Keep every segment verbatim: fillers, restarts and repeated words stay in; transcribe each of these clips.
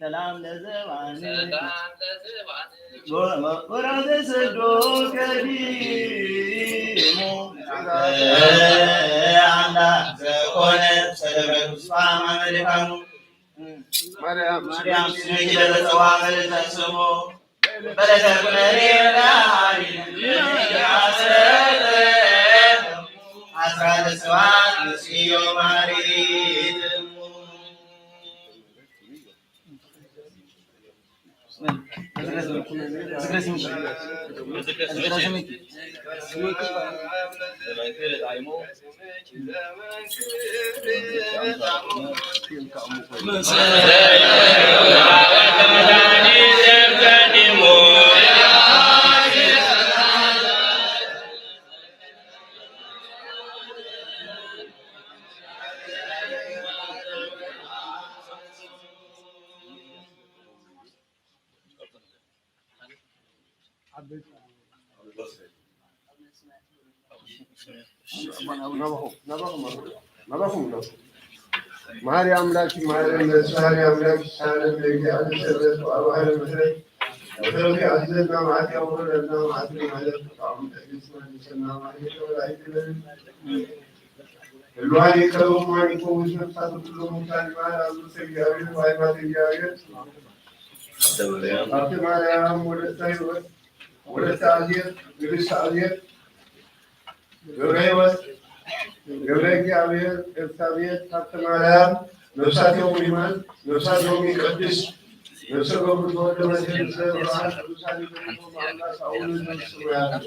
ሰላም ለዘባን ወራዘ ሰዶ ቀዲሙ አምላክ ዘኮነ ሰለበ ሩስፋ ማመልካኑ ማርያም ማርያም ስምኪ ለተጸዋ መልዕልተ ስሙ በረከት ኩነኒ ለአሐቲ አስራተ ስብሐት ምስዮ ማሪት መሐሪ አምላክ ማረን፣ መሐሪ አምላክ ይሳለን። ለእግዚአብሔር ሰበት ወአባህር ምሕረት ወተረፈ አዝለትና ማዕት ያውረደልና ማዕት ማለት ተቃውም ተግስት መልስና ማህሌት ወላይት እሏን ይከበቡ ማን ይፈውስ ነፍሳት ሁሉ ሙታን ማር አዙ እግዚአብሔር ባይማት እግዚአብሔር ሀብተ ማርያም ወለተ ሕይወት ወለተ አዜብ ንግሥተ አዜብ ገብረ ሕይወት ገብረ እግዚአብሔር ኤልሳቤጥ ሀብተ ማርያም ነፍሳቲሆሙ ይማር ነፍሳቲሆሙ ይቀድስ ነፍሰ ገቡ ተወልደ መድኃኒት ዘበዓል ቅዱሳን ይበልቶ በአምላክ አቡነ ዘበሰማያት።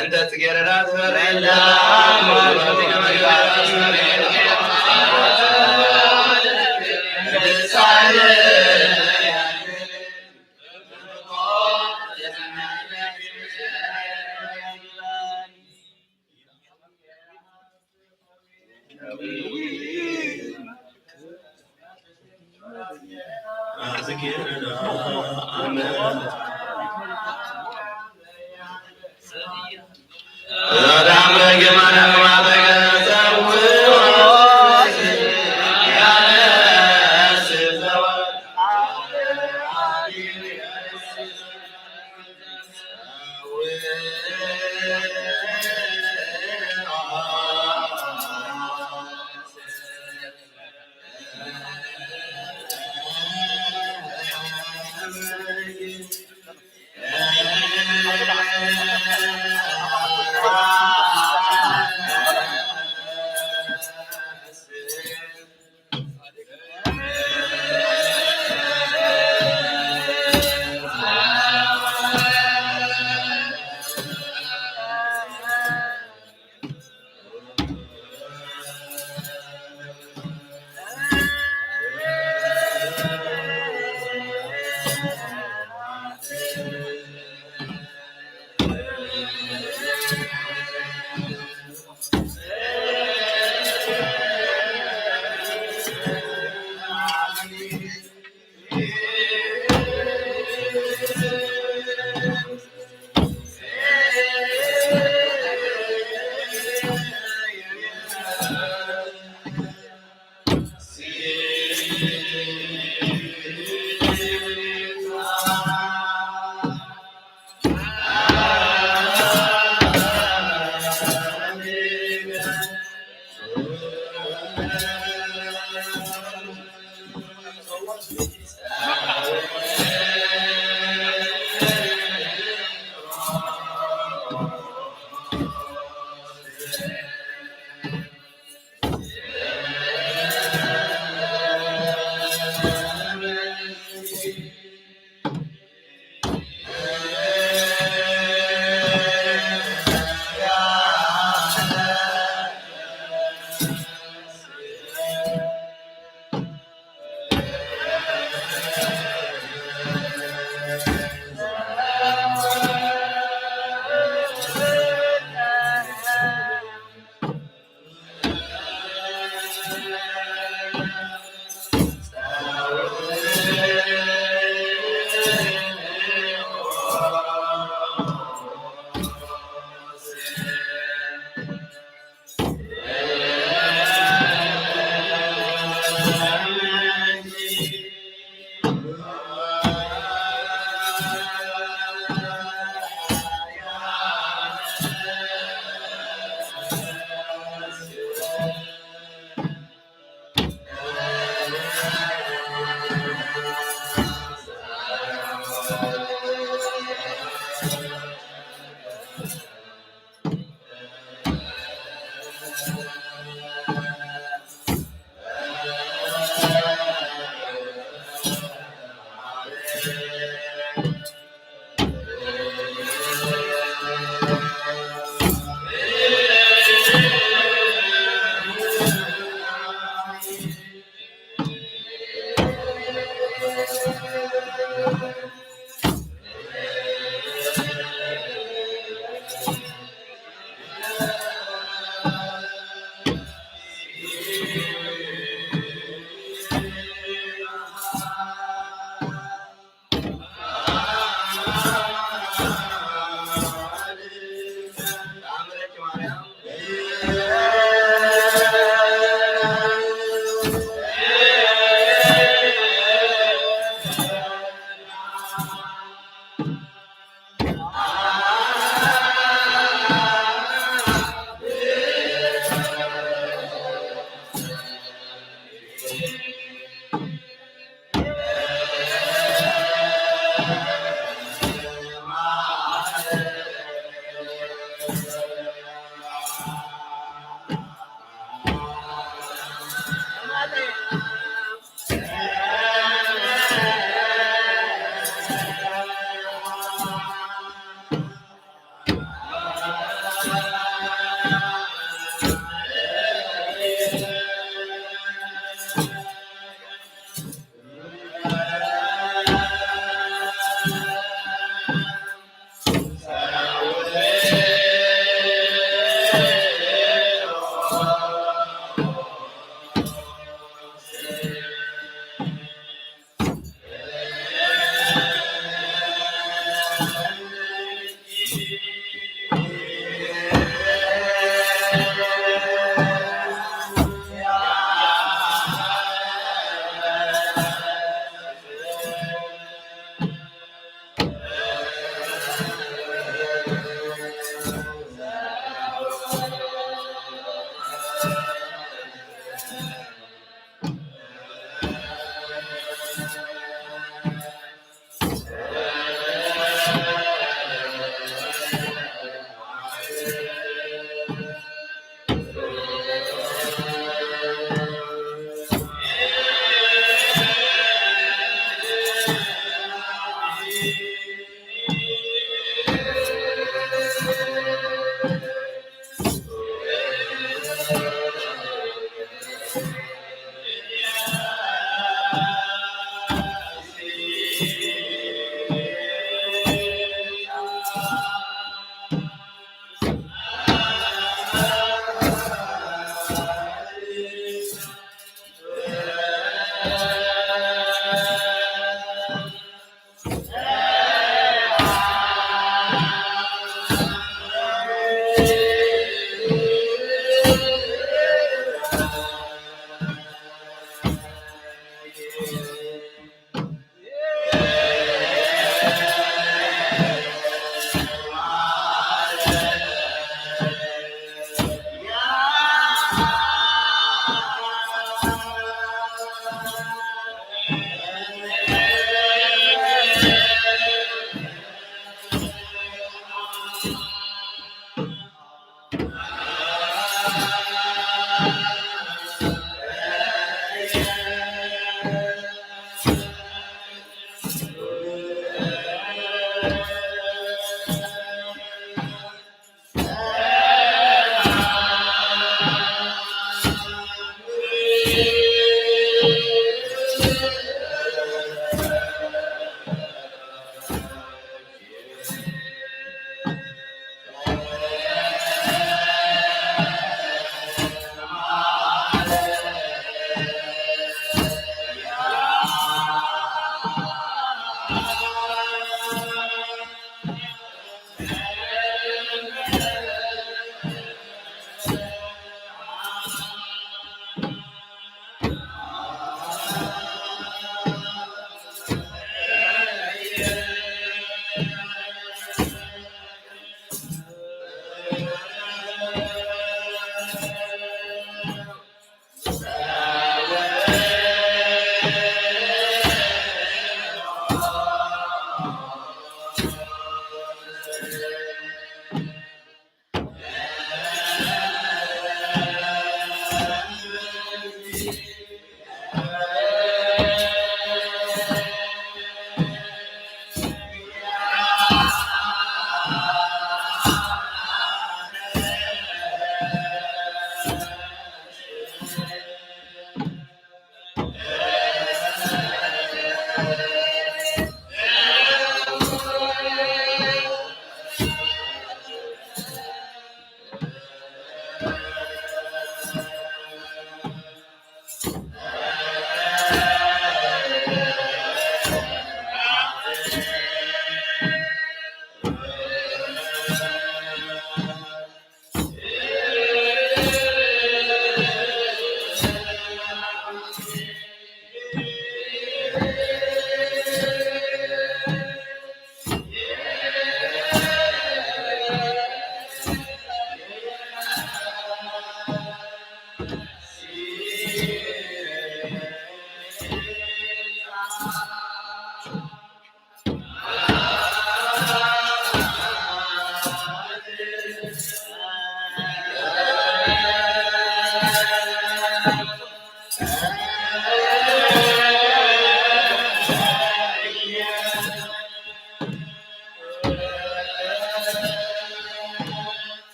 እንተ ጽጌረዳ ትፈሪ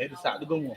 Eri sa dugumu.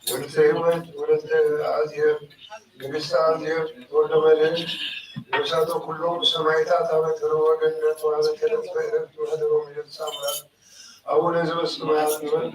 ወልደተ ሕይወት፣ ወልደተ አዜብ፣ ንግስተ አዜብ፣ ወልደ መድህን፣ ነፍሳተ ኩሎም ሰማዕታት አበ ተረወ ገነት ወአበ ተነጥፈ እረፍት ወሐደሮም ይደርስ አምላክ አቡነ ዘበሰማያት ይበል።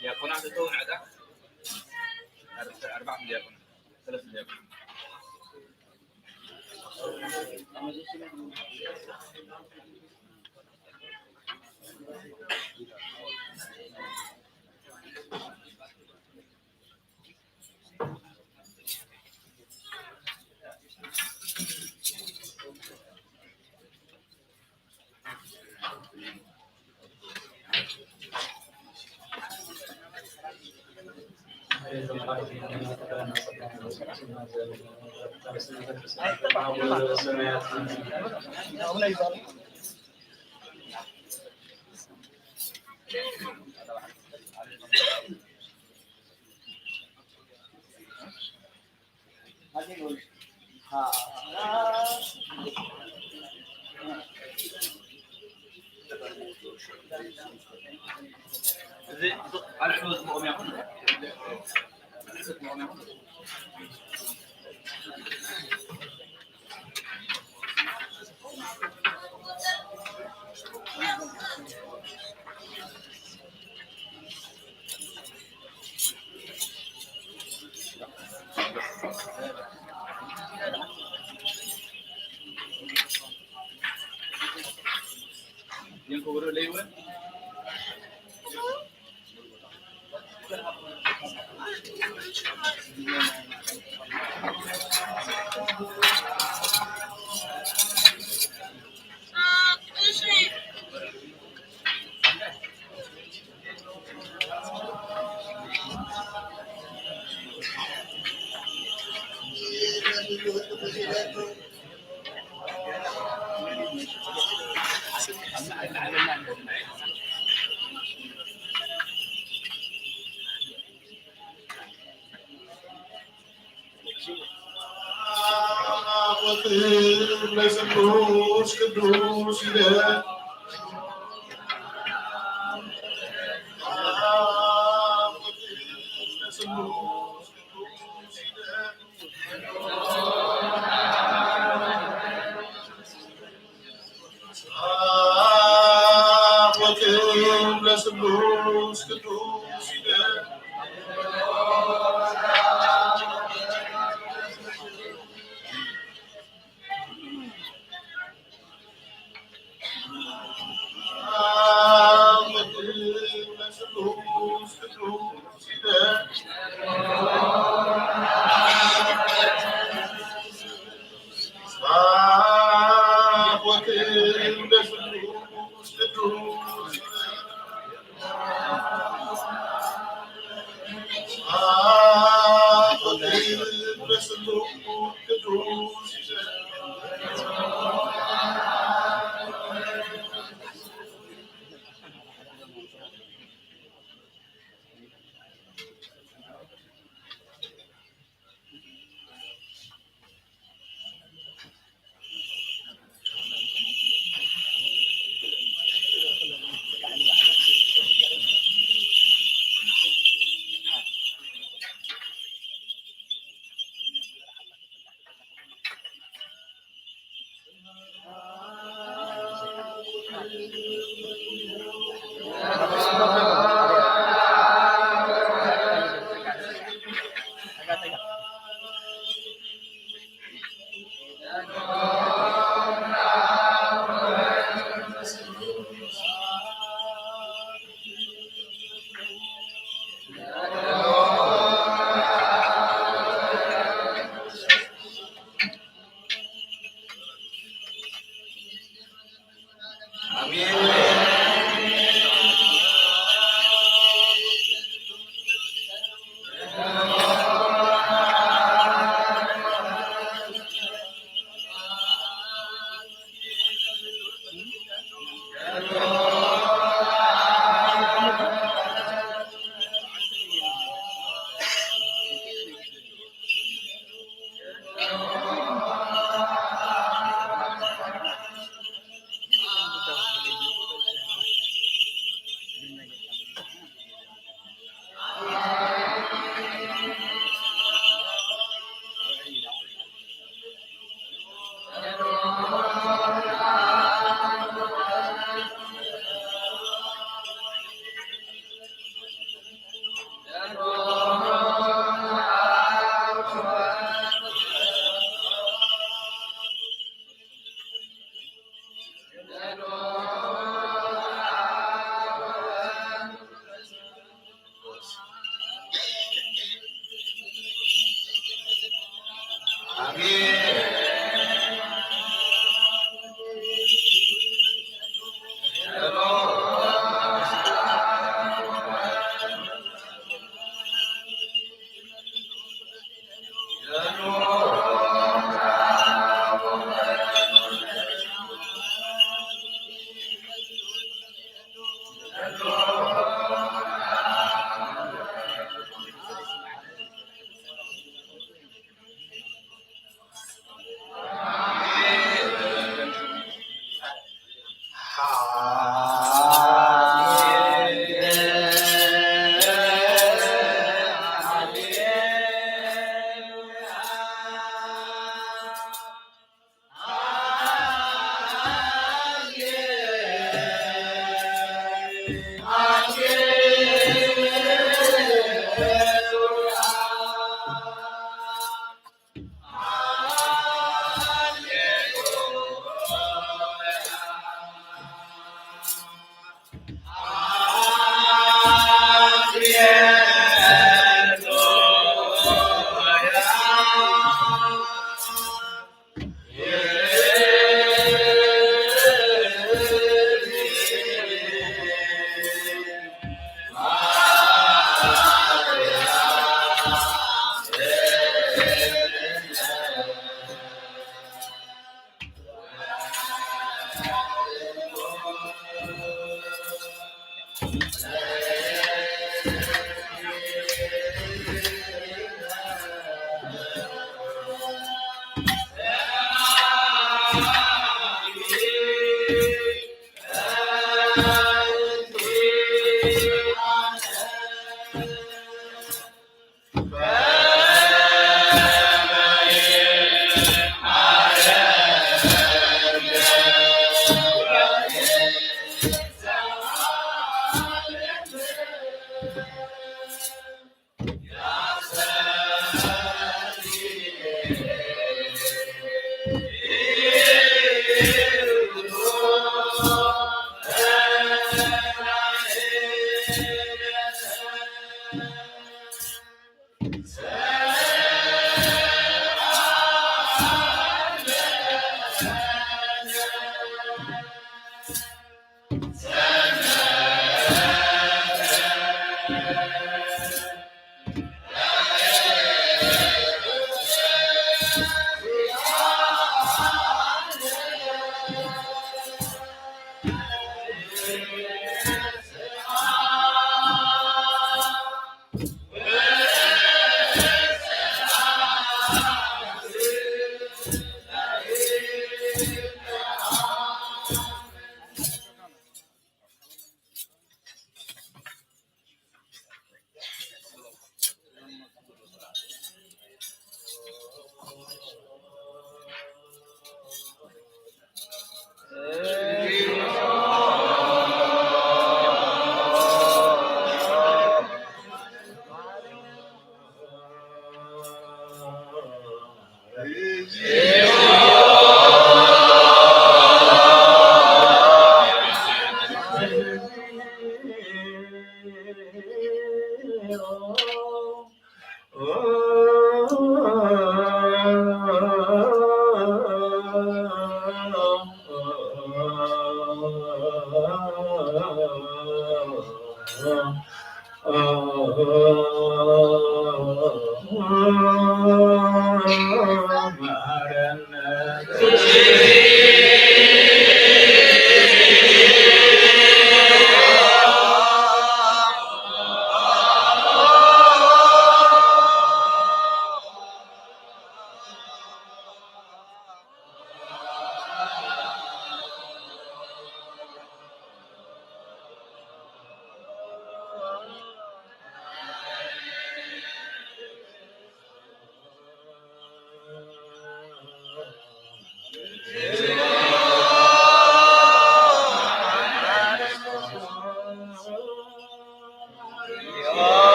دياقونات تو عدا. أربعة دياقونات. ثلاث دياقونات.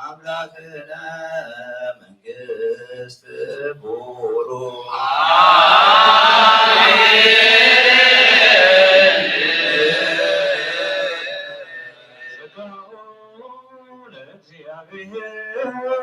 አምላክነ መንግስት ቡሩ። አሜን። ስብሐት ለእግዚአብሔር።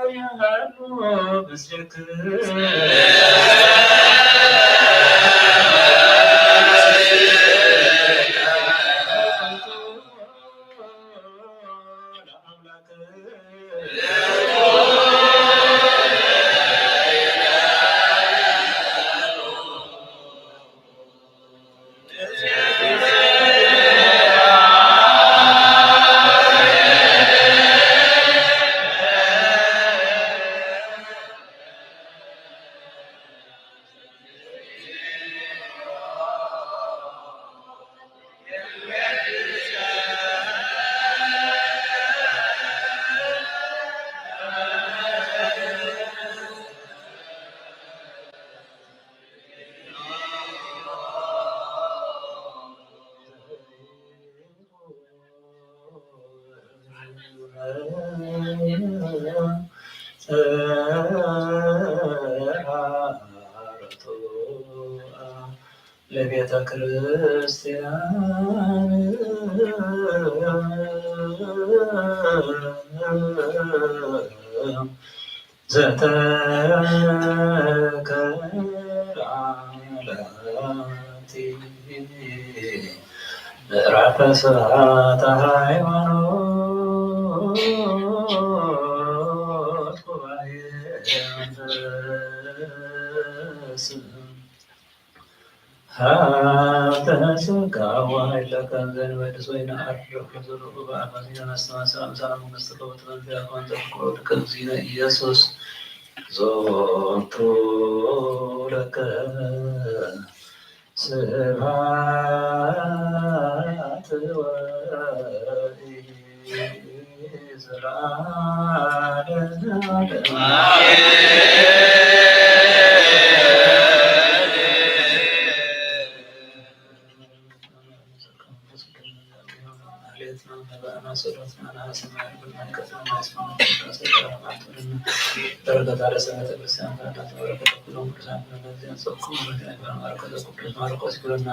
ለቤተ ክርስቲያን ዘተከላ ላቲ ምዕራፈ ስብሐተ ሃይማኖት ጉባኤ መንፈስ ሀብተ ሥጋ ወኃይለ ከንዘን ወድስ ወይነ አርፍ ከዘሩ በአፋዚነ ነስተማሰል አምሳለ መንግሥት ከወትመንት ያኮን ተፍቆድ ከእግዚእነ ኢየሱስ ዞንቱ ለከ ስብሐት ወኢዝራ ለዘለዓለመ።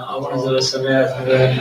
አቡነ ዘበሰማያት ይበል።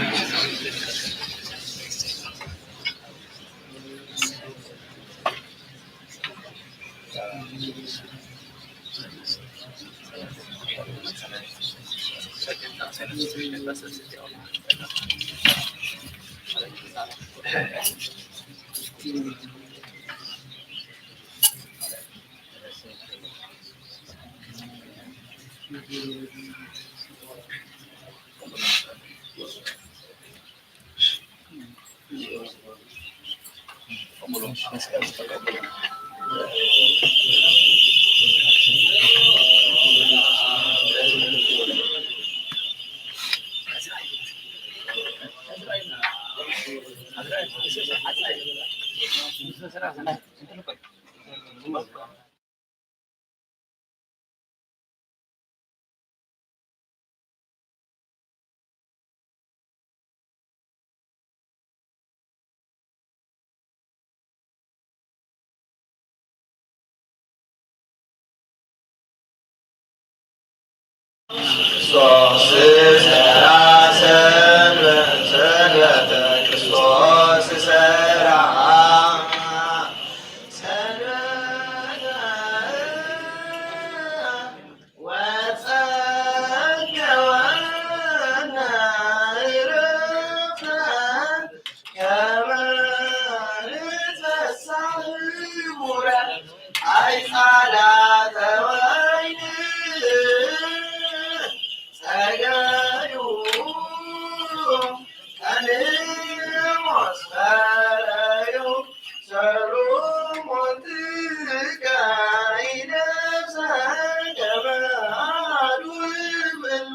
ክርስቶስ ሠራ ሰንበተ፣ ሰንበተ ክርስቶስ ሠራ ሰንበተ። ወጸገወነ ዕረፍተ ከመ ንትፈሳህ ህቡረ አይጻላተ ወይን ጸገዩ ቀንሞስ ፈረዩ ሰሎሞን ትጋይ ነፍሰ ገበአሉ እምኑ።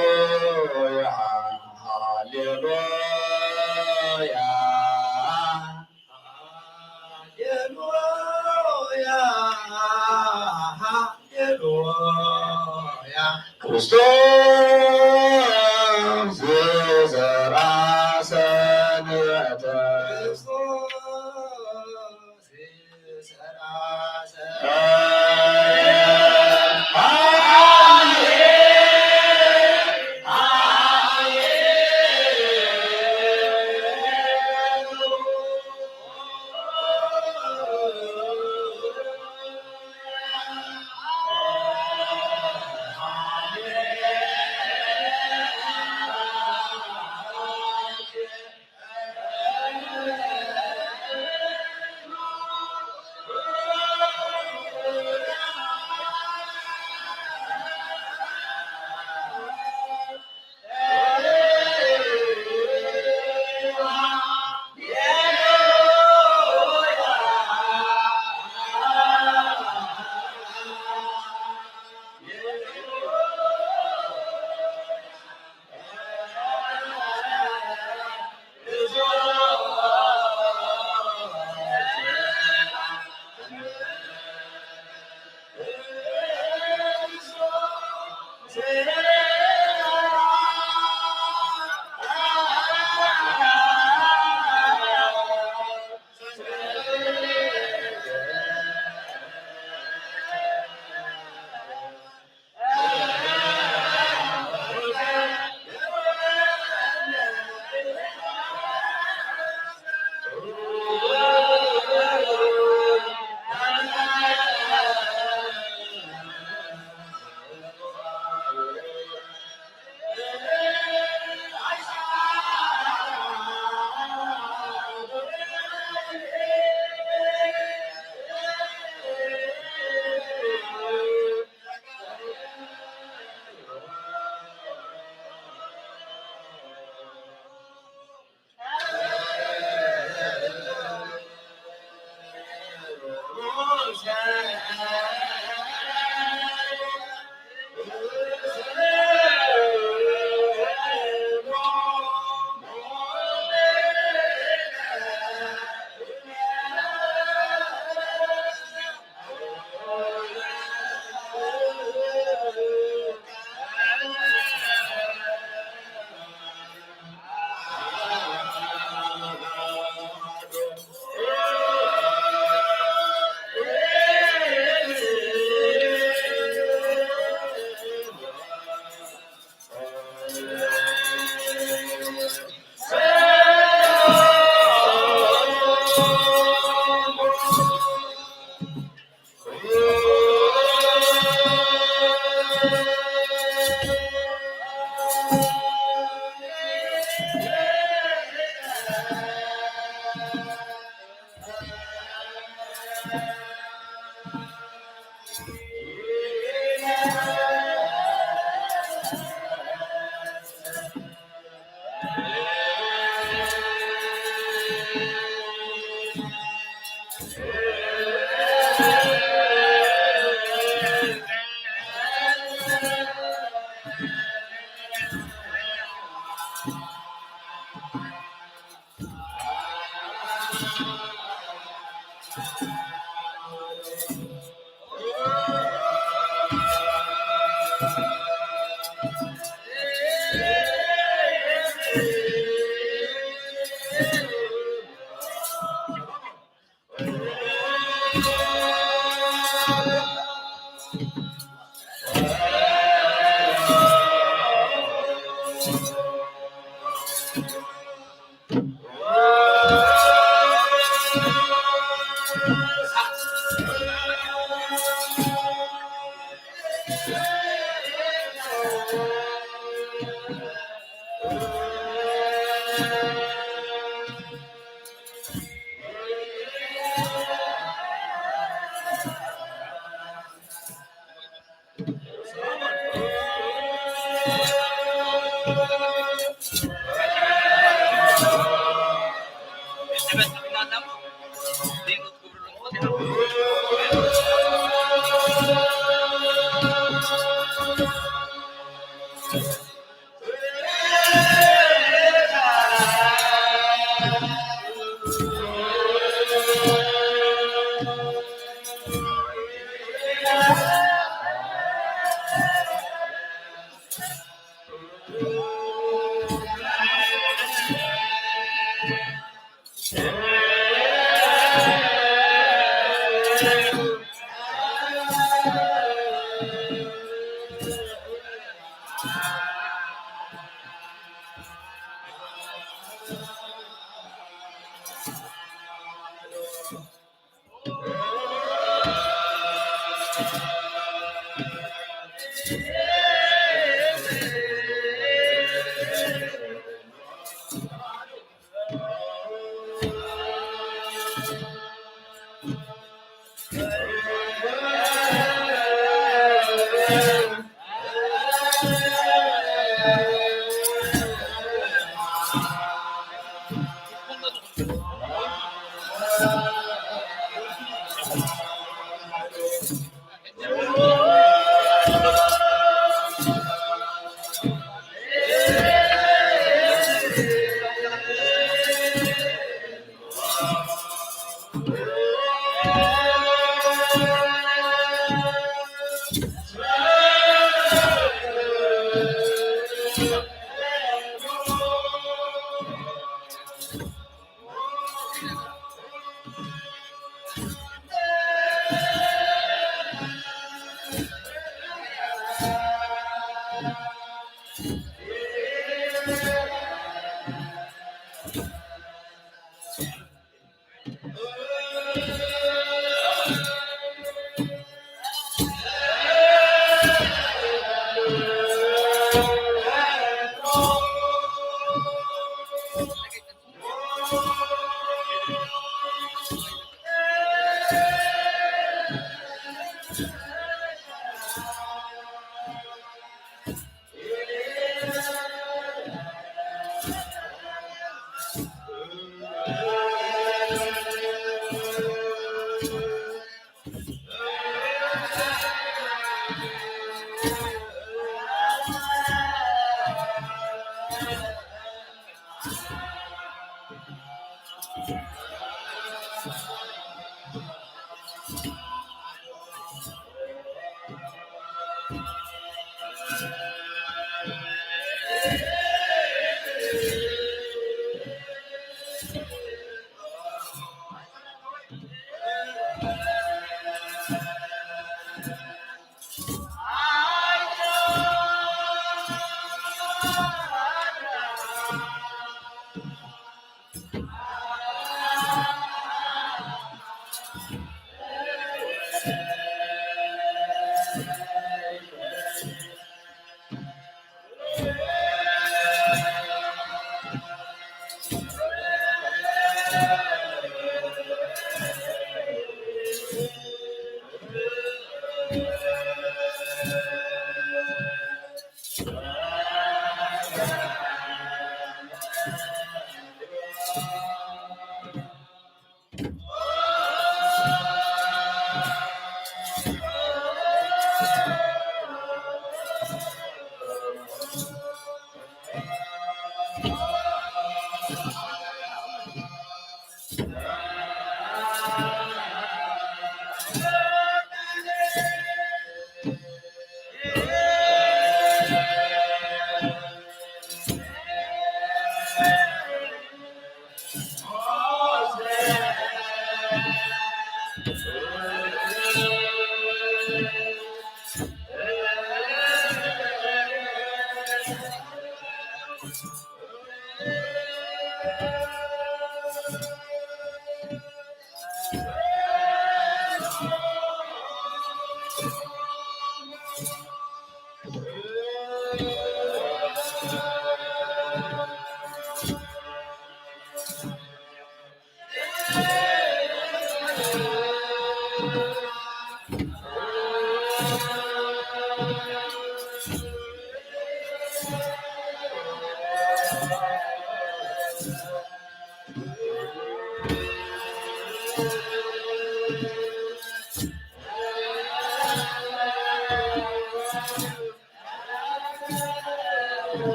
Haleluya, haleluya, haleluya, haleluya. Kristosi sera sene te. Kristosi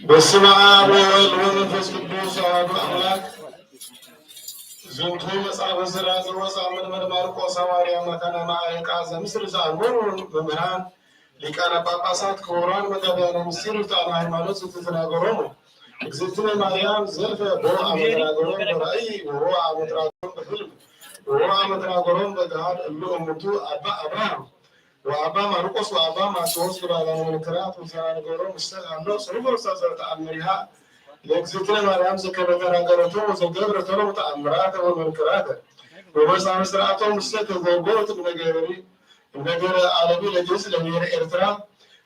በስመ አብ ወወልድ ወመንፈስ ቅዱስ አሐዱ አምላክ። ዝንቱ መጽሐፈ ሥራክ ዘወፅአ እምነ ማርቆስ ሐዋርያ መካነ ማዕረቃ ዘምስል ዘአንበሩ መምህራን ሊቃነ ጳጳሳት ክቡራን መጋብያነ ምስጢር ውስጣነ ሃይማኖት ዘተተናገሮሙ እግዝእትነ ማርያም ዘልፈ ቦአ መተናገሮም በራእይ ወቦአ መተናገሮም በሕልም ወቦአ መተናገሮም በገሃድ እሉ እሙንቱ አባ አብርሃም ወአባ ማርቆስ ወአባ ማቴዎስ ግባላን መንክራት ወተናገሮም ምስለ ሃሎ ሰሩፈ ውስተ ዘተአምሪሃ ለእግዝእትነ ማርያም ዘከመ ተናገረቶ ወዘገብረቶ ለተአምራተ ወመንክራተ ወመጽሐፈ ሥርዓቶም ምስለ ተዘጎት እምነገሪ እምነገረ አረቢ ለግእዝ ለብሔረ ኤርትራ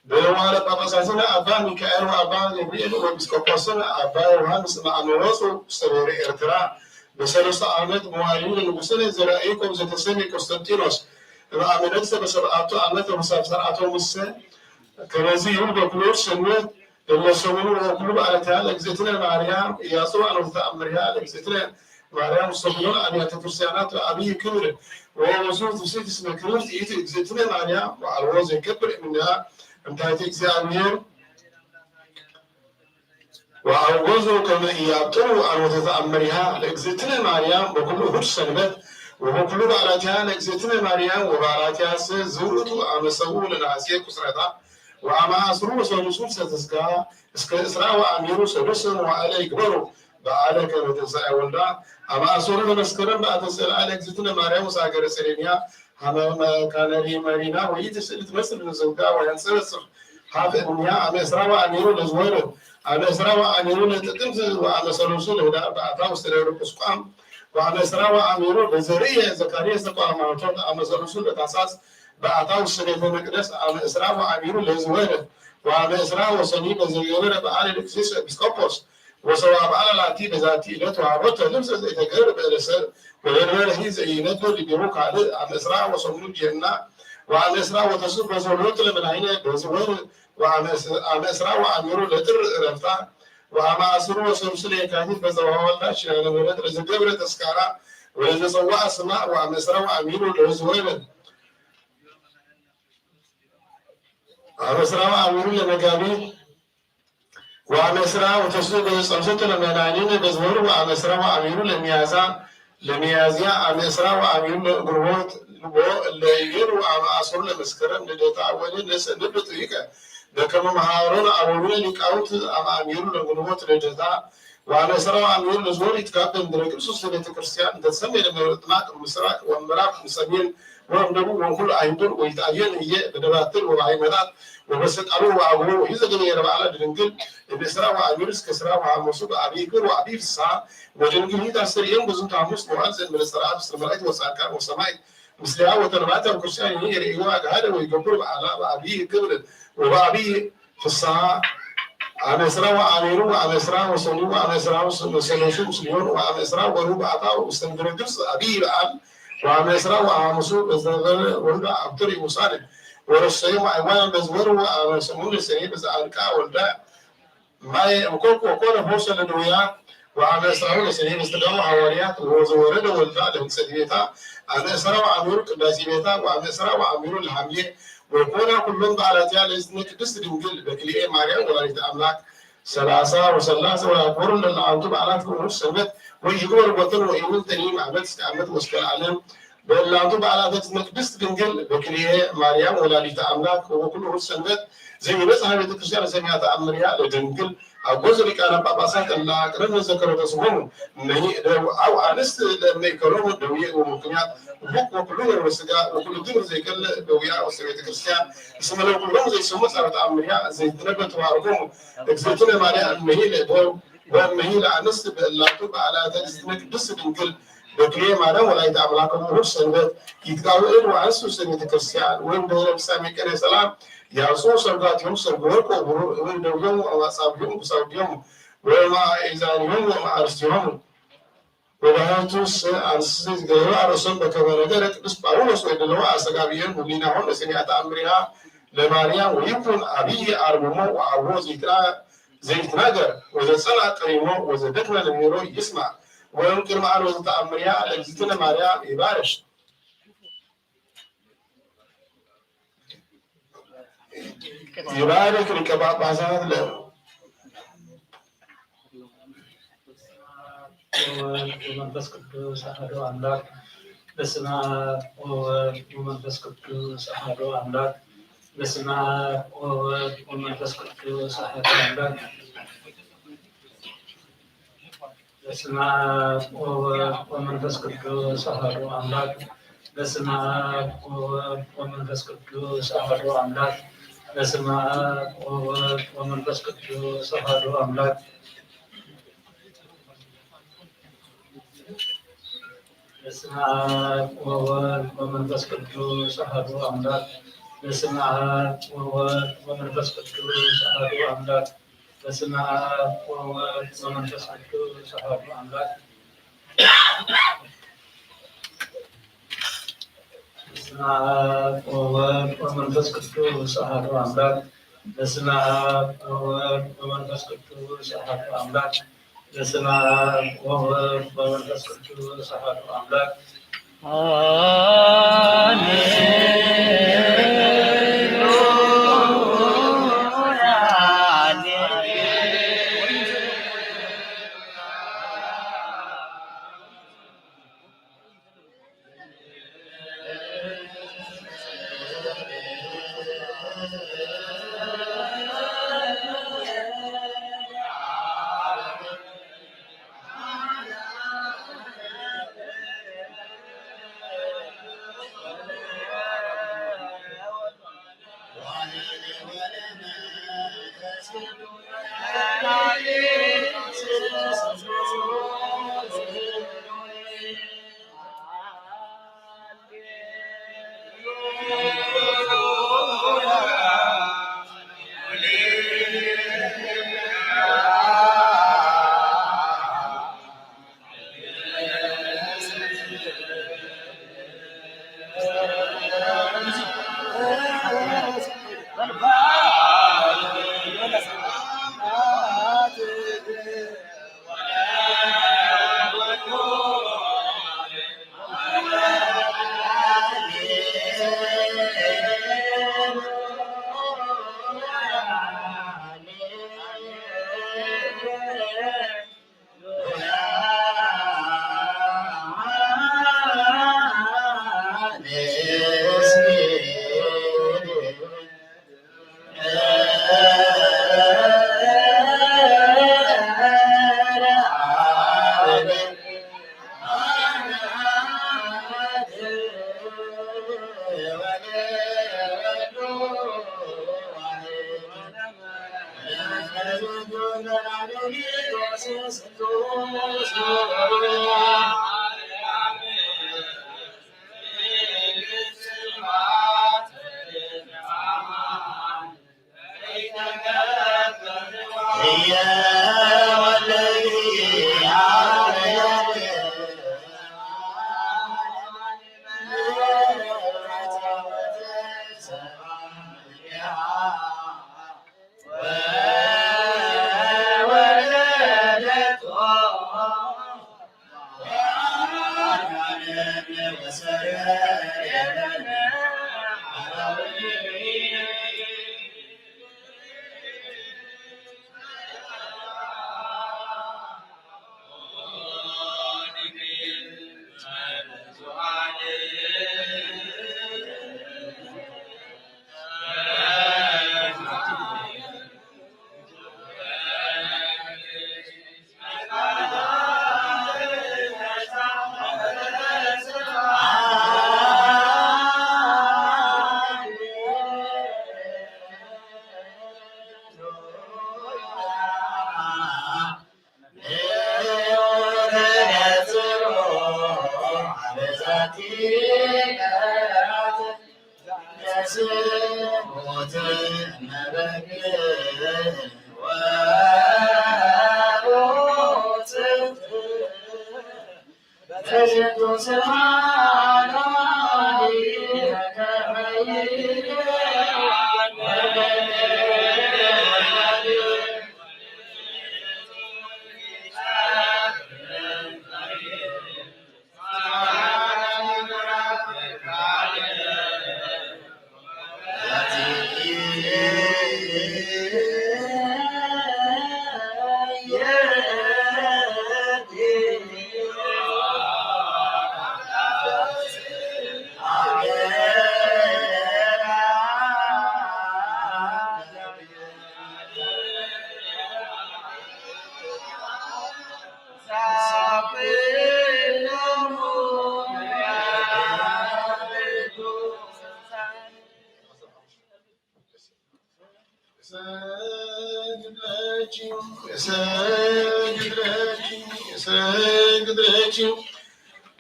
በመዋዕለ ጳጳሳትነ አባ ሚካኤል ወአባ ገብርኤል ወኤጲስቆጶስነ አባ ዮሐንስ እምአመ ወፁ ውስተ ብሔረ ኤርትራ በሰለስቱ ዓመት መዋዕሊሁ ለንጉሥነ ዘርአ ያዕቆብ ዘተሰምየ ቆስጠንጢኖስ እምአመ ነግሠ በሰብዓቱ ዓመት ወበሳልሳቱ ሰርዓቶ ሙሰ ከመዚ ይብል በኩሉ ሰንበት እለ ሰሙኑ ወኩሉ በዓላቲሃ ለእግዝእትነ ማርያም ኢያጽዋ ነው ተአምሪሃ ለእግዝእትነ ማርያም ውስተ ኩሎን አብያተ ክርስቲያናት በአብይ ክብር ወወዙ ትስት እስመ ክብርት ይእቲ እግዝእትነ ማርያም ወአልቦ ዘይከብር እምኔሃ እምታይት እግዚአብሔር ወአውገዙ ከመ ኢያብጥሩ አልቦተ ተአምሪሃ ለእግዝእትነ ማርያም በኩሉ እሁድ ሰንበት ወበኩሉ በዓላቲሃ ለእግዝእትነ ማርያም ወበዓላቲሃሰ ዝውእቱ አመ ሰብኡ ለነሐሴ ቁጽረታ ወአመ አስሩ ወሰሉሱ ሰተስጋ እስከ እስራ ወአሚሩ ሰዱሰ መዋዕለ ይግበሩ በዓለ ከመ ትንሳኤ ወልዳ አመ አሰሩ ለመስከረም በአተ ጽልአ ለእግዝእትነ ማርያም ውስተ ሀገረ ጸሌምያ ሀመ መካነሪ መሪና ወይት ስእልት መስል ለዘውዳ ወያንጸበጽብ ሀፍ እምያ አመ እስራ ወአሚሩ ለዝወር አመ እስራ ወአሚሩ ለጥቅምት ወአመ ሰሉሱ ለህዳር በአታ ውስተ ደብረ ቁስቋም ወአመ እስራ ወአሚሩ ለዘርየ ዘካርያስ ተቋማቶት አመ ሰሉሱ ለታሳስ በአታ ውስተ ቤተ መቅደስ አመ እስራ ወአሚሩ ለዝወር ወአመ እስራ ወሰኒ ለዘገበረ በዓለ ለእግዚእስ ኤጲስቆጶስ ወሰዋ በዓለ ላቲ በዛቲ ዕለት ወሀቦተ ልብሰ ዘይተገብር በእለሰብ ወበልበለ ሂ ዘይነብር ዲሁ ካልእ አመ እስራ ወሰሙኑ ጀና ወአመ እስራ ወተስዑ በዘሎት ለመናይነ በዝወር ወአመ እስራ ወአሚሩ ለጥር እረፍታ ወአመ አስሩ ወሰሉሱ ለየካቲት በዘዋ ወልዳ ኪዳነ ምሕረት ለዘገብረ ተስካራ ወለዘጸውዓ ስማ ወአመ እስራ ወአሚሩ ለዝወር አመ እስራ ወአሚሩ ለመጋቢት ወአመ እስራ ወተስዑ በጸምሰተ ለመናኒነ በዝወር ወአመ እስራ ወአሚሩ ለሚያዛ ለሚያዝያ አመ እስራ ወአሚሩ ለግንቦት ወእለ ይቤሉ አመ አሰሩ ለመስከረም ልደታ ወለ ነሰ ንብል ጥይቀ በከመ መሃሮነ አበዊነ ሊቃውንት አመ አሚሩ ለግንቦት ልደታ ወአመ እስራ ወአሚሩ ለዝወር ይትጋበእ እምድረ ቅዱስ ውስተ ቤተ ክርስቲያን እንተ ትሰሜ ለመጥማቅ ምስራቅ ወምዕራብ ሰሜን ወእምደቡብ ወእምኩሉ አህጉር ወይትአየን ህዬ በደባትር ወበሃይመታት ወበሰቃሎ ወአግቦ ወኢዘገበየ ለበዓላ ድንግል እምእስራ ወአሚሩ እስከ እስራ ወሐሙሱ በአብይ ክብር ወአብይ ፍስሐ ወድንግል ይእቲ አስተርእየን በዝንቱ ሐሙስ መዋዕል ዘእንበለ ጸርዓት ውስተ መላእክት ወጻድቃን ወሰማዕት ምስሌሃ ወተንባተ ወክርስቲያን ይርእይዋ ገሃደ ወይገብሩ በዓላ በአብይ ክብር ወበአብይ ፍስሐ አመ እስራ ወአሚሩ ወአመ እስራ ወሰኒ ወአመ እስራ ወሰለሱ ምስሌሆን ወአመ እስራ ወርባዕታ ውስተ ምድረ ግብጽ አብይ በዓል ወአመ እስራ ወሐሙሱ በዘበነ ወልዳ አብጥር ይውሳነ ወረሰዩ ማይዋን በዝወር ወአመ ሰሙን ለሰኒ በዘአልቃ ወልዳ ማየ እምኮክ ወኮነ ፈውሰ ለድውያ ወአመ እስራሁ ለሰኒ በስተጋቡ ሐዋርያት ወዘወረደ ወልዳ ለህንጸት ቤታ አመ እስራ ወአሚሩ ቅዳሴ ቤታ ወአመ እስራ ወአሚሩ ለሐምዬ ወኮና ኩሎም በዓላቲያ ለእዝነ ቅድስት ድንግል በክልኤ ማርያም ወላዲተ አምላክ ሰላሳ ወሰላሳ ወያክብሩ ለለአንቱ በዓላት ክምሁር ሰንበት ወይግበር ወተን ወኢምን ተኒም ዓመት እስከ ዓመት ወእስከ ለዓለም በእላንቱ በዓላተ እዝነ ቅድስት ድንግል በክልኤ ማርያም ወላዲተ አምላክ ወበኩሉ እሁድ ሰንበት ዘይበጽሐ ቤተ ክርስቲያን ሰሚያ ተአምርያ ለድንግል አጎዘ ሊቃነ ጳጳሳት እላ ቅርብ ዘከረው ተስሆኑ እነሂ ደው አው አንስት ለእምነ ኢከረሙ ደውዬ ወምክንያት ቡቅ ወኩሉ ነገር ወስጋ ወኩሉ ድር ዘይከለ ደውያ ወስተ ቤተ ክርስቲያን እስመ ለኩሎም ዘይሰሙ ጸሎተ አምርያ ዘይትነበ ተዋርጎሙ እግዝእትነ ማርያም እምሂ ለደው ወእምሂ ለአንስት በእላቱ በዓላተ እግዝእትነ ቅድስት ድንግል በክልኤ ማርያም ወላዲተ አምላክ ወእሁድ ሰንበት ይትጋቡ እድ ወአንስት ውስተ ቤተ ክርስቲያን ወእምድህረ ፍጻሜ ቀነ ሰላም ያብጽሑ ሰርጓቲሆም ሰርጎ ወርቅ ወብሩር እምነ ደዊሆም ወአጻብዖም ወሳውዲሆም ወማእዛኒሆም ወማእርሲሆም። ወባሕቱ አንስት ዘይትገበሩ አርእሶም በከመ ነገረ ቅዱስ ጳውሎስ ወይደለዎ አስተጋብእየን ህሊናሆም ለሰሚዐ ተአምሪሃ ለማርያም ወይኩን አብይ አርምሞ ወአውሮ ዘይትናገር ወዘጸንዐ ጠሊሞ ወዘደክመ ለሚሮ ይስማዕ ወእምቅድመ አልወዘ ተአምሪሃ ለእግዝእትነ ማርያም ይባርክ። ይባርክ ሊቀ ጳጳሳት ለ- ወወልድ ወመንፈስ ቅዱስ አሐዱ አምላክ። በስመ አብ ወወልድ ወመንፈስ ቅዱስ አሐዱ አምላክ። በስመ አብ ወወልድ ወመንፈስ ቅዱስ አሐዱ አምላክ። በስመ አብ ወወልድ ወመንፈስ ቅዱስ አሐዱ አምላክ። በስመ አብ ወወልድ ወመንፈስ ቅዱስ አሐዱ አምላክ። በስመ አብ ወወልድ ወመንፈስ ቅዱስ አሐዱ አምላክ። በስመ አብ ወወልድ ወመንፈስ ቅዱስ አሐዱ አምላክ። በስመ አብ ወወልድ ወመንፈስ ቅዱስ አሐዱ አምላክ። በስመ አብ ወወልድ ወመንፈስ ቅዱስ አሐዱ አምላክ። በስመ አብ ወወልድ ወመንፈስ ቅዱስ አሐዱ አምላክ። በስመ አብ ወወልድ ወመንፈስ ቅዱስ አሐዱ አምላክ። በስመ አብ ወወልድ ወመንፈስ ቅዱስ አሐዱ አምላክ።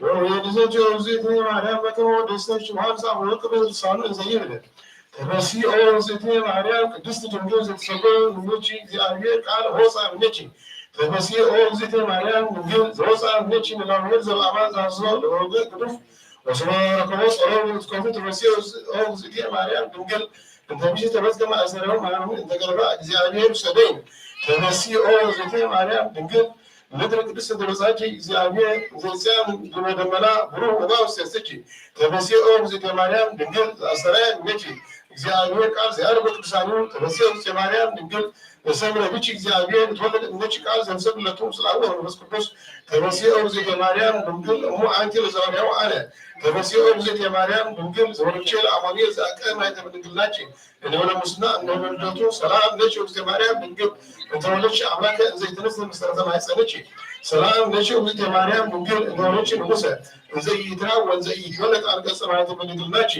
ወወእንዘ ኦግዝእትነ ማርያም በከመ ወደሰት ሹምሃ ዛብሎን ቅድመ ልሳኑ እንዘ ይብል ተፈሲ ኦ እግዝእትነ ማርያም ቅድስት ድንግል ዘተሰገወ እምኔኪ እግዚአብሔር ቃል ሆጻ እምኔኪ። ተፈሲ ኦ እግዝእትነ ማርያም ድንግል ዘወጻ እምኔኪ ለእግዚአብሔር ዘበአማን ዘአዘዞ ለወልደ ግዱፍ ወስመ ረከቦ ጸሮ ውእትኮቱ። ተፈሲ ኦ እግዝእትነ ማርያም ድንግል እንተ ብእሲ ተበጽ ከመ አሰረው ማርያም እንተ ገለባ እግዚአብሔር ውሰደይ። ተፈሲ ኦ እግዝእትነ ማርያም ድንግል ምድር ቅድስት እንተ በጻኪ እግዚአብሔር ዘጽያን ድመ ደመና ብሩህ ወማውስ ያስኪ። ተፈሲ ኦ እግዝእትነ ማርያም ድንግል ዘአስተርአየ እምኔኪ እግዚአብሔር ቃል ዘያርግ ቅዱሳኑ። ተፈሲ ኦ እግዝእትነ ማርያም ድንግል ዘሰምረ ብኪ እግዚአብሔር ይትወለድ እምኔኪ ቃል ዘምሰል ለቱ ምስላሁ ወመንፈስ ቅዱስ። ተፈሲ ኦ እግዝእትነ ማርያም ድንግል እሙ አንቲ ለዘባርያሁ አነ። ተፈሲ ኦ እግዝእትነ ማርያም ድንግል ዘወለድኪ ለአማኑኤል ዘአቀመ ማኅተመ ድንግልናኪ። እንበለ ሙስና እንበለ ልደቱ ሰላም ለኪ እግዝእትነ ማርያም ድንግል እንተ ወለድኪ አምላከ እንዘ ይትነሰእ ምሥጢራተ ማኅፀንኪ። ሰላም ለኪ እግዝእትነ ማርያም ድንግል እንተ ወለድኪ ንጉሠ እንዘ ኢይትራእ ወእንዘ ኢይትወለድ አንቀጸ ማኅተመ ድንግልናኪ።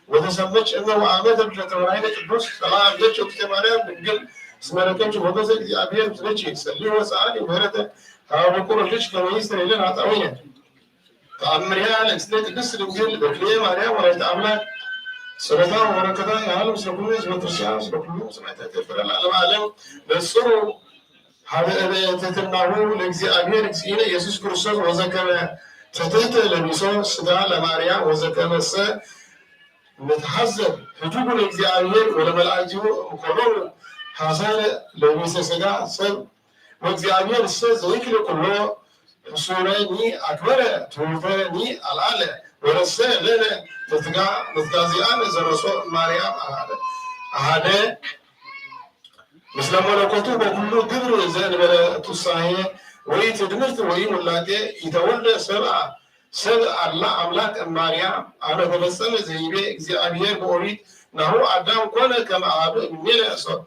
ወተሰመኪ እመ ወአመ ተብሊ ለተወልደ ቅዱስ። ሰላም ለኪ እግዝእትነ ማርያም ድንግል እስመ ረከብኪ ሞገሰ እግዚአብሔር ምስሌኪ። ሰሊ ወሰአሊ ምሕረተ ሀበ በኩር ወልድኪ ከመ ይስረይ ለነ ኃጣውኢነ። ተአምሪሃ ለእግዝእትነ ቅድስት ድንግል በክልኤ ማርያም ወላዲተ አምላክ። ጸሎታ ወበረከታ ይሃሉ ምስለ ኩሉ ህዝበ ክርስቲያን ምስለ ኩሉ ሰማዕታት ኤርትራ ለዓለመ ዓለም። ነጽሩ ሀበ እበ ትሕትናሁ ለእግዚአብሔር እግዚእነ ኢየሱስ ክርስቶስ ወዘከመ ትትሕተ ለቢሶ ሥጋ ለማርያም ወዘከመሰ ንትሐዘብ ህዱጉ ለእግዚአብሔር ወለመላእክቲሁ እምኮኖሙ ሐሳረ ለቢሰ ሥጋ ሰብ ወእግዚአብሔር እሰ ዘይክል ኩሎ ሕሱረኒ አክበረ ትውልደኒ አልዓለ ወረሰ ለነ ንትጋ-፣ ንትጋዜአነ ዘረሶ ማርያም አሃደ፣ አሃደ ምስለ መለኮቱ በኩሉ ግብር ዘእንበለ ቱሳሄ ወይ ትድምርት ወይ ውላጤ ኢተወልደ ሰብአ፣ ሰብ አላ አምላክ እማርያም አመ ተፈጸመ ዘይቤ እግዚአብሔር በኦሪት ናሁ አዳም ኮነ ከመ አብ እምኔነ ሰ-፣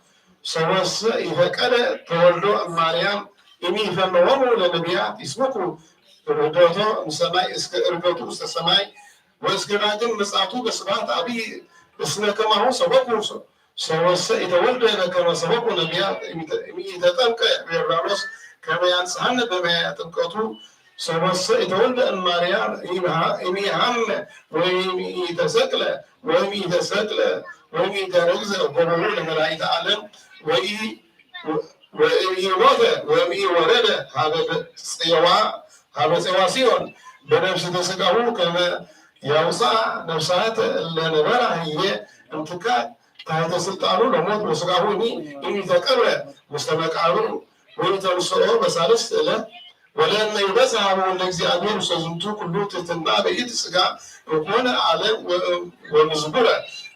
ሰወሰ ኢፈቀደ ተወልዶ እማርያም እምኢፈነወሙ ለነቢያት ይስብኩ ርደቶ እምሰማይ እስከ እርገቱ ውስተ ሰማይ ወእስከ ዳግም ምጽአቱ በስብሐት አብይ እስመ ከማሁ ሰበኩ ሰ-፣ ሰወሰ ኢተወልደ በከመ ሰበኩ ነቢያት እምኢተ-፣ እምኢተጠምቀ በዮርዳኖስ ከመ ያንጽሐነ በማየ ጥምቀቱ ሰወሰ ኢተወልደ እማርያም እምሃ-፣ እምሃመ ወእምኢተሰቅለ ወእምኢተሰቅለ ወእምኢተረግዘ ገቦሁ ለመላእክተ ዓለም ወኢ-፣ ወእምኢሞተ ወእምኢወረደ ሀበ ጽዋ-፣ ሀበ ጽዋ ጽዮን በነፍስተ ሥጋሁ ከመ ያውፅኣ ነፍሳተ እለ ነበራ ህዬ እምትካእ ታሕተ ስልጣኑ ለሞት ወሥጋሁ እምኢተቀብረ ውስተ መቃብር ወኢተንሥኦ በሳልስት ዕለት ወለእመ ይበጽሕ ሀበ ወልደ እግዚአብሔር ውስተ ዝንቱ ኩሉ ትሕትና በይእቲ ሥጋ እምኮነ ዓለም ወ-፣ ወምዝቡረ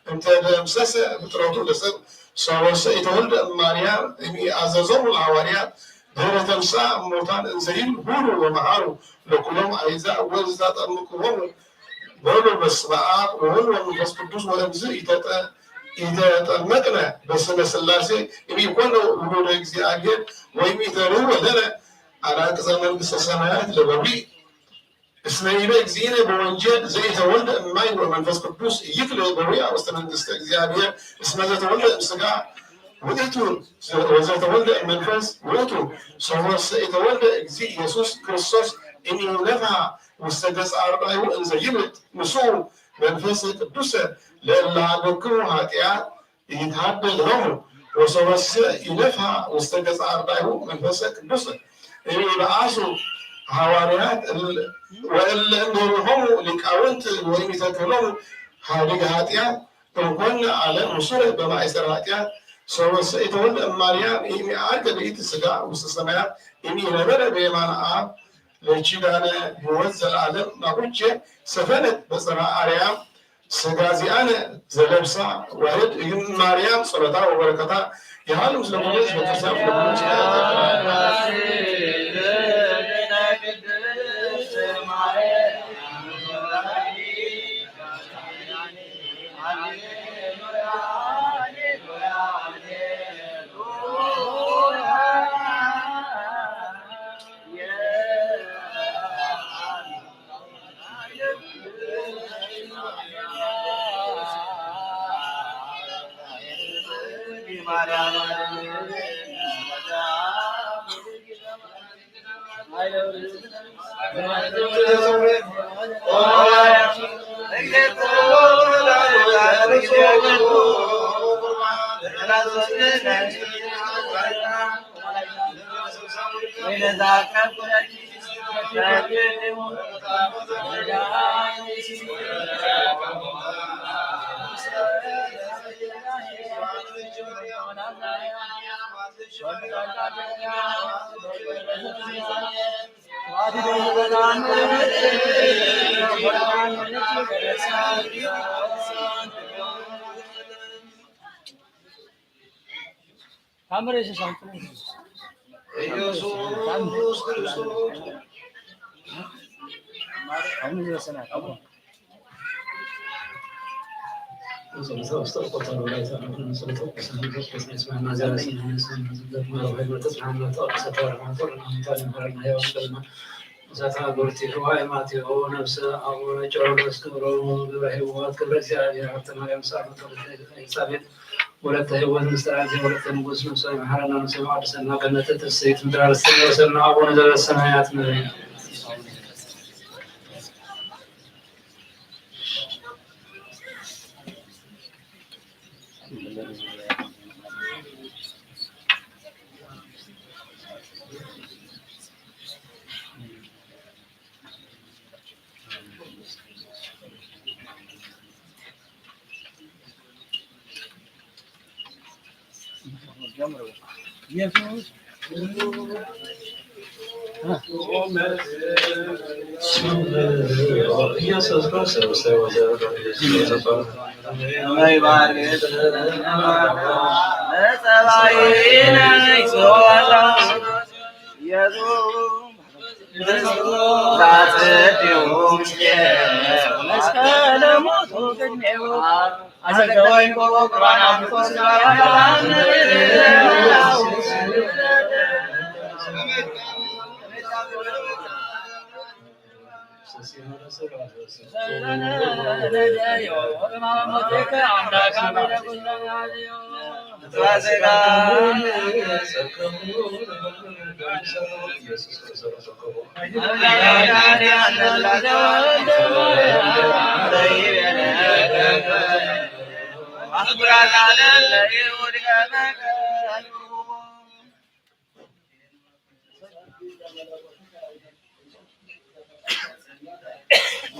እምተደምሰሰ ፍጥረቱ ለሰብ ሰወሰ ኢተወልደ እማርያም እምኢአዘዞሙ ለሐዋርያት ድህረ ተንሥአ እሙታን እንዘ ይብል ሁሩ ወመሐሩ ለኩሎም አሕዛብ ወእምዘአስተምቅዎሙ በሉ በስመ አብ ወወልድ ወመንፈስ ቅዱስ ወእምዝ ኢተጠ-፣ ኢተጠመቅነ በስመ ሥላሴ እምኢኮነ ውሉደ እግዚአብሔር ወእምኢተርህወ ለነ አናቅጸ መንግሥተ ሰማያት ለበዊዕ። እስመ ይቤ እግዚእነ በወንጌል ዘኢተወልደ እማይ ወመንፈስ ቅዱስ ኢይክል በዊዓ ውስተ መንግሥተ እግዚአብሔር። እስመ ዘተወልደ እምሥጋ ውእቱ ወዘተወልደ እምመንፈስ ውእቱ። ሰወሰ ኢተወልደ እግዚእ ኢየሱስ ክርስቶስ እም ኢነፍሐ ውስተ ገጸ አርዳኢሁ እንዘ ይብእስ ምስኡ መንፈሰ ቅዱሰ ለእለ ሀደግሁ ኃጢአት ይትሐደግ ሎሙ ወሶበሰ ኢነፍሐ ውስተ ገጸ አርዳኢሁ መንፈሰ ቅዱሰ እም ኢይብአሱ ሐዋርያት ወእለ እምኔሆሙ ሊቃውንት ወእም ኢተክህሎሙ ሀዲገ ኃጢአት እምኮነ አለ ምሱለ በማእሰር ኃጢአት ሶበሰ ኢተወልደ እማርያም እም ኢዐርገ በይእቲ ሥጋ ውስተ ሰማያት እም ኢነበረ በየማነ አብ ለኪዳነ ሕይወት ዘለዓለም ናቡቼ ሰፈነት በጽርሐ አርያም ሥጋ ዚአነ ዘለብሳ ዋህድ እም ማርያም ጸሎታ ወበረከታ ይሃሉ ምስለ ኩሉ ሕዝበ ክርስቲያን ለኩሉ ኢየሱስ ክርስቶስ። ወለተ ሕይወት ምስጢራት ወለተ ንጉሥ ነፍሳዊ መሐረና ነፍሳዊ መዋድሰና ገነተ ትፍስሕት ምድር ርስትነ ወሰና አቡነ ዘበሰማያት።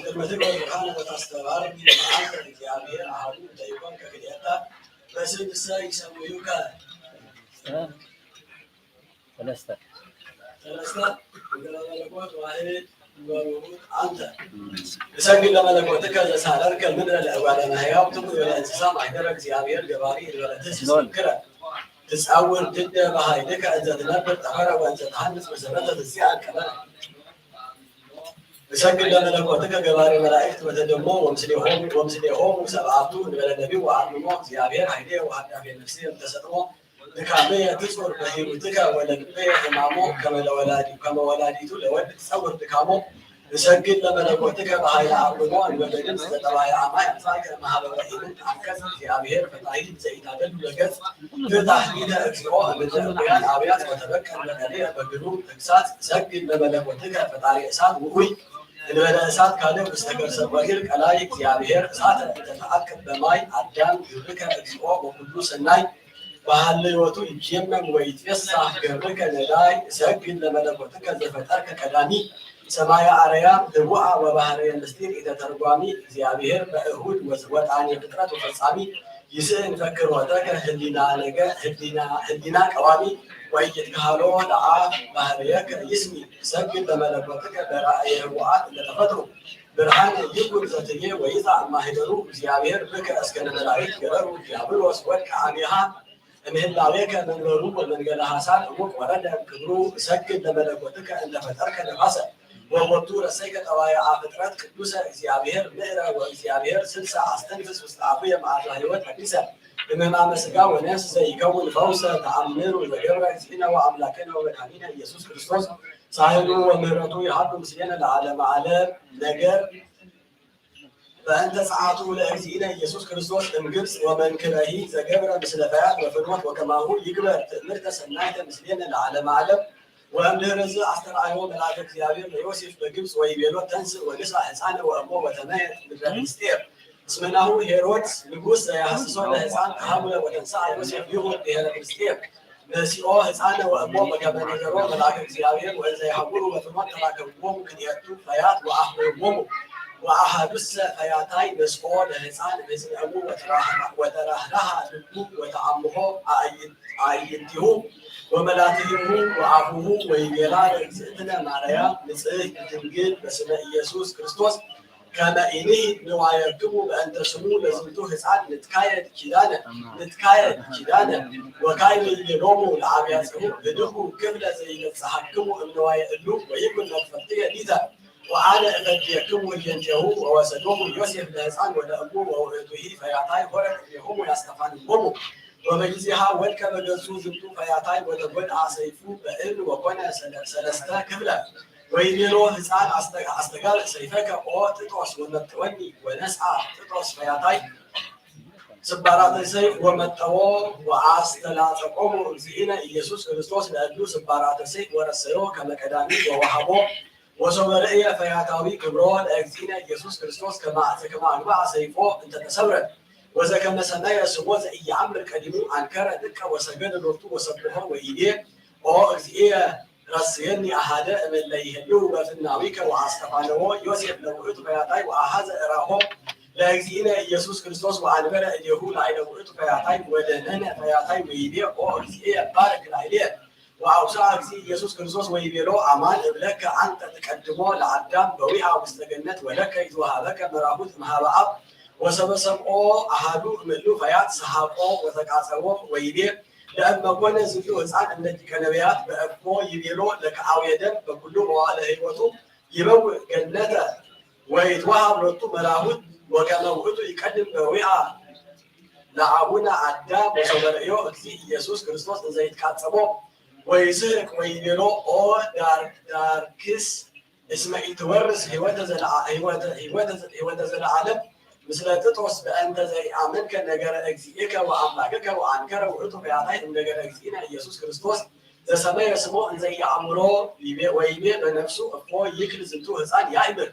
ቅድመ ትግበር ብርሃነ ወታስተብህር መዓልተ እግዚአብሔር አሐዱ እንተ ኢኮንከ ክልኤተ በስም እሰ ይሰምዩከ። ሰለስተ። ሰለስተ። እንደ መለኮት ዋሕድ ወውሁድ አንተ። እሰግድ ለመለኮትከ ዘሳረርከ ምድረ ለእጓለ እመሕያው ትኩ ወለእንስሳ ማሕደረ እግዚአብሔር ገባሪ እንበለ ትስስ ትንክረ። ትጻውር ድደ በኃይልከ እንዘ ትነብር ጠፈረ ወእንዘ ተሐንጽ መሰረተ ትጽአር ቀመረ። እሰግድ ለመለኮትከ ገባሬ መላእክት በተደሞ ወምስሌሆሙ፣ ወምስሌሆሙ ሰብአቱ እንበለ ነቢብ ወአርምሞ እግዚአብሔር ኃይሌ ወሀዳፌ ነፍሴ እምተሰጥሞ ድካሜ ትጹር በሂሩትከ ወለልቤ ሕማሞ ከመ ለወላዲ-፣ ከመ ወላዲቱ ለወልድ ትጸውር ድካሞ እሰግድ ለመለኮትከ በኃይለ አርምሞ እንበለ ድምፅ ዘጠባየ አማይ አምሳልከ እምሃበ ወኢምንት አንቀጽ እግዚአብሔር ፈታሂ ዘኢታደሉ ለገጽ ትእታህሊተ እግዚኦ እምነ እኩያን አብያት ወተበቀል በቀልየ በግሩም ተግሳጽ እሰግድ ለመለኮትከ ፈጣሪ እሳት ውኡይ እንበለ እሳት ካልእ ውስተ ከርሰ ቆሪር ቀላይ እግዚአብሔር እሳተ እንተ ተአቅብ በማይ አዳም ግብርከ እግዚኦ ወኩሉ ሰናይ በሃለዮቱ ይትየመም ወይትፌሳህ ገብርከ ነዳይ እሰግድ ለመለኮትከ ዘፈጠርከ ቀዳሚ ሰማየ አርያም ህቡአ ወባህርየ ምስጢር ኢተተርጓሚ እግዚአብሔር በእሁድ ወጣኔ ፍጥረት ወፈጻሚ ይስእን ፈክሮተከ ህሊና ነገ ህሊና ህሊና ቀዋሚ ወኢይትከሃሎ ለአፍ ባህርየከ ይስሚ እሰግድ ለመለኮትከ በራእየ ህቡአት ለተፈጥሩ ብርሃን ይኩን ዘትቤ ወይጻእ እማህደሩ እግዚአብሔር ብከ እስከ ለመላእክት ገረሩ ዲያብሎስ ወድቀ አሜሃ እምህላዌከ መንበሩ ወመንገለ ሐሳር እውቅ ወረደ እምክብሩ እሰግድ ለመለኮትከ እንተ ፈጠርከ ነፋሰ ወቦቱ ረሰይከ ጠባይአ ፍጥረት ቅዱሰ እግዚአብሔር ምዕረ ወእግዚአብሔር ስልሰ አስተንፍስ ውስተ አፉየ መዓዛ ሕይወት አዲሰ እምህማመ ሥጋ ወነፍስ ዘይከውን ፈውሰ ተአምር ወዘገብረ እግዚእነ ወአምላክነ ወመድኃኒነ ኢየሱስ ክርስቶስ ሳህሉ ወምህረቱ ይሃሉ ምስሌነ ለዓለመ ዓለም። ነገር በእንተ ጸአቱ ለእግዚእነ ኢየሱስ ክርስቶስ እምግብጽ ወመንክረሂ ዘገብረ ምስለ ፈያት ወፍኖት ወከማሁ ይግበር ትእምርተ ሰናይተ ምስሌነ ለዓለመ ዓለም። ወእምድህርዝ አስተርአዮ መልአከ እግዚአብሔር ለዮሴፍ በግብጽ ወይቤሎ ተንሥእ ወንሳ ሕፃነ ወእሞ ወተመየጥ ምድረ ፍልስጤም እስመ ናሁ ሄሮድስ ንጉሥ ዘያሐስሶ ለሕፃን ተሐምለ ወተንሥአ ዮሴፍ ይሁር ብሔረ ፍልስጤም ነሲኦ ሕፃነ ወእሞ በከመ ነገሮ መልአከ እግዚአብሔር ወእንዘ ይሐውሩ በፍኖት ተራከብዎሙ ክልኤቱ ፈያት ወአፍርህዎሙ። ወአሐዱሰ ፈያታይ ነስኦ ለሕፃን እምእዝነ እሙ ወተራህራሃ ልቡ ወተአምሆ አዕይንቲሁ ወመላትሂሁ ወአፉሁ ወይቤላ ለእግዝእትነ ማርያም ንጽሕት ድንግል በስመ ኢየሱስ ክርስቶስ ከመ ኢንሂት ንዋየክሙ በእንተ ስሙ ለዝንቱ ሕፃን ንትካየድ ኪዳነ ንትካየድ ኪዳነ። ወካይበ ይቤሎሙ ለአብያጽሁ ህድጉ ክፍለ ዘይበጽሐክሙ እምንዋየ እሉ ወይኩን መክፈልትየ ሊተ ወአነ እፈድየክሙ ህየንቴሁ። ወወሰዶሙ ዮሴፍ ለሕፃን ወለእሙ ወውእቱሂ ፈያታይ ሆረ ቅድሜሆሙ ያስተፋንዎሙ። ወበጊዜሃ ወድቀ በገጹ ዝንቱ ፈያታይ ወተጎድአ ሰይፉ በእብን ወኮነ ሰለስተ ክፍለ። ወይቤሎ ሕፃን አስተጋብእ ሰይፈከ ኦ ጥጦስ ወመጥወኒ። ወነስአ ጥጦስ ፈያታይ ስባራተ ሰይፍ ወመጠዎ ወአስተላጸቆሙ እግዚእነ ኢየሱስ ክርስቶስ ለእሉ ስባራተ ሰይፍ ወረሰዮ ከመ ቀዳሚ ወወሀቦ። ወሶበ ርእየ ፈያታዊ ክብሮ ለእግዚእነ ኢየሱስ ክርስቶስ ከመ ዘከመ አግብአ ሰይፎ እንተ ተሰብረ ወዘከመ ሰመየ ስሞ ዘኢየአምር ቀዲሙ አንከረ ጥቀ ወሰገደ ሎቱ ወሰብሖ ወይቤ ኦ እግዚእየ ረስየኒ አሐደ እምእለ ይሄልው በፍናዊከ ወአስተፋነዎ ዮሴፍ ለውእቱ ፈያታይ ወአሐዘ እራሆ ለእግዚእነ ኢየሱስ ክርስቶስ ወአንበረ እዴሁ ላዕለ ውእቱ ፈያታይ ወደነነ ፈያታይ ወይቤ ኦ እግዚእየ ባርክ ላዕሌየ። ወአውስአ እግዚእ ኢየሱስ ክርስቶስ ወይቤሎ አማን እብለከ አንተ ትቀድሞ ለአዳም በዊአ ውስተ ገነት ወለከ ይትወሀበከ መራሁት እምሃበ አብ። ወሰበ ሰምዖ አሐዱ እምእሉ ፈያት ሰሐቆ ወተቃጸቦ ወይቤ ለእመ ኮነ ዝንቱ ሕፃን እምነ ዲቀ ነቢያት በእኮ ይቤሎ ለከአውየ ደም በኩሉ መዋዕለ ሕይወቱ ይበውእ ገነተ ወይትወሀብ ሎቱ መራሁት ወከመ ውእቱ ይቀድም በዊአ ለአቡነ አዳም ወሶበ ርእዮ እግዚእ ኢየሱስ ክርስቶስ እንዘ ይትቃጸቦ ወይስሕቅ ወይቤሎ ኦ ዳርዳርክስ እስመ ኢትወርስ ሕይወተ ዘለዓለም ምስለ ጥጦስ በእንተ ዘኢአመንከ ነገረ እግዚእከ ወአምላክከ ወአንከረ ውእቱ ፈያታይ እምነገረ እግዚእነ ኢየሱስ ክርስቶስ ዘሰመየ ስሞ እንዘ ኢየአምሮ ወይቤ በነፍሱ እፎ ይክል ዝንቱ ሕፃን ያእምር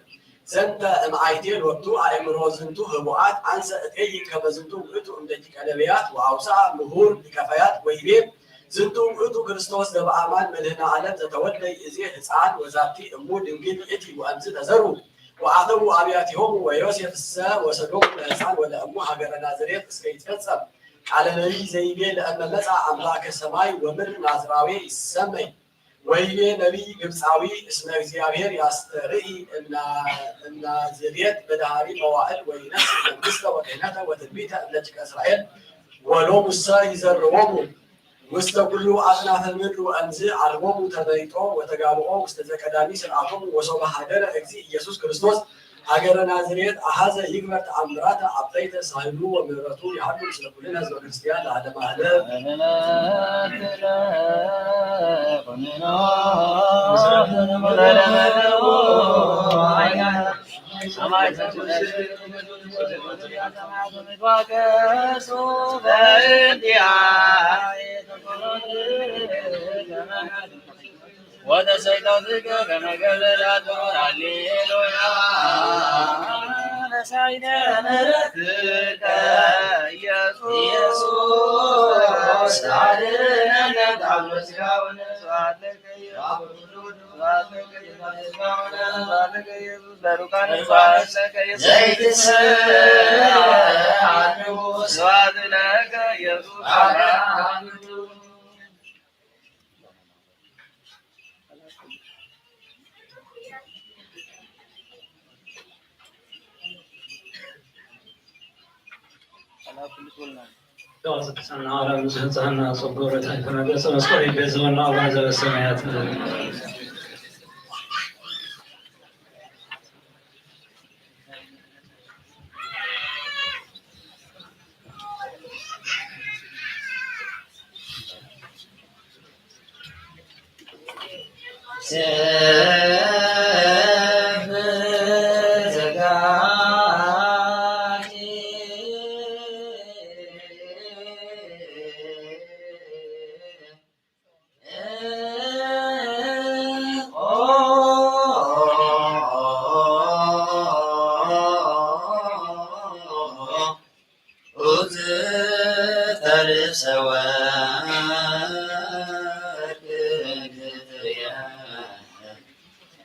ዘንተ እምአይቴ ሎቱ አእምሮ ዝንቱ ህቡአት አንሰ እጠይቅ ከመ ዝንቱ ውእቱ እምደቂቀ ነቢያት ወአውስአ ምሁር ሊቀ ፈያት ወይቤ ዝንቱ ውእቱ ክርስቶስ ዘበአማን መድህነ ዓለም ዘተወልደ ይእዜ ሕፃን ወዛቲ እሙ ድንግል ይእቲ ወእምዝ ተዘሩ ወአተዉ አብያቲሆሙ ወዮሴፍሰ ወሰዶሙ ለሕፃን ወለእሙ ሀገረ ናዝሬት እስከ ይትፈጸም ቃለ ነቢይ ዘይቤ ለእመ መጽአ አምላከ ሰማይ ወምድር ናዝራዌ ይሰመይ ወይቤ ነቢይ ግብፃዊ እስመ እግዚአብሔር ያስተርኢ እምናዝሬት በደሃሪ መዋእል ወይነስ መንግስተ ወክህነተ ወትንቢተ እምነጭቀ እስራኤል ወሎሙሰ ይዘርዎሙ ውስተ ኩሉ አጽናፈ ምድር ወእምዝ አልቦሙ ተመይጦ ወተጋብኦ ውስተ ዘቀዳሚ ስርዓቶሙ ወሶበ ሀደረ እግዚእ ኢየሱስ ክርስቶስ ሀገረ ናዝሬት አሐዘ ይግበር ተአምራተ አበይተ ሳህሉ ወምህረቱ ይሃሉ ምስለ ኩልነ ህዝበ ክርስቲያን ለዓለመ ዓለም።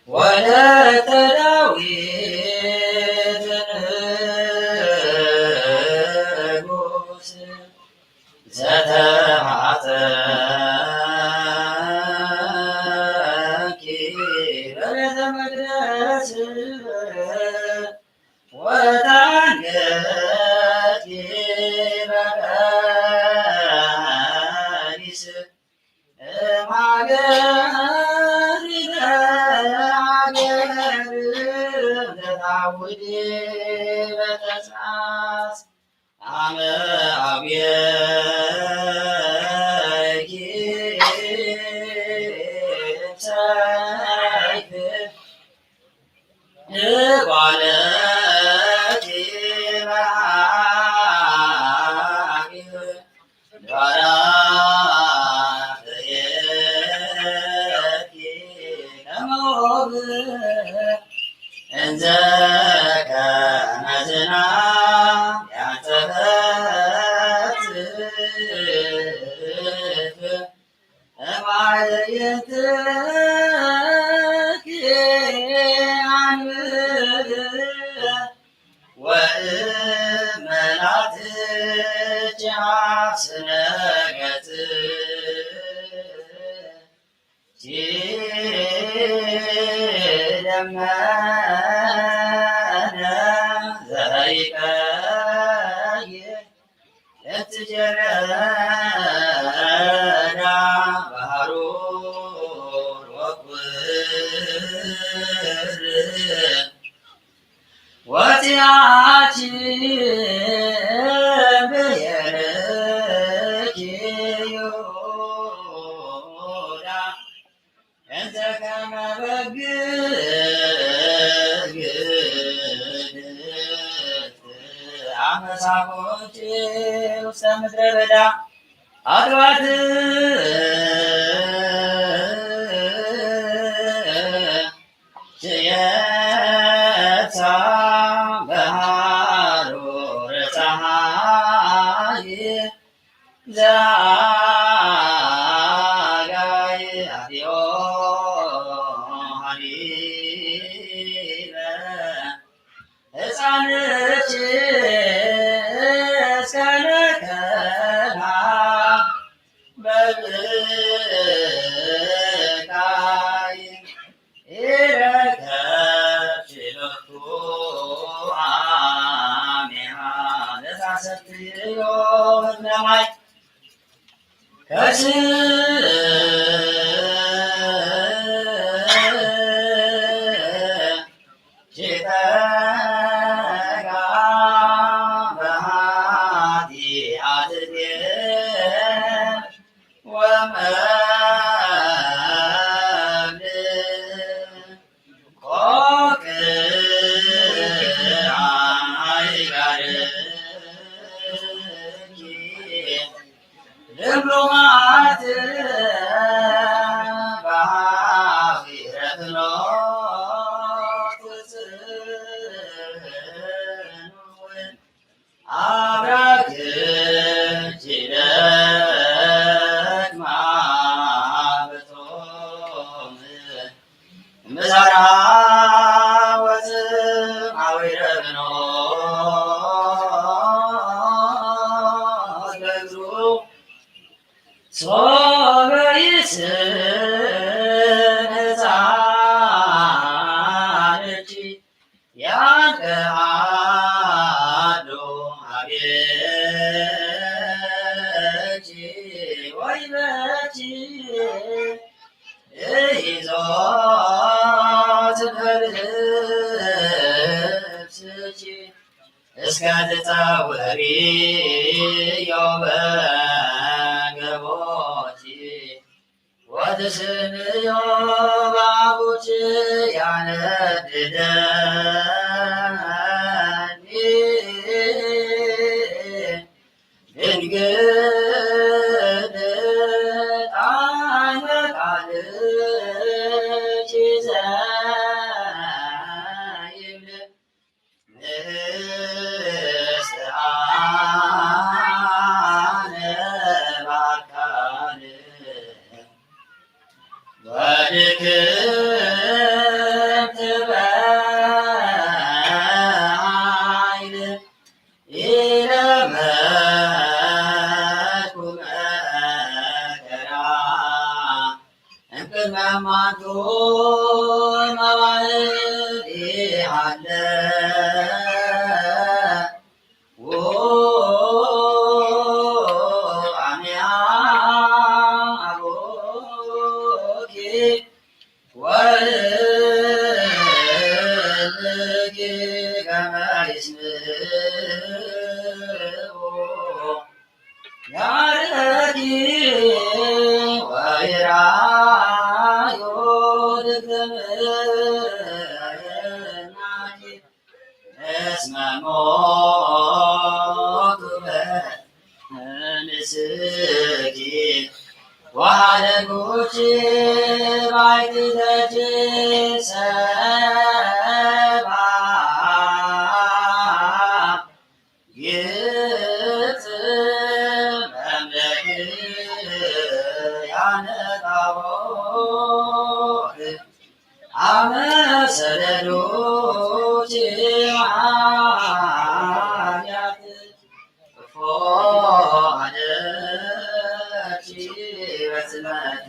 ወለተ ዳዊት ንጉስ ዘተማጸንኪ በቤተ መቅደስ ወታንገትኪ በቀሚስ እምሀገር ለሀገር ተታውዲ በተስዓስ አመ አብየኪ ሰይፍ እጓለኪ መሃኪ ጓራ ተየኪ ከመ ኦብ እንዘ ከመ ዝናም ያንጸፈት እምአዕይንትኪ አንብር ወእመላትኪ አፍስነ ገጽኪ ደመነ ዘይቀይ እትጀረዳ በሐሩር ወቁር ወቲአኪ ብሔርኪ ይሁዳ እንዘ ከመ በግ ግድፍት አመ ሳቦኪ ውስተ ምድረ በዳ አጥባትኪ የብሳ በሐሩር ጸሐይ ዘአጋይ አትዮ ሐሊበ ሕፃንኪ እስከ ነከላ በብካይ ኢረከብኪ ሎቱ አሜሃ ለታሰትዮ እዝነ ማይ ከስቺ ተጋ በኃጢአትኪ ወመብል ቆቅ እስከ ትጸውሪ ዮበ ገቦቲ ወትስምዮ ባቡች ያነድደኒ ድንግል ጣዕመ ቃልኪ ዘይብል ንስአነ በአካል ወድክምት በኃይል ኢለመድኩ መከራ እምቅድመ እማንቱ መዋዕል ኢሃለ ወአሚሃ አቡኪ ወእምኪ ከመ ይስምዑ ያረኪ ወይራዩ ድግምናኪ እስመ ሞቱ በእንስኪ ወሀደጉኪ ባይትተኪ ሰባ ግብጽ መምለክያነ ጣዖት አመ ሰደዱኪ ኃጢአት እፎ አደኪ በጽመት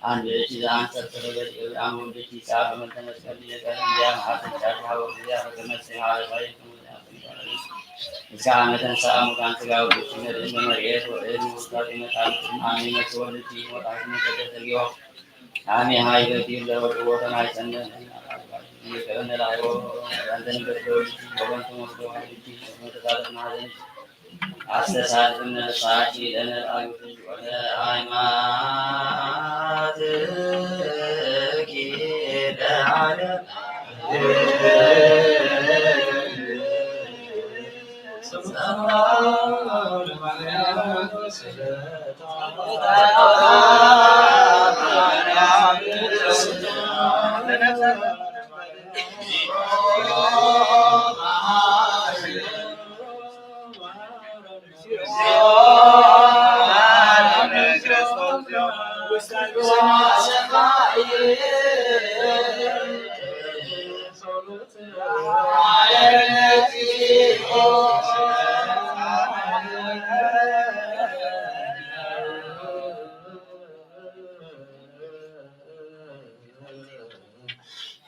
አንድ እጅ ለአንተ ተረገጥ የብርሃን ወልድ እጅ ጻፍ በመልተ መስቀል ሊነቀል እንዲያ መሐዘን ቻት ሀበው ጊዜ አፈቀመት ሴማረ ሳይ እስከ አመተን ሰአሙ ከአንተ ጋር ወልድ ሲመድን በመሬት ወደ ንጉሥ ፋጢመት አልኩና አሚመት ወልድ ይሞጣት መቀደስ ተጊዮ አሜ ሀይ በፊት ለወጡ ወተን አይሰነን ይቀበነ ላይሮ አንተን በደው ልጅ ወበንቱ ወስዶ ሀይ ልጅ መተሳለፍ ማዘን አስተሳልፍነ ሳኪ ለነ ጣይቱ ወለ ሃይማኖትኪ ለዓለም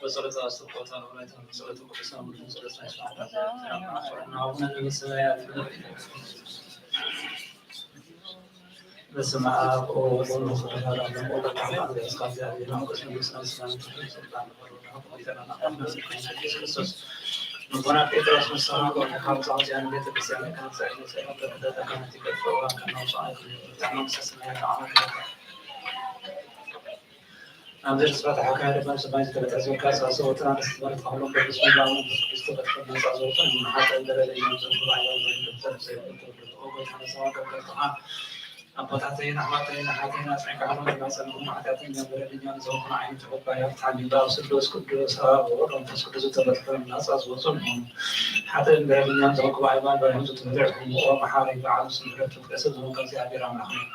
በጸሎተ አስተቆታ ነው ላይ ተመሰረቱ ቅዱሳን ሁሉ ጸሎት ላይ አቡነ ዘበሰማያት። በስመ አብ ወወልድ ወመንፈስ ቅዱስ አሐዱ አምላክ። ወለተ አማኑኤል እስከ እግዚአብሔር መንፈስ ቅዱስ ነው። ስልጣን አምዘ ርዝቀ ተሐካሪ በምሰ ማይ ዝተበትሐ ዘወርቅ አሳሰ ወጥና ርዝቅ በረት ከሁሎም በብስም ላሙ ቅዱስ ተበትሐ ነጻ ዘወርቅ ምን ሐጠ እንደረለ ያም ዘንኩ ባይባል በረት ተብሰ ተወልድ ኦጎ ተነሳ ወቀብረ ተሃ አባታተይን አሕዋተይን አሓተይን አጽንዕከ ሐሎን ተማጸንኩም ኃጢአተኛ በደለኛ ንዘወርቅ አይን ተቆባይ አፍትሐኒ። በአብ ስሉስ ቅዱስ አብ ወወልድ ወመንፈስ ቅዱስ ተበትሐ ነጻ ዘወርቅ ምን ሐጠ እንደረለ ያም ዘንኩ ባይባል በረት ተበትሐ ኦ መሐሪ በዓል ስምረት ተቀሰ ዘወርቅ እግዚአብሔር አምላክ ነው።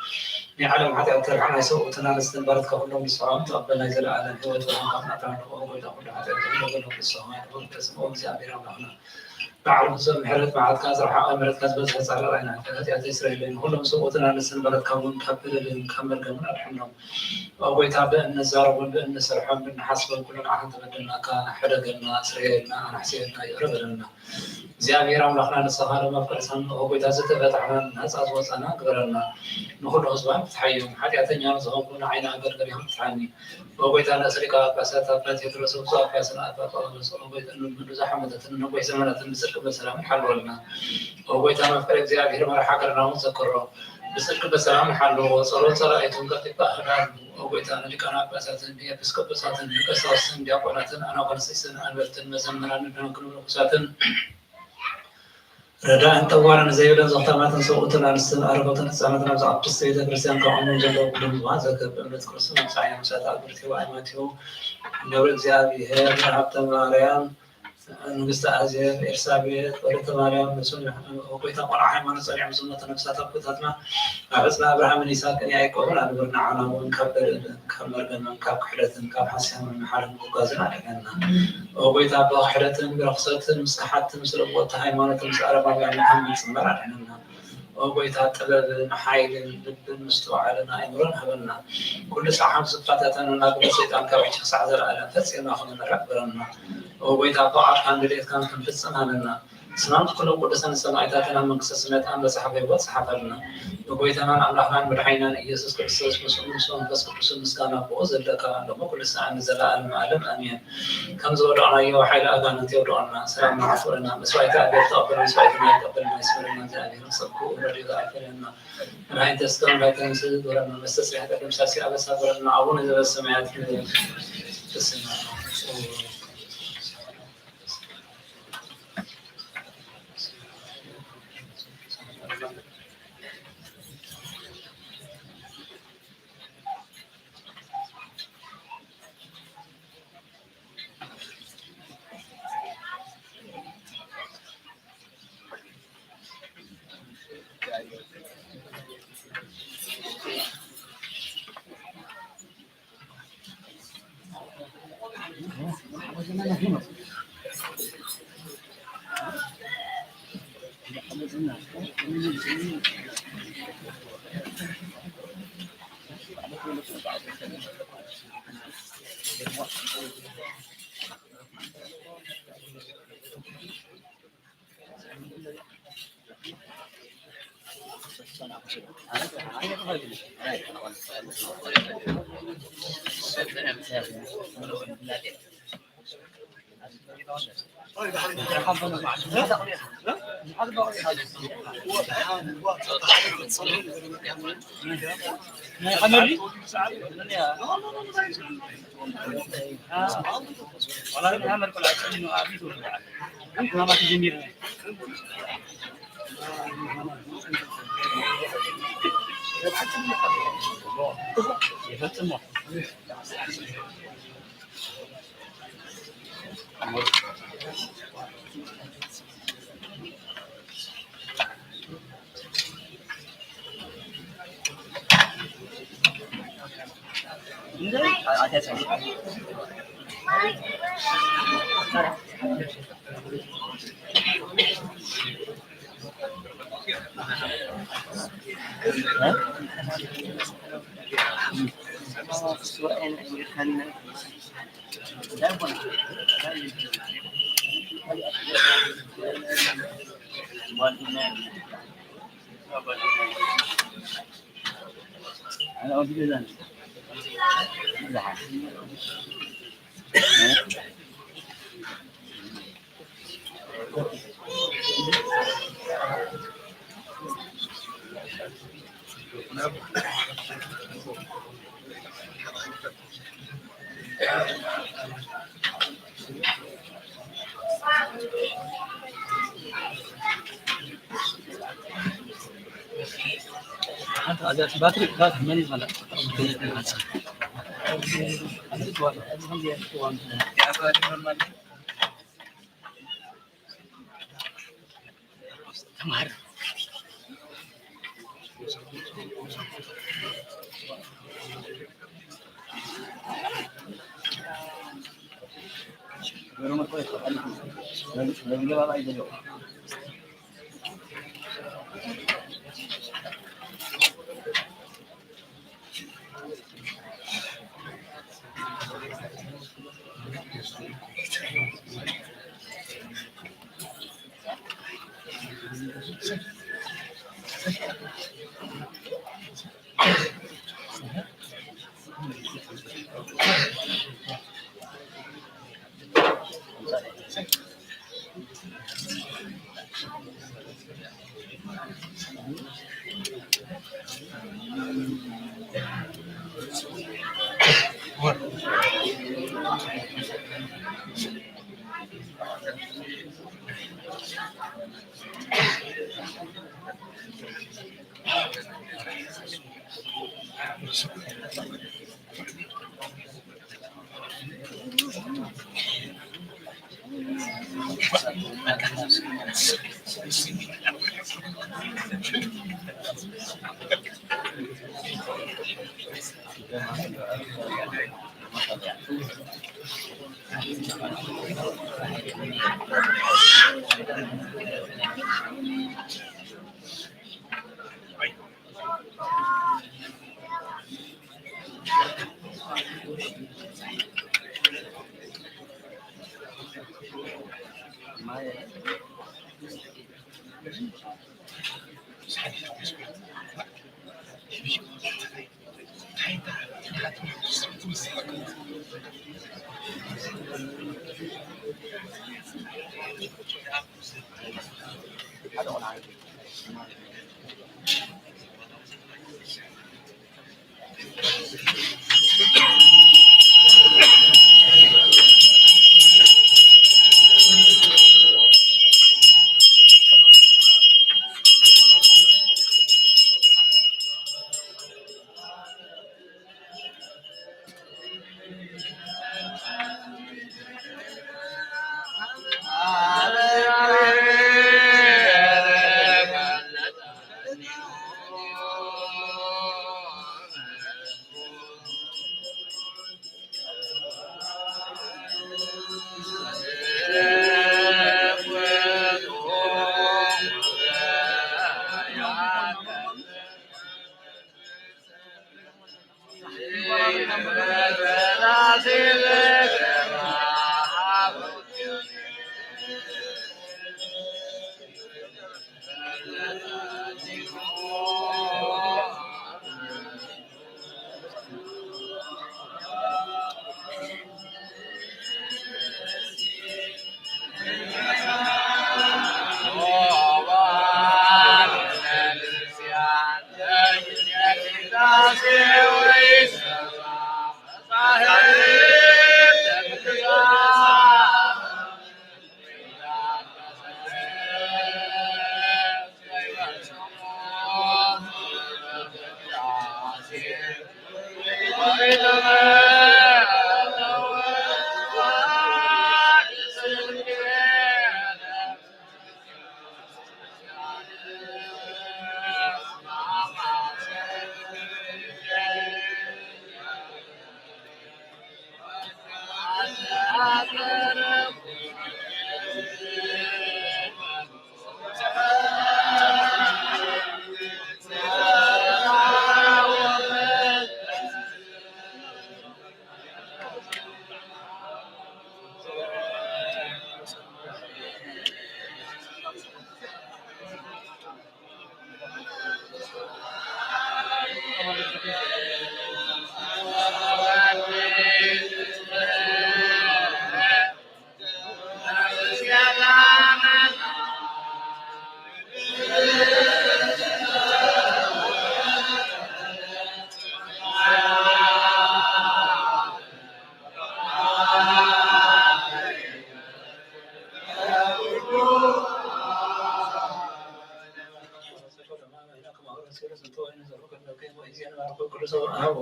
የዓለም ኃጢአት ተርፋ ናይ ሰብኡትን አንስትን ባረትከ ኩሎም ንስኻም ተቀበል። ናይ ዘለዓለም ሕይወት ወሃብካትና ተሃድኦ ጎይታ ኩሉ ኃጢአት ተቀበል። ንስኻ ንጉስ ተስሞ እግዚአብሔር አምላክና። በዓል ፍጹም ምሕረት መዓትካ ዝረሓቐ ምሕረትካ ዝበዝሐ ጻድቕ ኣይናን። ኃጢአት ይስረየለይ። ንኹሎም ሰብኡትን አንስትን ባረትካ እውን ካብ በደልን ካብ መርገምን ኣድሕኖም። ኦ ጎይታ ብእንዛረቦን ብእንሰርሖን ብእንሓስቦን ኩሉ ንዓኻ እንተበደልናካ ሕደገልና፣ ስረየልና፣ ኣናሕስየልና፣ ይቕረ በለልና። እግዚኣብሔር ኣምላኽና ንስኻ ዶ መፍቀሪ ሳሚ ኦ ጐይታ ዝተፈታሕናን ናጻ ዝወጻና ግበረና። ንኹሉ ህዝባን ፍትሓዮም። ሓጢኣተኛ ንዝኾንኩ ንዓይን ኣገልገሊኻን ፍትሓኒ። ኦ ጐይታ ንርእሰ ሊቃነ ጳጳሳት ኣባ ቴዎድሮስ ብፁዕ ኣባስና ኣባ ጳውሎስ ኦ ጐይታ ንብዙሕ ዓመታትን ንነዊሕ ዘመናትን ብጽድቅን ብሰላምን ሓልወልና። ኦ ጐይታ መፍቀሪ እግዚኣብሔር መራሕ ሃገርና እውን ዘክሮ። ብጽድቅ በሰላም ሓልዎ። ጸሎት ጸላኢቱን ቀልጢፍካ ኣኽብራ። ኦ ጐይታ፣ ንሊቃነ ጳጳሳትን ኤጲስቆጶሳትን ንቀሳውስትን ዲያቆናትን ኣናጓልሲስን ኣንበብትን መዘምራንን ደናግል ምንኩሳትን ረዳእን ጠዋርን ዘይብለን ዘኽታማትን ሰብኡትን ኣንስትን ኣረጎትን ሕጻናትን ኣብዚ ቅድስት ቤተ ክርስቲያን ከቕሙ ዘለዉ ኩሎም ህዝባ ዘክር። ብእምነት ክርስቶስ ኣምሳዕያ ምሳታ ኣግብርቲሁ ኣሕዋቲሁ ገብረ እግዚኣብሔር ሃብተ ማርያም ንግስቲ ኣዜብ፣ ኤልሳቤጥ፣ ወለተ ማርያም፣ ንጹህ ኦ ጐይታ፣ ቆልዓ ሃይማኖት ጸኒዖም ዝሞቱ ነፍሳት ኣቦታትና ኣብ ሕጽና ኣብርሃምን ይስሐቅን ያዕቆብን ኣንብር። ንዓና እውን ካብ በደልን ካብ መርገምን ካብ ክሕደትን ካብ ሓሳትን ምሕረት ምጉዓዝን ኣድሕነና። ኦ ጐይታ፣ ብኽሕደትን ብርኽሰትን ምስ ከሓድትን ምስ ለወጥቲ ሃይማኖትን ምስ ኣረማውያንን ካብ ምጽማር ኣድሕነና። ኦ ጐይታ፣ ጥበብን ሓይልን ልብን ምስትውዓልን ኣእምሮን ሃበና። ኩሉ ጻዕቕና ዝፈታተነና ግብረ ሰይጣን ካብ ሕጂ ክሳዕ ዘለኣለም ፈጺምና ክንመርሕ ግበረና። ኦ ጐይታ፣ ፍቓድካን ድሌትካን ክንፍጽም ሃበና። ስማም ኩሎም ቅዱሳን ሰማእታትን ኣብ መንግስተ ሰማያት ኣንበሳ ሕያወት ጽሓፈልና። ንጐይታናን ኣምላኽናን መድሓኒናን ኢየሱስ ክርስቶስ ምስኡ ምስ መንፈስ ቅዱስን ምስጋና ብኡ ዘለካ ሎሚ ኩሉ ሰዓት ንዘለኣለም ዓለም ኣሜን። ከም ዝወደቕናዮ ሓይሊ ኣጋንንት የውድቐልና፣ ሰላም ንዓኹ ይኹን። መስዋዕተ ኣቤል ተቐበል፣ መስዋዕትና ይቀበል፣ ናይ ስመረና እግዚኣብሔር ንሰብኩ ረድኤቱ ኣይፈለየና። መድኃኒተ ሥጋ መድኃኒተ ነፍስ ግበረና፣ መስተስርያተ ደምሳሴ አበሳ ግበረና። አቡነ ዘበሰማያት ይትቀደስ ስምከ።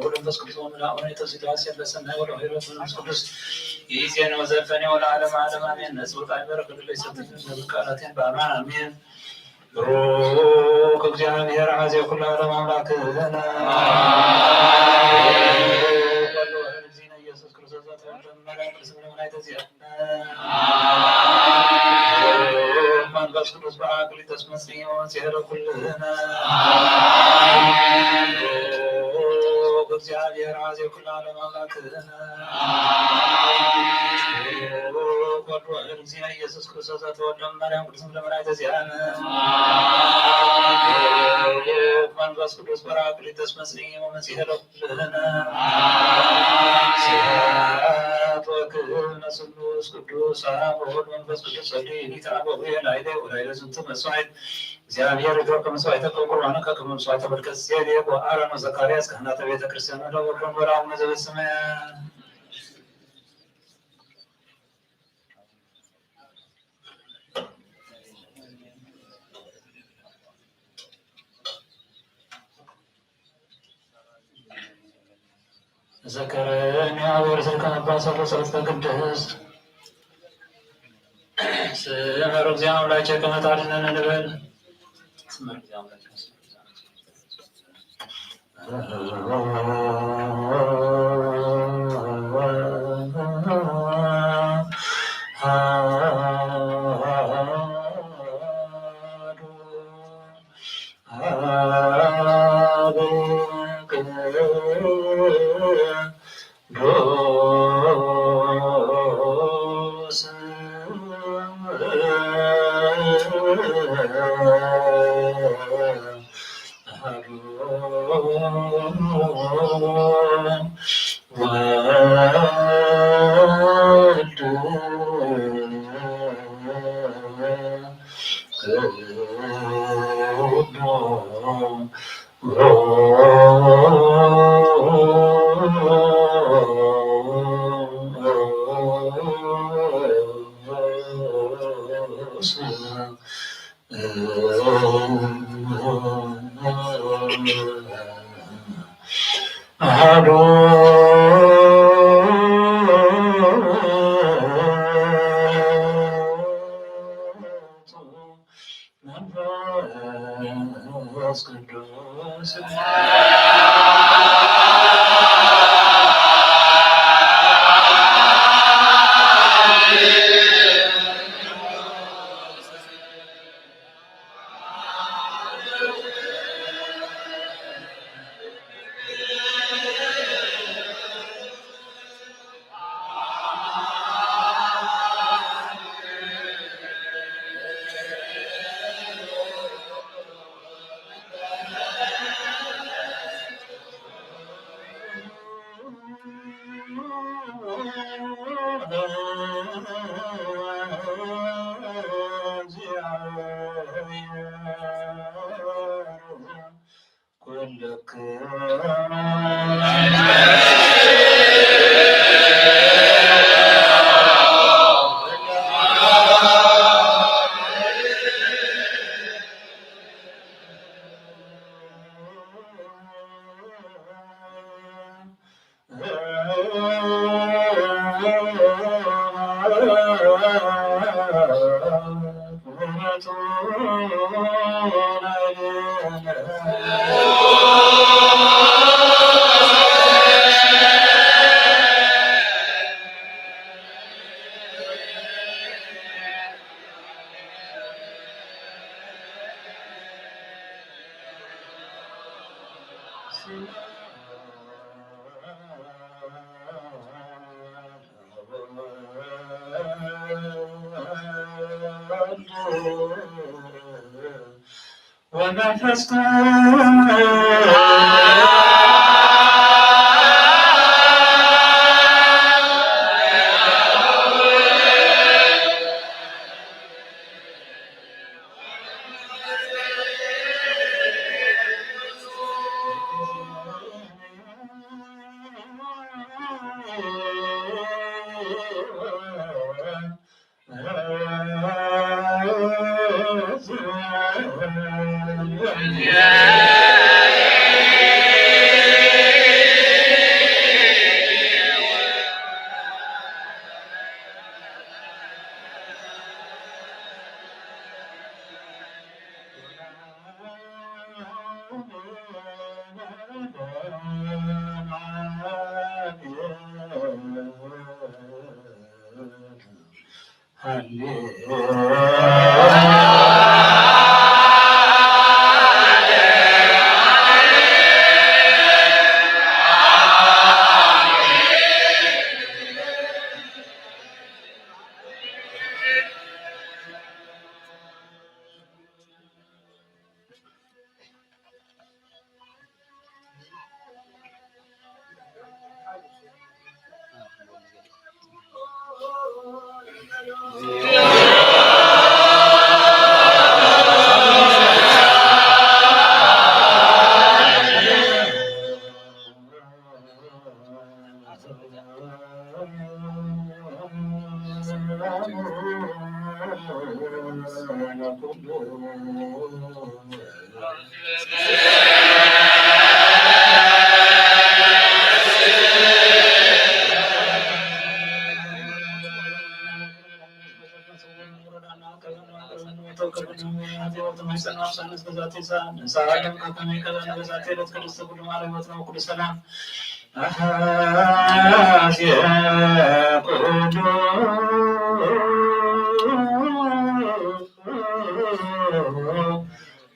ወወልድ ወመንፈስ ቅዱስ ወመልአተ ምኔቱ ስላሴ ለሰናይ ወለኸይር ወመንፈስ ቅዱስ ይእዜኒ ወዘልፈኒ ወለዓለመ ዓለም አሜን። ነጽውት አይመረ ክልል ይሰጥን ለብቃላቴን በአማን አሜን። ብሩክ እግዚአብሔር አዜ ኩሉ ዓለም አምላክነ። ወወልድ ወመንፈስ ቅዱስ ዘተወልደ እምእመ ማርያም ቅድስት ድንግል ወላዲተ እግዚአብሔር። መንፈስ ቅዱስ በአክሊል ተስመጽዮ ሲሄደ ኩልነ። ብሩክ እግዚአብሔር አዜ ኩሉ ዓለም አምላክነ። ብሩክ ወልድ ወሕይድ እግዚእነ ኢየሱስ ክርስቶስ ዘተወልደ እምእመ ማርያም ቅድስት ድንግል ወላዲተ እግዚአብሔር። ብሩክ መንፈስ ቅዱስ በአክሊል ተስመጽዮ ሲሄደ ስብሐት ወክብር ለስሉስ ቅዱስ አብ ወወልድ ወመንፈስ ቅዱስ ጸልዩ ይትአበው ላዕሌ ወላዕሌ ዝንቱ መስዋዕት። እግዚአብሔር ይትረከብ መስዋዕተ ከቁርባን ከመ መስዋዕተ በልከ ሴሌ ወአሮን ወዘካርያስ ካህናተ ቤተ ክርስቲያን ወለወልዶን ወለአቡነ ዘበሰማያት። ዘከረኒ አብ ወርሰልከ አባ ሰሎ ጸሎትከ ቅድስት። ስመር እግዚአብሔር አምላኬ ከመ ታድነነ ንበል። ስመር እግዚአብሔር አምላኬ ወመንፈስ ቅዱስ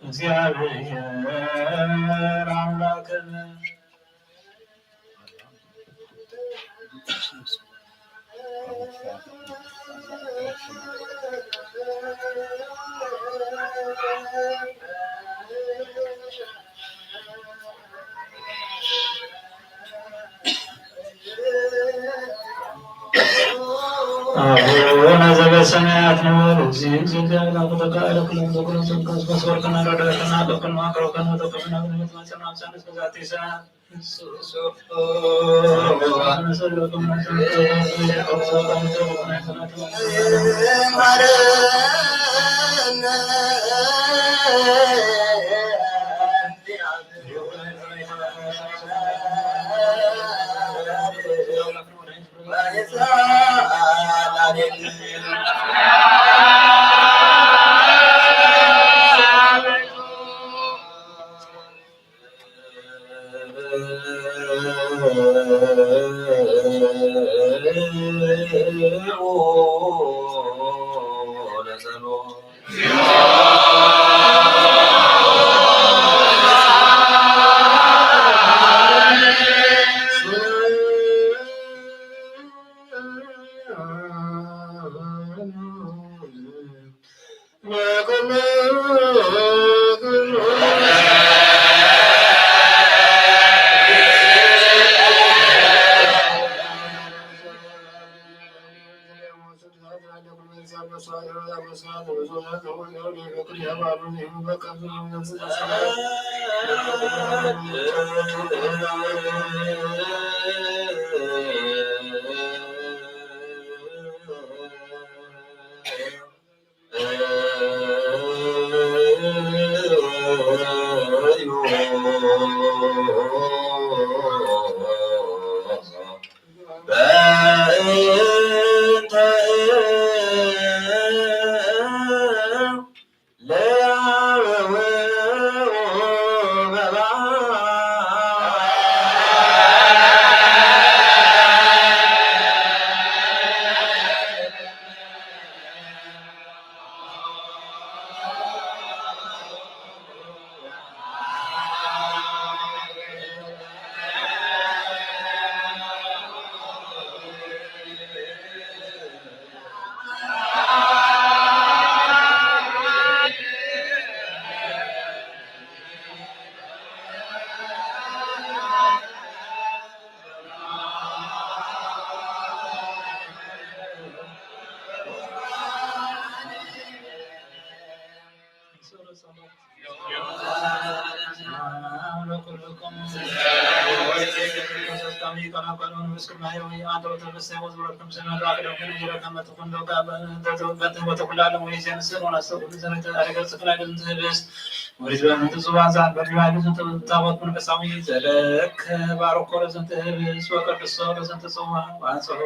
እግዚአብሔር አምላክን አቡነ ዘበሰማያት ንበል። እግዚእ፣ እግዚእ፣ እግዚእ፣ አምላክ ተካለ ኩሎም ዘኩሎም ስልጣን ስበስ ወርቅና ረዳትና ለኩል ማቅረብ ከነ ተቀብና ብንመት ማጸና አምሳንስ በዛቲ ሰዓት። ኦሪት በምንቱ ጽዋ ዛን በድባይ ብዙ ታቦት መንፈሳዊ ዘለከ ባርኮ ለዝንተ ህብስት ወቀድሶ ለዝንተ ጽዋ ወአንጽሖሙ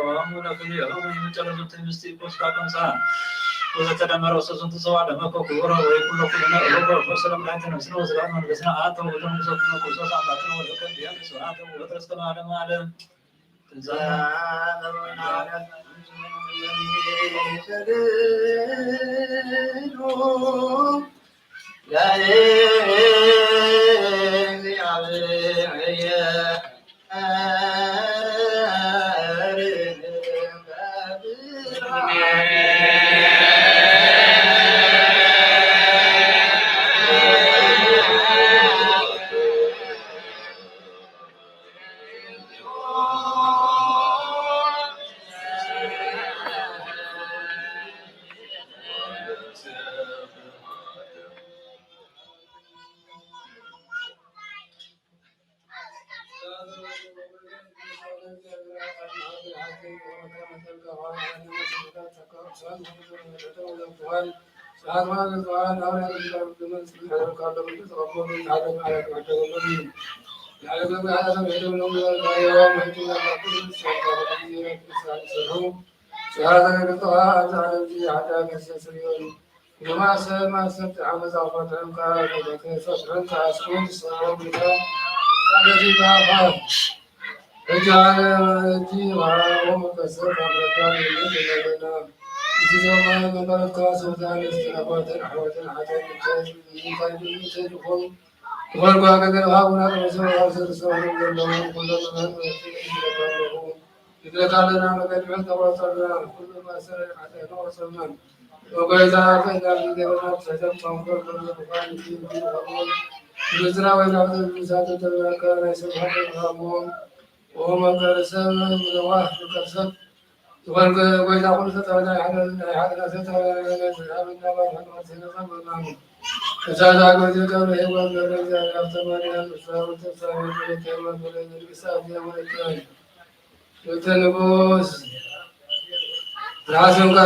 ለክልኤሆሙ ይምጡ ለዝንተ ህብስት ይኩን ስጋ ከምሳ ወዘተደመረ ውስተ ዝንቱ ጽዋ ደመ ከክቡረ ወይኩን ለኩልነ እሁበ ወፈውሰ ለመድኃኒተ ነፍስነ ወስጋነ ወመንፈስነ አንተ ውእቱ ንጉሠ ኩሉ ክርስቶስ አምላክነ ወለከ እንዲያነ ስብሐት ወክብር እስከ ለዓለመ ዓለም። ንጉስ ራስንካ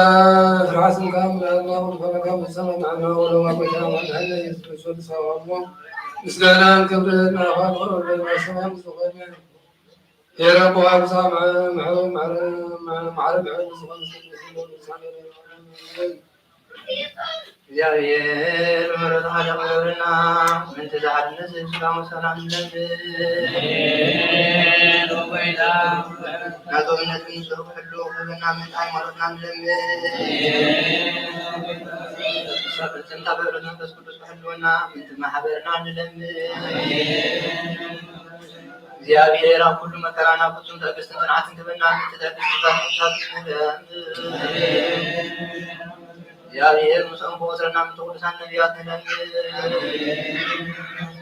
ራስንካ ምናና ወፈረካ ምሰማ ናና ወለዋ በሻ ማን ሀለ ኢየሱስ ክርስቶስ ሰዋሞ ምስጋናን ክብርን ናኻ ወረደ ሰማም ዝኾነ የረብ ዋብዛ ማዕረ ማዕረ ማዕረ ማዕረ ዝኾነ እግዚኣብሔር ምሕረቱ ሀደቅ ይገብርልና። ምንተ ዛሓድነት ሰላም ሰላም ንለምን። ናጾምነትን ጾም ክሕሉ ክህበና ምንተ ሃይማኖትና ንለምን። ጽንታ በረከት መንፈስ ቅዱስ ክሕልወና ምንተ ማሕበርና ንለምን። እግዚኣብሔር ኣብ ኩሉ መከራና ፍጹም ትዕግስትን ጽንዓትን ክህበና ምንተ ትዕግስትን ዛንታን ንለምን። እግዚኣብሔር ምሳኦም ክወስረና ምንተ ቅዱሳን ነቢያት ንለምን።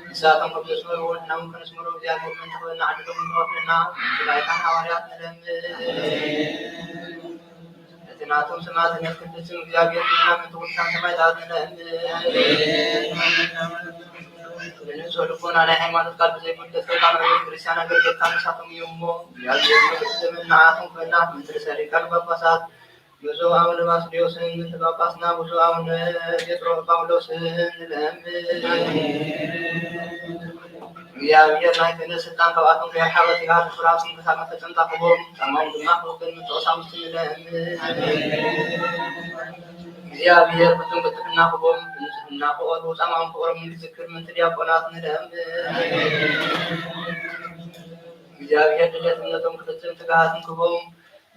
ንሳቶም ከም ዘስመሩ ወንሕና እውን ከነስምሮ እግዚኣብሔር ምእንቲ ክበና ዕድሎም ንወፍልና ምንተ ላይካን ሃዋርያት ንለምን። እቲ ናቶም ሰማዕትነት ክንፍጽም እግዚኣብሔር ክብና ምእንቲ ቅዱሳን ሰማዕታት ንለምን። ብንጹህ ልቦና ናይ ሃይማኖት ቃል ብዘይጉድለት ፈቃር ቤተ ክርስቲያን ኣገልገልካ ንሳቶም እዮም እሞ፣ እግዚኣብሔር ምእንቲ ዘመን ንዓቶም ክበና ምእንቲ ርእሰ ሊቃነ ጳጳሳት ብፁዕ ኣቡነ ባስልዮስን ምእንቲ ጳጳስና ብፁዕ ኣቡነ ጴጥሮ ጳውሎስን ንለምን። እግዚኣብሔር ናይ ክህነት ስልጣን ካብኣቶም ከየርሓቐ ትግሃት ስራሕቶም ክሳብ መፈጸምታ ክህቦም፣ ጻማኦም ድማ ክቕበል ምእንቲ ቀሳውስት ንለምን። እግዚኣብሔር ፍጹም ቅልጥፍና ክህቦም፣ ብንጽህና ክቖርቡ ጻማኦም ፍቕሮም እንክዝክር ምእንቲ ዲያቆናት ንለምን። እግዚኣብሔር ድሌት እምነቶም ክፍጽም ትግሃትን ክህቦም፣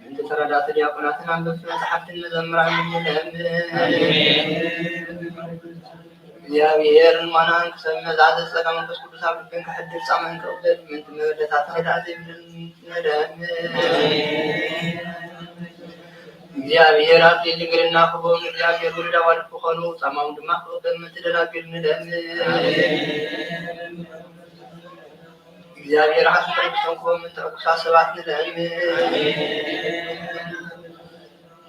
ምእንቲ ተረዳእቲ ዲያቆናትን ኣንበብቲ መጻሕፍትን መዘምራንን ንለምን። እግዚኣብሔር ልመናን ክሰምዕ ዝኣዘዘ ጸጋ መንፈስ ቅዱስ ኣብ ልበን ከሕድር ጻምእን ክቕበል ምእንቲ መበለታትን ረዳኢ ዘይብለን ንለምን። እግዚኣብሔር ኣብ ድንግልና ክህቦም እግዚኣብሔር ውሉድ ኣዋልድ ክኾኑ ጻማኦም ድማ ክቕበል ምእንቲ ደናግል ንለምን። እግዚኣብሔር ዓስቢ ተረግሶም ክህቦም ምእንቲ ዕጉሳት ሰባት ንለምን።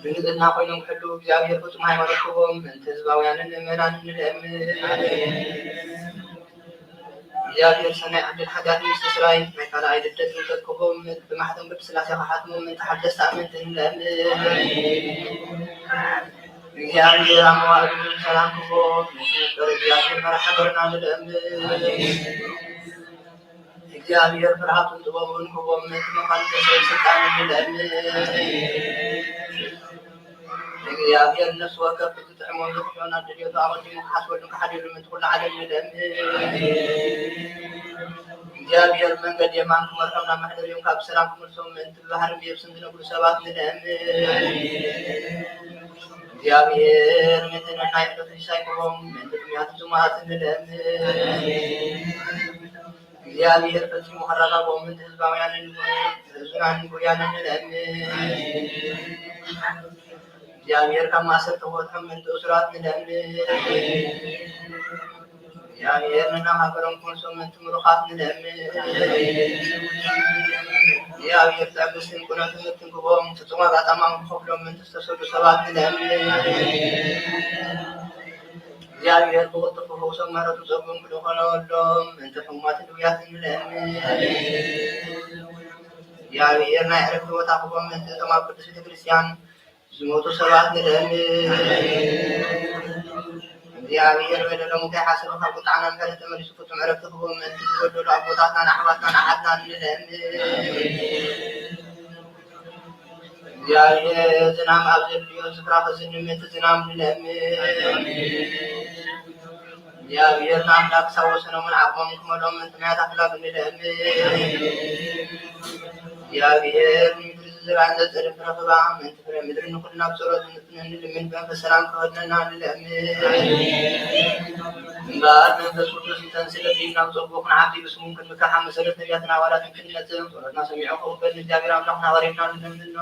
ብንጽህና ኮይኖም ክሕልዉ እግዚኣብሔር ፍጹም ሃይማኖት ክህቦም ምእንቲ ህዝባውያንን ምእመናንን ንለምን። እግዚኣብሔር ሰናይ ዕድል ሓጢኣት ምስትስራይ ናይ ካልኣይ ልደት ጥምቀት ክህቦም ብማሕተም ቅድስት ሥላሴ ክሓትሞም ምእንቲ ሓደስቲ ኣመንቲ ንለምን። እግዚኣብሔር ኣብ መዋዕሉ ሰላም ክህቦም ምእንቲ መፍቀሪ እግዚኣብሔር መራሕ ሃገርና ንለምን። እግዚኣብሔር ፍርሃቱን ጥበቡን ክህቦም ምእንቲ መኳንንተ ሰበ ስልጣን ንለምን። እግዚኣብሔር ነፍሲ ወከፍ ዝጥዕሞን ዝኽፍኦን ኣደልዮቱ ኣቐዲሙ ክሓስበሉን ክሓድየሉን ምእንቲ ኩሉ ዓለም ንለምን። እግዚኣብሔር መንገድ የማን ክመርሖም፣ ናብ መሕደርዮም ካብ ብሰላም ክመልሶም፣ ምእንቲ ብባሕርን ብየብስን ዝነብሩ ሰባት ንለምን። እግዚኣብሔር ምእንቲ ንሕና ይቕደስ ሲሳይ ክህቦም፣ ምእንቲ ጥሙያትን ጽሙኣትን ንለምን። እግዚኣብሔር ፈጺሙ ከረጋግኦም፣ ምእንቲ ህዝባውያንን ህዝብናን ውሩያንን ንለምን። እግዚኣብሔር ካብ ማእሰርቲ ክፈትሖም፣ ምእንቲ እሱራት ንለምን። እግዚኣብሔር ንናይ ሃገሮም ክመልሶም፣ ምእንቲ ምሩኻት ንለምን። እግዚኣብሔር ትዕግስትን ቅኑዕ ትምህርትን ክህቦም፣ ፍጹም ዋጋ ጻማኦም ክኸፍሎም፣ ምእንቲ ዝተሰዱ ሰባት ንለምን። እግዚኣብሔር ብቕልጡፍ ክፈውሶም፣ ምሕረቱ ጸግኡ ምሉእ ክኾነሎም፣ ምእንቲ ሕሙማትን ድውያትን ንለምን። እግዚኣብሔር ናይ ዕረፍቲ ቦታ ክህቦም፣ ምእንቲ እቶም ኣብ ቅድስት ቤተ ክርስቲያን ዝሞቱ ሰባት ንለምን። እግዚኣብሔር በደሎም ከይሓሰበ ካብ ቁጥዓና ምሕረት ተመሊሱ ፍጹም ዕረፍቲ ክህቦም፣ ምእንቲ ዝበደሉ ኣቦታትናን ኣሕዋትናን ኣሓትናን ንለምን። እግዚኣብሔር ዝናም ኣብ ዘድልዮ ስፍራ ከዝንብ፣ ምእንቲ ዝናም ንለምን። እግዚኣብሔር ንኣምላክ ክሳብ ወሰኖምን ዓቕሞምን ክመልኦም፣ ምእንቲ ማያት ኣፍላግ ንለምን። እግዚኣብሔር ንምድሪ ዝዝራእን ዘጸድፍን ፍረ ክህባ፣ ምእንቲ ፍረ ምድሪ ንኹልና ብጸሎት ንጽንዕ ንልምን፣ ብመንፈስ ሰላም ክኸድነና ንለምን። እምበኣር መንፈስ ቅዱስ እንተን ስለ ዲን ናብ ጸጉ ክንዓቢ፣ ብስሙም ክንምካሕ፣ መሰረት ነቢያትን ሃዋርያትን ክንነጽር፣ ጸሎትና ሰሚዑ ክቕበል ንእግዚኣብሔር ኣምላኽና ቀሪብና ንለምኖ።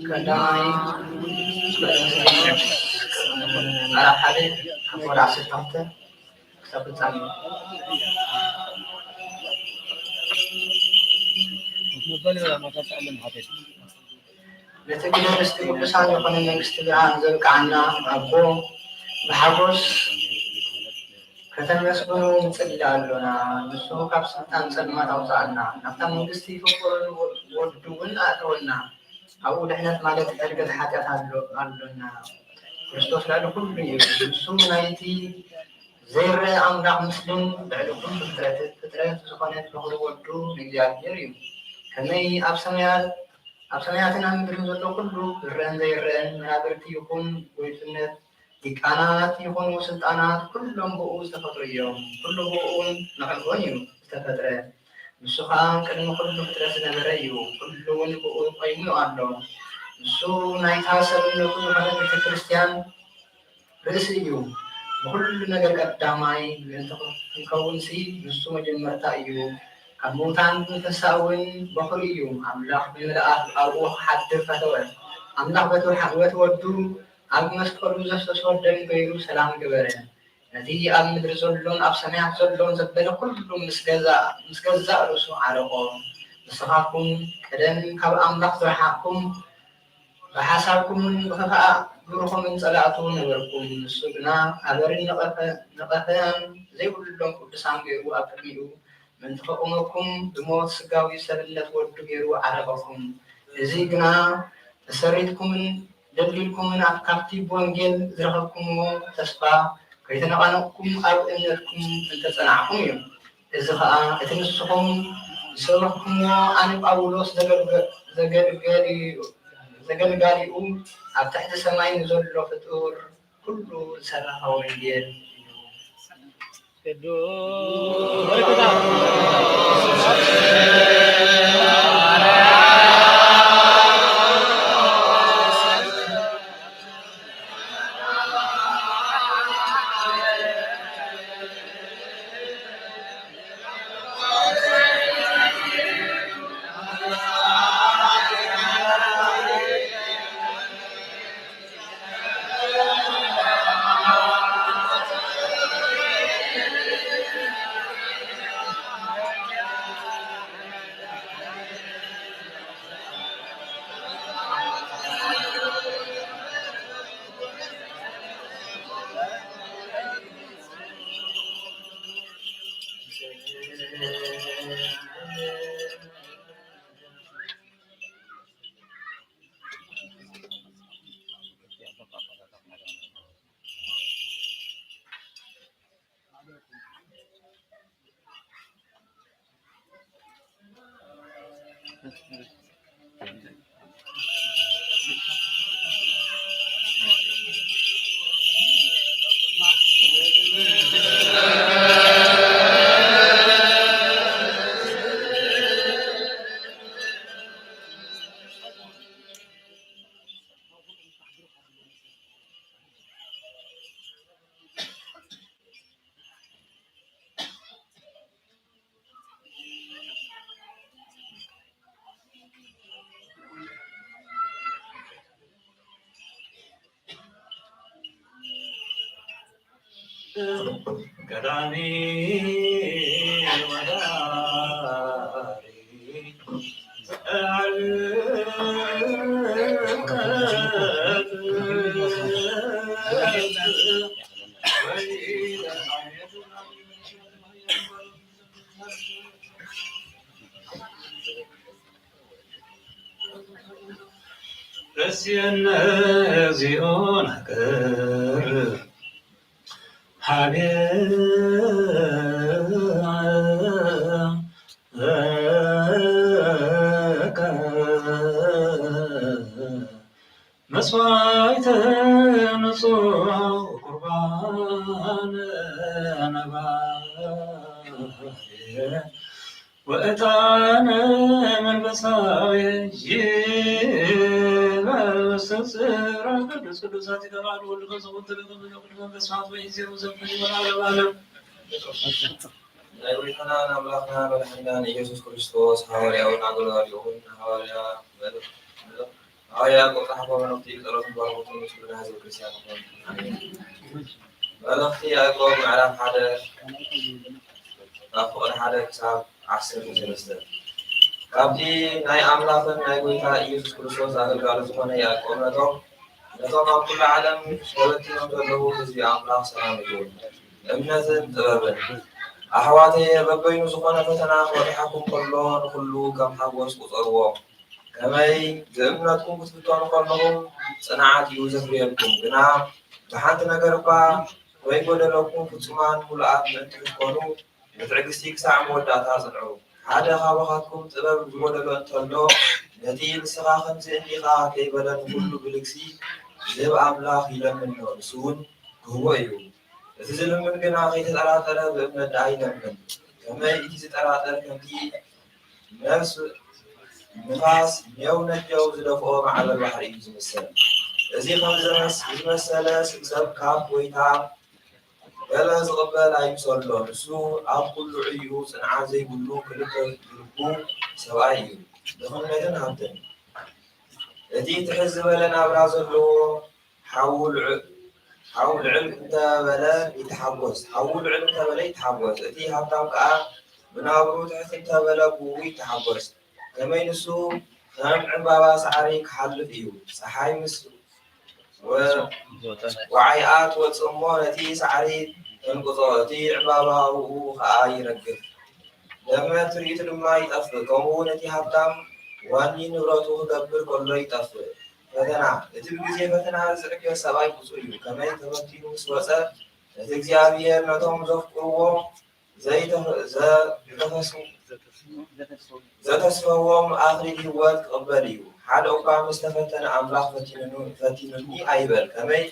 ቀዳማይ ምዕራፍ ሓደ ካብ ወርሒ ዓሰርተ ክልተ ክሳብ ፍጻሜ። ነቲ ቅድስቲ ቅዱሳን ዝኾነ መንግስቲ ብርሃን ዘብቅዓና ኣቦ ብሓጎስ ከተመስግኑ ንጽሊ ኣሎና። ንሱ ካብ ስልጣን ጸልማት ኣውጽኣና፣ ናብታ መንግስቲ ፍቁር ወዱ እውን ኣእተወና። ኣብኡ ድሕነት ማለት ዕርገት ሓጢኣት ኣሎ-፣ ኣሎና። ክርስቶስ ልዕሊ ኩሉ እዩ። ንሱ ናይቲ ዘይረኣ ኣምላኽ ምስልን ልዕሊ ኩሉ ፍጥረት፣ ፍጥረት ዝኾነ ፍቕሪ ወዱ ንእግዚኣብሔር እዩ። ከመይ ኣብ ሰማያት ኣብ ሰማያትን ኣብ ምድርን ዘሎ ኩሉ ዝረአን ዘይረአን፣ መናብርቲ ይኹን ጎይትነት፣ ሊቃናት ይኹኑ ስልጣናት፣ ኩሎም ብእኡ ዝተፈጥሩ እዮም። ኩሉ ብእኡን ንዕኡን እዩ ዝተፈጥረ። ንሱ ኸኣ ቅድሚ ኩሉ ፍጥረት ዝነበረ እዩ። ኩሉ እውን ብእኡ ቆይሙ ኣሎ። ንሱ ናይታ ሰብነቱ ዝኾነት ቤተ ክርስቲያን ርእሲ እዩ። ንኹሉ ነገር ቀዳማይ ምእንቲ ክንከውንሲ ንሱ መጀመርታ እዩ። ካብ ምዉታን ንኽትንሳእ እውን በኹሪ እዩ። ኣምላኽ ብምልኣት ኣብኡ ክሓድር ፈተወ። ኣምላኽ በቲ ወሓ-፣ በቲ ወዱ ኣብ መስቀሉ ዘፍሰሶ ደም ገይሩ ሰላም ገበረ። ነቲ ኣብ ምድሪ ዘሎን ኣብ ሰማያት ዘሎን ዘበለ ኩሉ ምስ ገዛእ፣ ምስ ገዛእ ርእሱ ዓረቆ። ንስኻትኩም ቀደም ካብ ኣምላኽ ዝረሓቕኩም፣ ብሓሳብኩምን ብኽፋእ ግብርኹምን ጸላእቱ ነበርኩም። ንሱ ግና ኣበርን ነቐፈ-፣ ነቐፈን ዘይብሎም ቅዱሳን ገይሩ ኣብ ቅድሚኡ ምእንቲ ከቑመኩም ብሞት ስጋዊ ሰብነት ወዱ ገይሩ ዓረቀኩም። እዚ ግና ተሰሪትኩምን ደልዲልኩምን ኣብ ካብቲ ብወንጌል ዝረኸብኩምዎ ተስፋ ከይተነቓነቕኩም ኣብ እምነትኩም እንተጸናዕኩም እዩ። እዚ ኸኣ እቲ ንስኹም ዝሰበኽኩምዎ ኣነ ጳውሎስ ዘገልገ-፣ ዘገልገሊኡ፣ ዘገልጋሊኡ ኣብ ትሕቲ ሰማይ ንዘሎ ፍጡር ኩሉ ዝሰራኸ ወንጌል እዩ። ቅዱስ ቀዳሚ ወዳሪ ርእስየነ እግዚኦ ናቅርብ ሀቤከ መስዋዕተ ንጹሕ ቁርባነ ነባቤ ወዕጣነ መንፈሳዊ ይበስጽ። ቅዱስ ቅዱስ አቲከ በዓል ወልድ ከዘወትር ለዘመነ ወቅዱስ መንፈስ ስብሐት ወይእዜሰ ወዘልፈኒ ወለዓለመ ዓለም። ናይ ጎይታናን ኣምላኽናን መድሓኒናን ኢየሱስ ክርስቶስ ሃዋርያውን ኣገልጋሊኡን ሃዋርያ መልእኽ-፣ መልእኽ-፣ ሃዋርያ ያዕቆብ ጸሓፎ መልእኽቲ ጸሎትን ባርኮቱን ምስ ኩልና ህዝበ ክርስቲያን ይኹን። ኣሜን። መልእኽቲ ያዕቆብ ምዕራፍ ሓደ ካብ ፍቕዲ ሓደ ክሳብ ዓሰርተ ሰለስተ። ካብቲ ናይ ኣምላኽን ናይ ጎይታ ኢየሱስ ክርስቶስ ኣገልጋሊ ዝኾነ ያዕቆብ ነቶም፣ ነቶም ኣብ ኩሉ ዓለም ተበቲኖም ዘለዉ ህዝቢ ኣምላኽ ሰላም ይኹን። እምነትን ጥበብን። ኣሕዋተየ፣ በበይኑ ዝኾነ ፈተና ክበጽሓኩም ከሎ፣ ንኹሉ ከም ሓጎስ ቁጸርዎ። ከመይ ብእምነትኩም ክትፍተኑ ከለኹም፣ ጽንዓት እዩ ዘፍርየልኩም። ግና ብሓንቲ ነገር እኳ ከይጎደለኩም፣ ፍጹማን ምሉኣት ምእንቲ ክትኮኑ፣ ብትዕግስቲ ክሳዕ መወዳእታ ጽንዑ። ሓደ ካባኻትኩም ጥበብ ዝጎደሎ እንተሎ፣ ነቲ ንስኻ ከምዚ እንዲኻ ከይበለ ንኹሉ ብልግሲ ዝህብ ኣምላኽ ይለምን ነው፣ ንሱ እውን ክህቦ እዩ። እቲ ዝልምን ግና ከይተጠራጠረ ብእምነት ደኣ ይለምን። ከመይ እቲ ዝጠራጠር ከምቲ ነፍስ ንፋስ ኔው ነዴው ዝደፍኦ ማዕበል ባሕሪ እዩ ዝምሰል። እዚ ከም ዝመስ-፣ ዝመሰለ ሰብ ካብ ጎይታ ገለ ዝቕበል ኣይምሰሎ። ንሱ ኣብ ኩሉ ዕዩ ጽንዓት ዘይብሉ ክልተ ልቡ ሰብኣይ እዩ፣ ድኽነትን ሃብትን። እቲ ትሕት ዝበለ ናብራ ዘለዎ ሓው ልዕ-፣ ሓው ልዕል እንተበለ ይተሓጎስ፣ ሓው ልዕል እንተበለ ይተሓጎስ። እቲ ሃብታም ከኣ ብናብሩ ትሕት እንተበለ ብኡ ይተሓጎስ። ከመይ ንሱ ከም ዕምባባ ሳዕሪ ክሓልፍ እዩ። ጸሓይ ምስ ወ-፣ ወዓይኣ ትወጽእ እሞ ነቲ ሳዕሪ ተንቅጾ፣ እቲ ዕምባባ ብኡ ኸኣ ይረግፍ። ደመ ትርኢቱ ድማ ይጠፍእ። ከምኡ እውን እቲ ሃብታም ዋኒ ንብረቱ ክገብር ከሎ ይጠፍእ። ፈተና። እቲ ብግዜ ፈተና ዝዕገስ ሰብኣይ ብፁዕ እዩ። ከመይ ተፈቲኑ ምስ ወጸ፣ እቲ እግዚኣብሔር ነቶም ዘፍቅርዎ ዘይተ-፣ ዘ-፣ ዘተፈሱ-፣ ዘተስፈዎም ኣኽሊል ህይወት ክቕበል እዩ። ሓደ እኳ ምስ ተፈተነ ኣምላኽ ፈቲኑኑ-፣ ፈቲኑኒ ኣይበል። ከመይ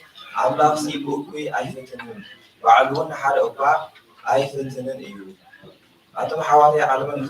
ኣምላኽሲ ብእኩይ ኣይፍትንን፣ ባዕሉ እውን ንሓደ እኳ ኣይፍትንን እዩ። ኣቱም ኣሕዋተይ፣ ዓለምን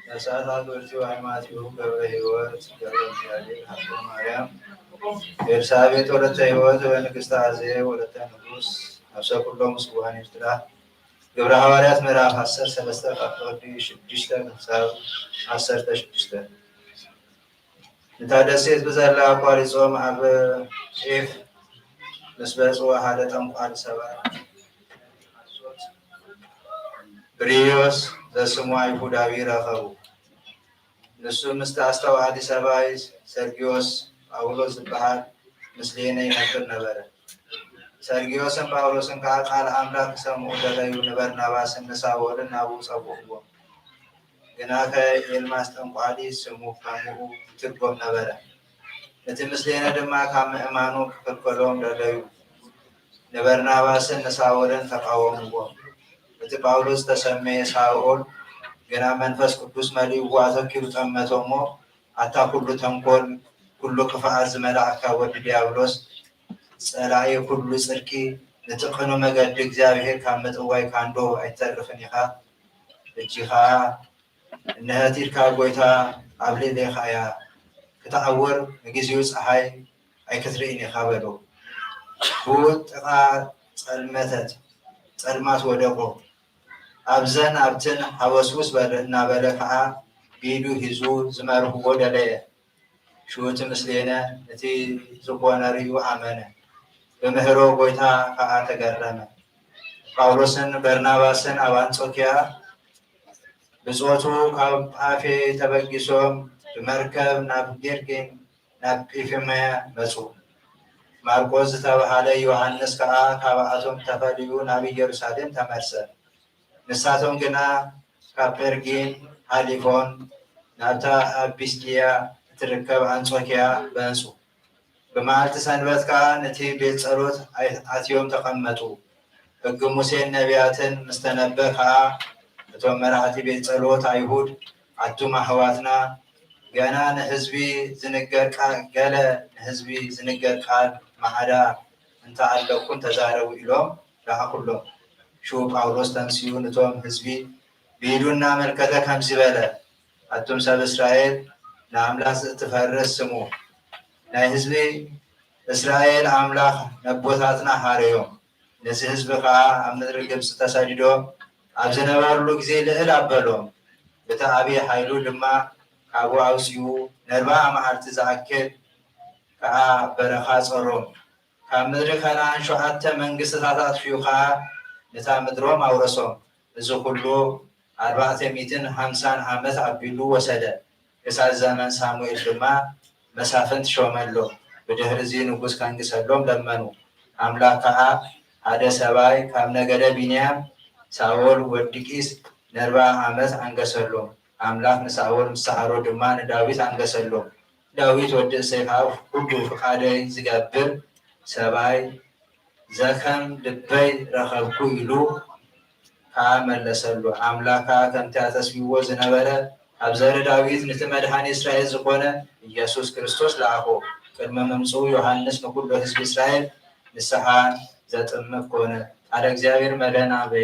ነፍሳት አበዊቲሁ አማቲሁ ገብረ ሕይወት ገብረ ሚካኤል ሀብተ ማርያም ኤልሳቤጥ ወለተ ሕይወት ወንግሥተ አዜብ ወለተ ንጉሥ ነፍሰ ኩሎም ስቡሐን ይፍትላ። ግብረ ሐዋርያት ምዕራፍ ዐሰርተ ሰለስተ ከፍቅዲ ሽዱሽተ ክሳብ ዐሰርተ ሽዱሽተ። እታ ደሴት ብዘላ ኣቋሪጾም ኣብ ጢፍ ምስ በጽሑ ሓደ ጠንቋሊ ሰብኣይ ብርዮስ ዘስሙ ኣይሁዳዊ ረኸቡ። ንሱ ምስቲ ኣስተውዓሊ ሰብኣይ ሰርግዮስ ጳውሎስ ዝበሃል ምስሌነ ይነብር ነበረ። ሰርግዮስን ጳውሎስን ከኣ ቃል ኣምላኽ ክሰምዑ ደለዩ፣ ንበርናባስን ንሳውልን ናብኡ ጸውዕዎም። ግናኸ ኤልማስ ጠንቋሊ ስሙ ከሙኡ ይትርጎም ነበረ። እቲ ምስሌነ ድማ ካብ ምእማኑ ክኽልከሎም ደለዩ። ንበርናባስን ንሳውልን ተቃወምዎም። እቲ ጳውሎስ ዝተሰመየ ሳውል ግና መንፈስ ቅዱስ መሊእዎ ኣተኪሩ ጠመቶ እሞ፣ ኣታ ኩሉ ተንኮል፣ ኩሉ ክፍኣት ዝመላእካ ወዲ ዲያብሎስ፣ ጸላኢ ኩሉ ጽድቂ፣ ነቲ ቅኑዕ መገዲ እግዚኣብሔር ካብ ምጥዋይ ካንዶ ኣይትተርፍን ኢኻ? ሕጂ ኸኣ እንሀ እቲ ኢድካ ጎይታ ኣብ ልዕሌኻ እያ፣ ክትዓውር ንግዚኡ ጸሓይ ኣይክትርእን ኢኻ በሎ። ብኡ ጥቓ ጸልመተት፣ ጸልማት ወደቆ። ኣብዘን ኣብትን ሃወስውስ በለ፣ እናበለ ከኣ ብኢዱ ሒዙ ዝመርህዎ ደለየ። ሽውቲ ምስሌነ እቲ ዝኾነ ርእዩ ኣመነ። ብምህሮ ጎይታ ከኣ ተገረመ። ጳውሎስን በርናባስን ኣብ ኣንጾኪያ ብጾቱ ካብ ጳፌ ተበጊሶም ብመርከብ ናብ ጌርጌን ናብ ጲፍምያ መጹ። ማርቆስ ዝተባህለ ዮሃንስ ከኣ ካብኣቶም ተፈልዩ ናብ ኢየሩሳሌም ተመልሰ። ንሳቶም ግና ካብ ጴርጊን ሃሊፎም ናብታ ኣብ ቢስድያ እትርከብ ኣንጾክያ በንጹ። ብመዓልቲ ሰንበት ከኣ ነቲ ቤት ጸሎት ኣይ-፣ ኣትዮም ተቐመጡ። ሕጊ ሙሴን ነቢያትን ምስ ተነበ ከኣ፣ እቶም መራሕቲ ቤት ጸሎት ኣይሁድ፣ ኣቱም ኣሕዋትና፣ ገና ንህዝቢ ዝንገር ቃ-፣ ገለ ንህዝቢ ዝንገር ቃል ማዕዳ እንተ ኣለኩም ተዛረቡ ኢሎም ለኣኹሎም። ሽዑ ጳውሎስ ተንሲኡ ንቶም ህዝቢ ብኢዱ እናመልከተ ከምዚ በለ፣ ኣቱም ሰብ እስራኤል፣ ንኣምላኽ ዝእትፈርስ ስሙ። ናይ ህዝቢ እስራኤል ኣምላኽ ነቦታትና ሃረዮም። ነዚ ህዝቢ ኸኣ ኣብ ምድሪ ግብጺ ተሰዲዶም ኣብ ዝነበርሉ ግዜ ልዕል ኣበሎም። በቲ ዓቢ ሓይሉ ድማ ካብኡ ኣውጺኡ ነርብዓ መዓልቲ ዝኣክል ከኣ በረኻ ጾሮም። ካብ ምድሪ ከነኣን ሸውዓተ መንግስትታት ኣጥፊኡ ኸኣ ነታ ምድሮም ኣውረሶም። እዚ ኹሉ ኣርባዕተ ሚእትን ሓምሳን ዓመት ኣቢሉ ወሰደ። ክሳብ ዘመን ሳሙኤል ድማ መሳፍንት ሾመሎም። ብድሕርዚ ንጉስ ከንግሰሎም ለመኑ። ኣምላኽ ከኣ ሓደ ሰብኣይ ካብ ነገደ ብንያም ሳኦል ወዲ ቂስ ነርብዓ ዓመት ኣንገሰሎም። ኣምላኽ ንሳኦል ምስ ሰዓሮ ድማ ንዳዊት ኣንገሰሎም። ዳዊት ወዲ እሴይ ከኣ ኩሉ ፍቃደይ ዝገብር ሰብኣይ ዘከም ልበይ ረኸብኩ ኢሉ ከኣ መለሰሉ። ኣምላኽ ከኣ ከምቲ ኣተስቢዎ ዝነበረ ካብ ዘሪ ዳዊት ንቲ መድሓኒ እስራኤል ዝኾነ ኢየሱስ ክርስቶስ ለኣኾ። ቅድሚ ምምጽኡ ዮሃንስ ንኩሎ ህዝቢ እስራኤል ንስሓ ዘጥምቅ ኮነ። ቃለ እግዚኣብሔር መድኃኔ ዓለም።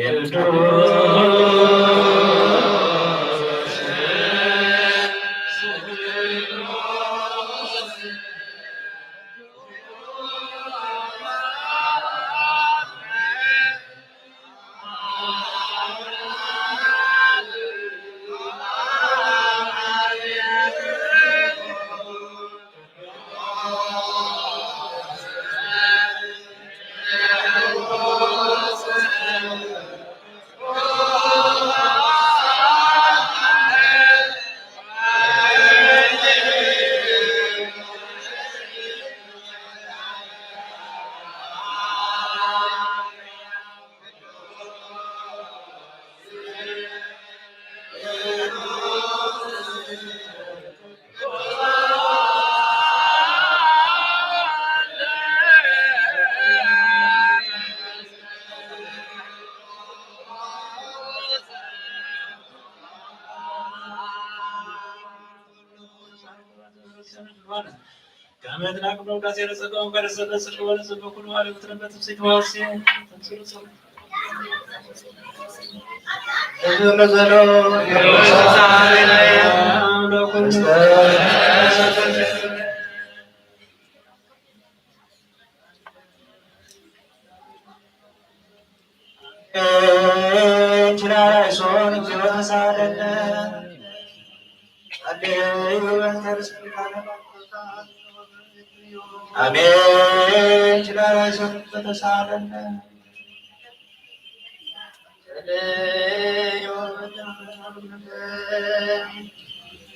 አሜን።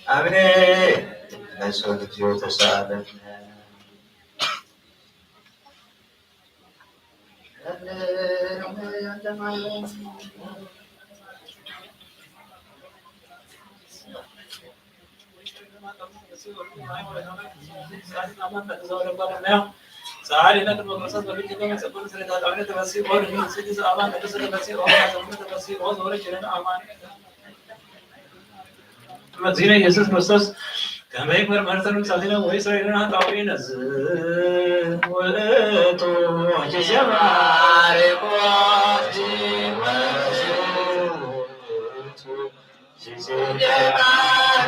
አሜን። መግዚነ ኢየሱስ ክርስቶስ ከመ ይግበር ምሕረተ ለመንግስታቲነ ወኢስራኤልነ ኃጣውኢነ። ዝውቱ ጊዜ ማርቆስ ወዝውቱ ጊዜ ለማሩ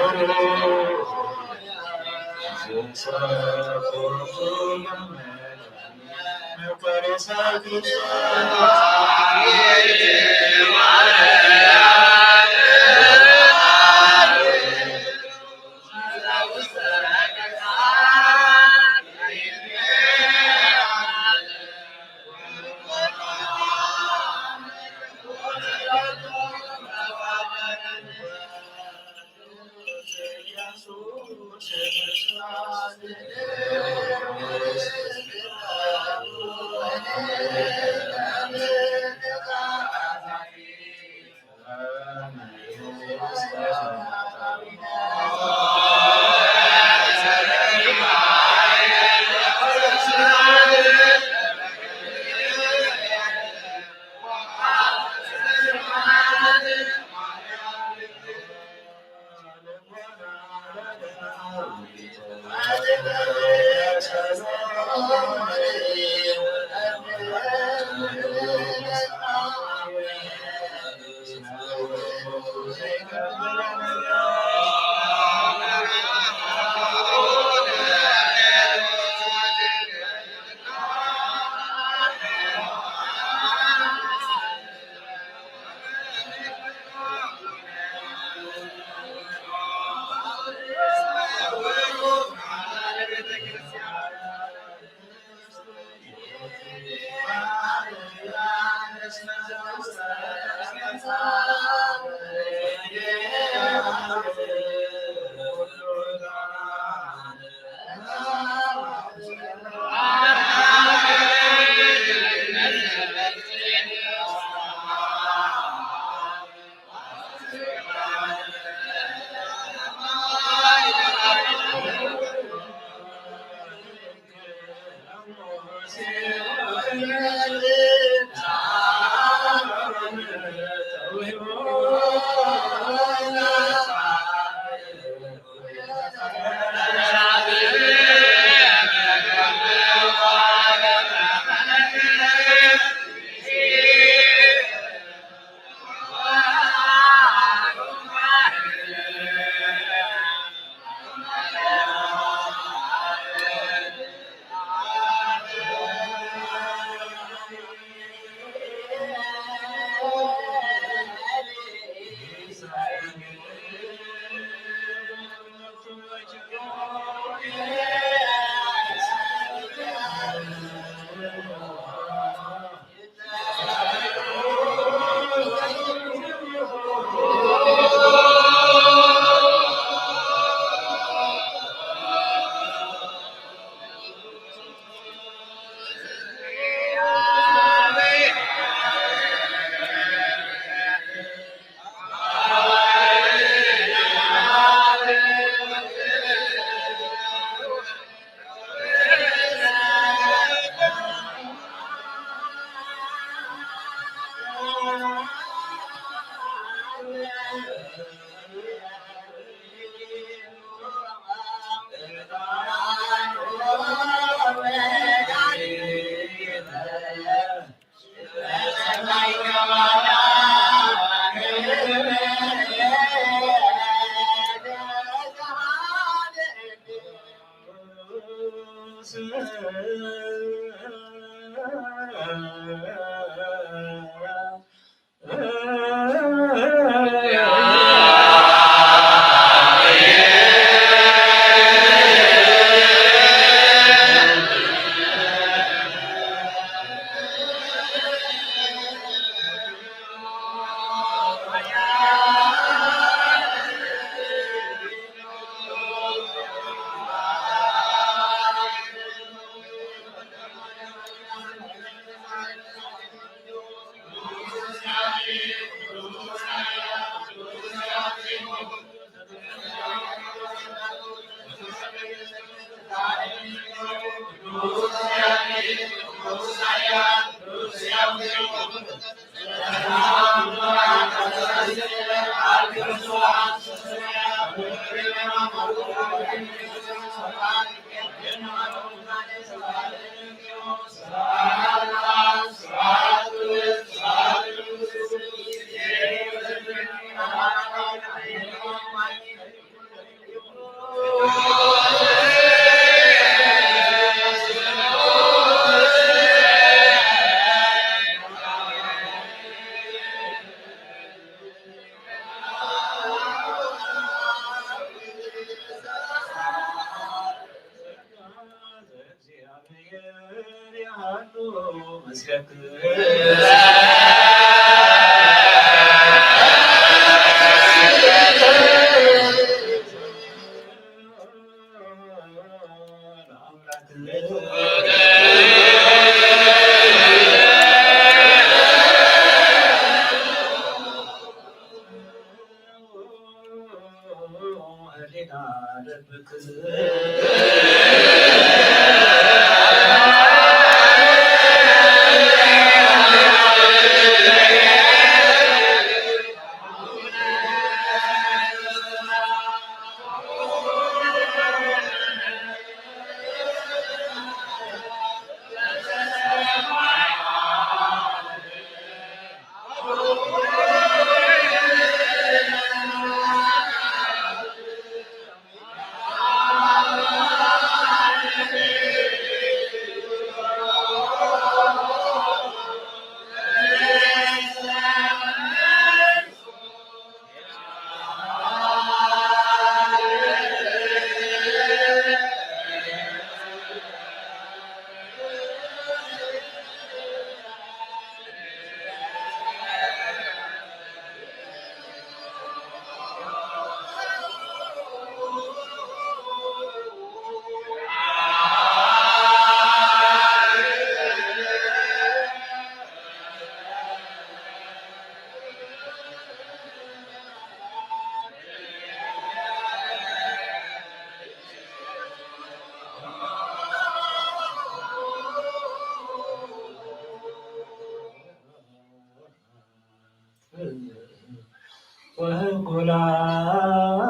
ጉላን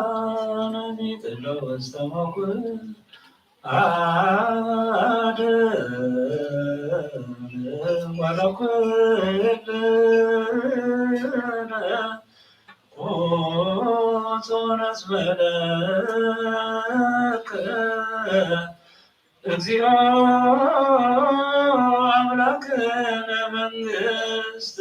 ሚጥሎ ወስተመኩ አደም ወለኩልነ ቁጹን አስመለከ እግዚኦ አምላክነ መንግስት።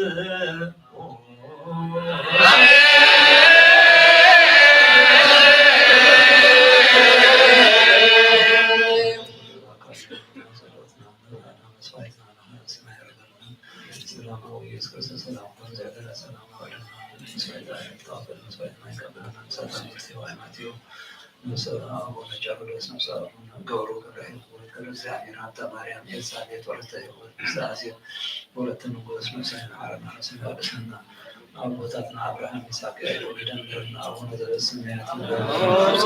አቦታትና አብርሃም፣ ይስሐቅ፣ ያዕቆብ ደንገልና አቡነ ዘበሰማያት ይትቀደስ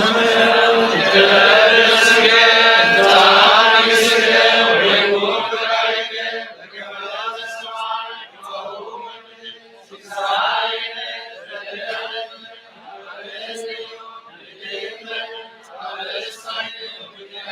ስምከ ወትትቀደስ መንግስትከ ወይኩን ፈቃድከ በከመ በሰማይ ከማሁ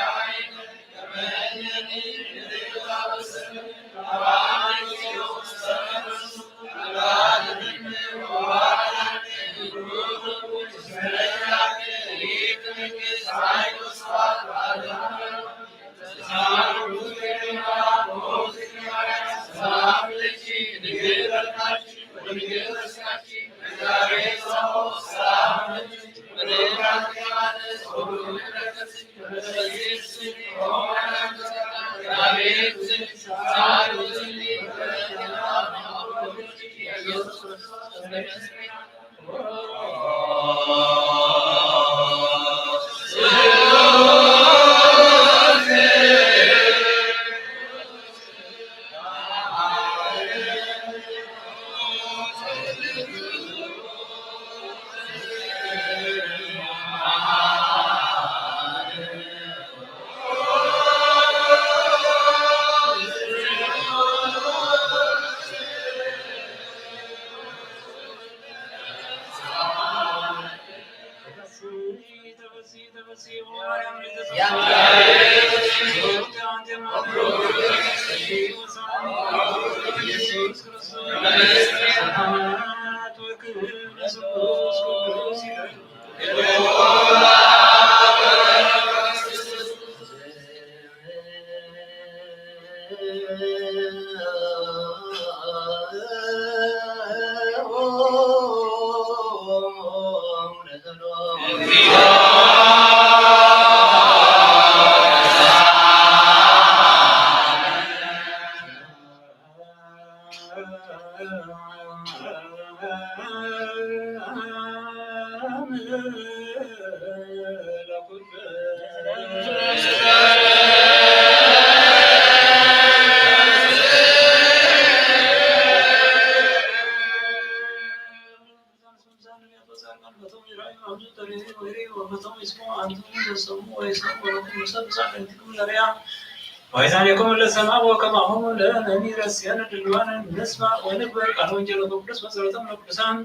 በምድር። ወኢዛኒክሙ ለሰምዐ ወከማሆሙ ለነሚር ረስየነ ድልዋነ ንስማዕ ወንግበር ቃለ ወንጌል ወቅዱስ በጸሎቶም ለቅዱሳን።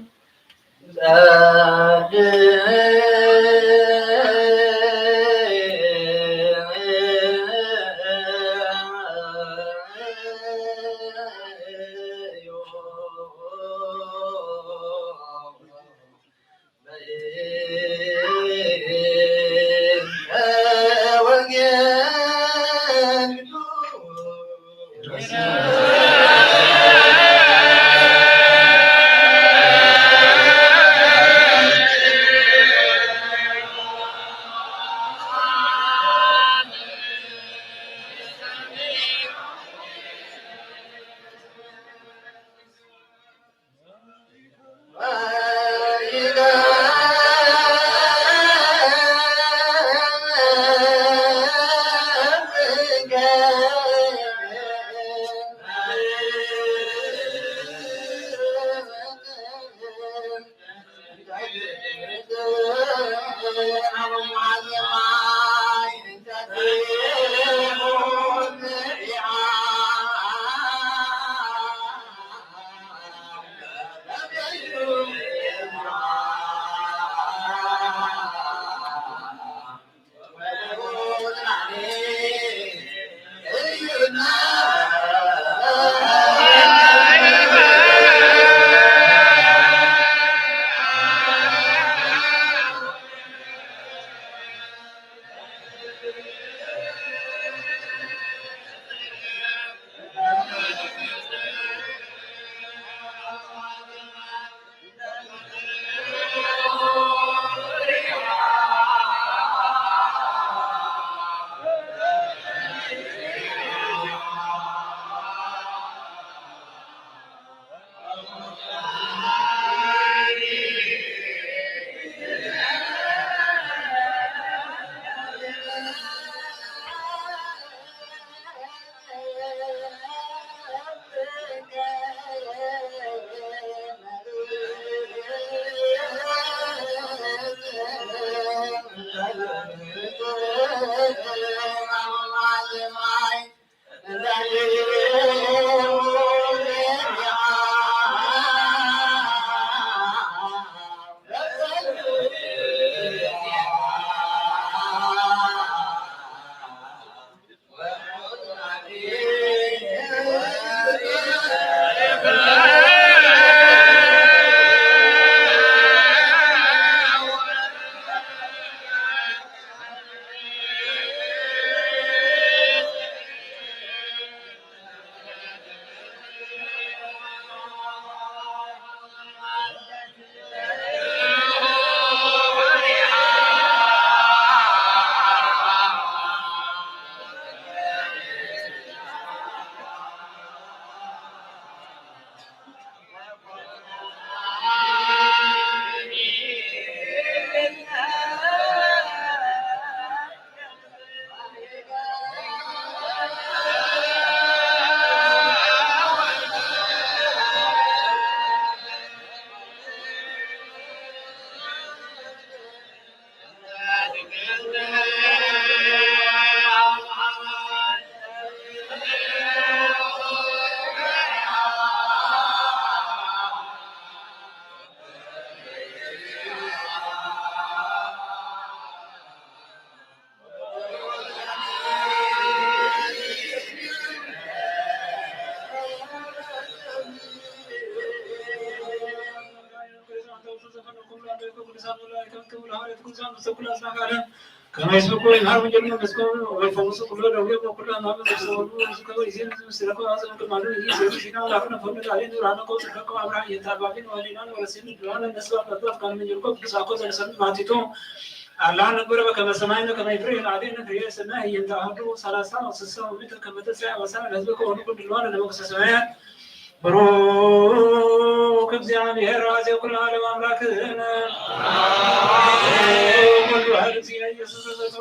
ኩሉ ዘመን ውስተ ኩሉ አጽናፈ ዓለም ከመ ይስብኩ ወይምሃሩ ወንጌልከ ወይፈውሱ ኩሎ ደዌ ወኩሎ ሕማም ወይሰውሩ ርዝቀ ወይዜኑ ምስለ ኩሉ አዘነ ከማሉ ይዜኑ ሲና ላፍነ ፈኑ ዳሌ ኑራነ ኮ ጽድቀ አብርሃ የንተ አልባቢን ወሊናን ወረሲን ድዋነ ነስዋ ፈቷት ካን መንጀልኮ ቅዱስ አኮ ዘነሰኑ ማቲቱ አላ ንግበረ በከመ ሰማይነ ከመ ይፍሬ ለአዴነ ፍሬ ሰናይ የንተ አሐዱ ሠላሳ ወስሳ ወምእተ ከመ ተስዕ አበሳነ ለሕዝብከ ወንኩን ድልዋነ ለመንግሥተ ሰማያት። ብሩክ እግዚአብሔር አዜ ኩሉ ዓለም አምላክነ ወወልድ ዋሕድ እግዚእነ ኢየሱስ ክርስቶስ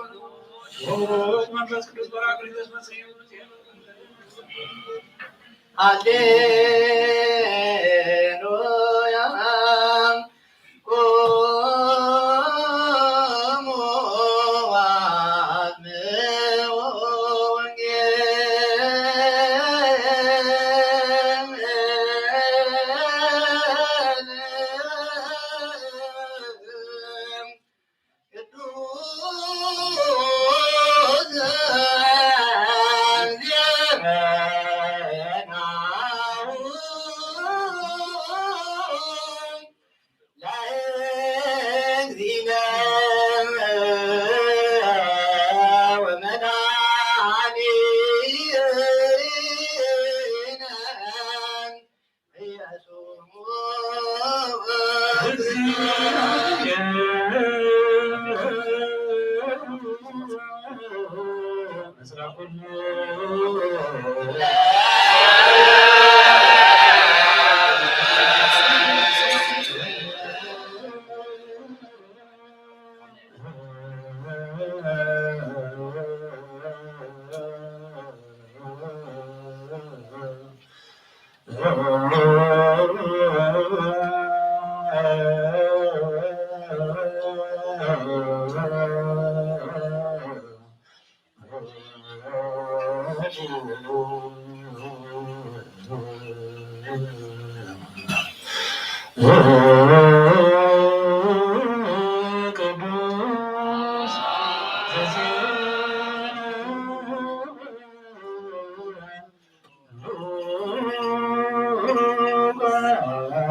ወብሩክ መንፈስ ቅዱስ ጳራቅሊጦስ መጽእ ሃሌሉያ። ቁሙ ወአድምዑ ወንጌል ቅዱስ ዜናሁ ለእግዚእነ ወመድኃኒነ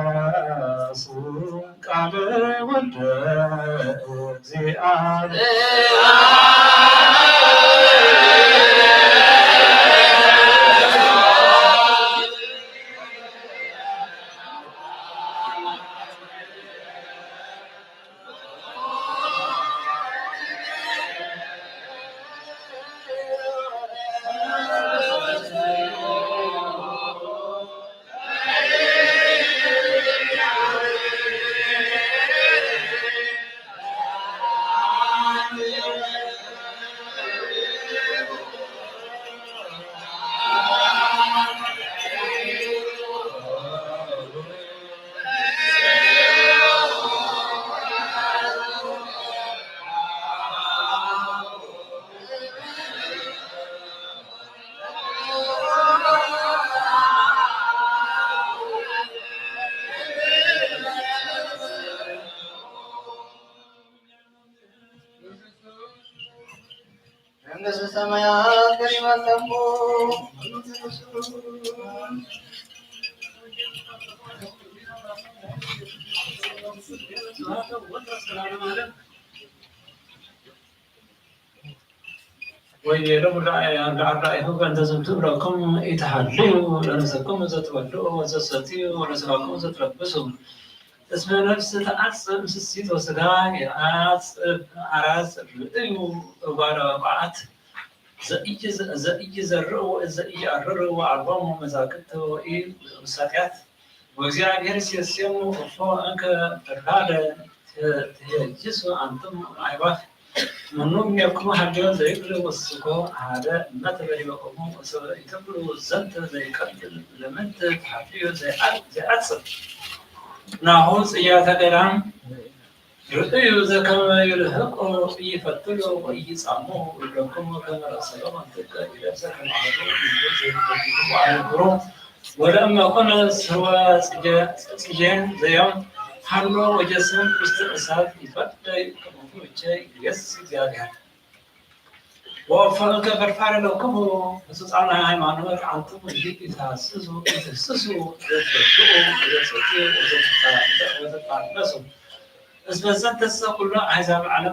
ኢየሱስ ሉቃስ ቃለ ወልደ እግዚአብሔር። መንግሥተ ሰማያት ቀሪባለሙ። ወይቤሎሙ ለአርዳኢሁ በእንተ ዝንቱ እብለክሙ ኢትሃልዩ ለነፍሰክሙ ዘትበልዑ ወዘትሰትዩ ወለሥጋክሙ ዘትለብሱ። እስመ ነፍስ ተዐጽብ ምስስይት ወሥጋ ይዐጽብ አራጽ። ርእዩ እጓለ መቃዕት ዘኢይዘርኡ ወዘኢየዐርሩ ወአልቦሙ መዛግብት ወኢውሳጢያት። ወእግዚአብሔር ይሴስየሙ እፎ እንከ ፈድፋደ ትኄጅሱ አንትሙ አዕዋፍ። መኑ እምኔክሙ ሀልዮ ዘይክል ወስኮ አሐደ እመት በዲበክሙ ወሶበ ኢትብሉ ዘንተ ዘይቀትል ለምንት ተሐፍዩ ዘይዐጽብ። ናሁ ጽያተ ገዳም ርእዩ ዘከመ ይልህቆ ኢይፈትሎ ወኢይጻሞ እብለክሙ ከመ ርእሰ ሎሙ እንጥቀ ኢለብሰ ከማሁ ዘይበድልክሙ አነክሩ። ወለእመ ኮነ ስርወ ጽጌ ዘዮም ሀሎ ወጀስም ውስተ እሳት ይፈደይ ከመሁ እቼ ይቤሲ እግዚአብሔር። ወእፎ እንከ ፈድፋደ ለክሙ ህጹጻነ ሃይማኖት አንትሙ ኢትሐስሱ ኢትህስሱ ዘትበልዑ ወዘትሰትዩ ወዘትፋለሱ። ܒܣ ܒዘܢ ܬܐ ܣܐ ܟܠܗ ܐܝ ܙܒܢܐ ܥܠܡܐ ܙܐ ܐܝ ܗܣܣܡܘ ܠܟܡܘ ܣܐ ܥܡܪ ܐܒܘܟܡܘ ܬܐ ܒܬ ܗܣܣܡܘ ܠܙܒܢܬܐ ܟܠܗ. ܘܒܬ ܗܘܣܐ ܡܢ ܡܣܬܐ ܘܙܪܩܐ ܘܙܣܐ ܟܠܗ ܝܬܒܣ ܝܬܒܣ ܠܟܡܘ. ܝܬܒܣ ܒܪܗ ܐܘ ܢܘܣ ܡܪܝܬ ܐܙܡ ܣܡܪܐ ܐܒܘܟܡܘ ܝܗܒܟܡܘ ܡܢ ܡܣܬܐ ܣܝܛܘ ܢܘܝܟܡܘ ܘܗܘܐ ܒܣܒܬܪܢ ܕܝܢ ܓܒܪܘ ܠܟܡܘ ܩܢܘܬܐ ܙܐ ܐܝܐ ܒܠܝ ܘܡܙܓܬܐ ܒܣܡܝܬ ܙܐ ܐܝܐ ܗܠ، ܙܐ ܐܝܐ ܗܠ ܗܕܐ، ܗܕܐ ܐܓܪܐ ܟܘܘ ܙܐ ܟܐ ܘܐܝܐ ܡܣܢܘ ܙܐ ܐܙܝܪ ܘܒܘܩܢܐ ܘܗܕܐ ܗܠܘ ܡܙܓܬܟܡܘ ܝܐ ܝܐ ܠܘܠܟܡܘ ܝܐ ܠܢ ܙܐ ܣܡܝܐ ܡܢ ܬܠܬ ܗܕܝ ܒܬ ܡܪܝܬ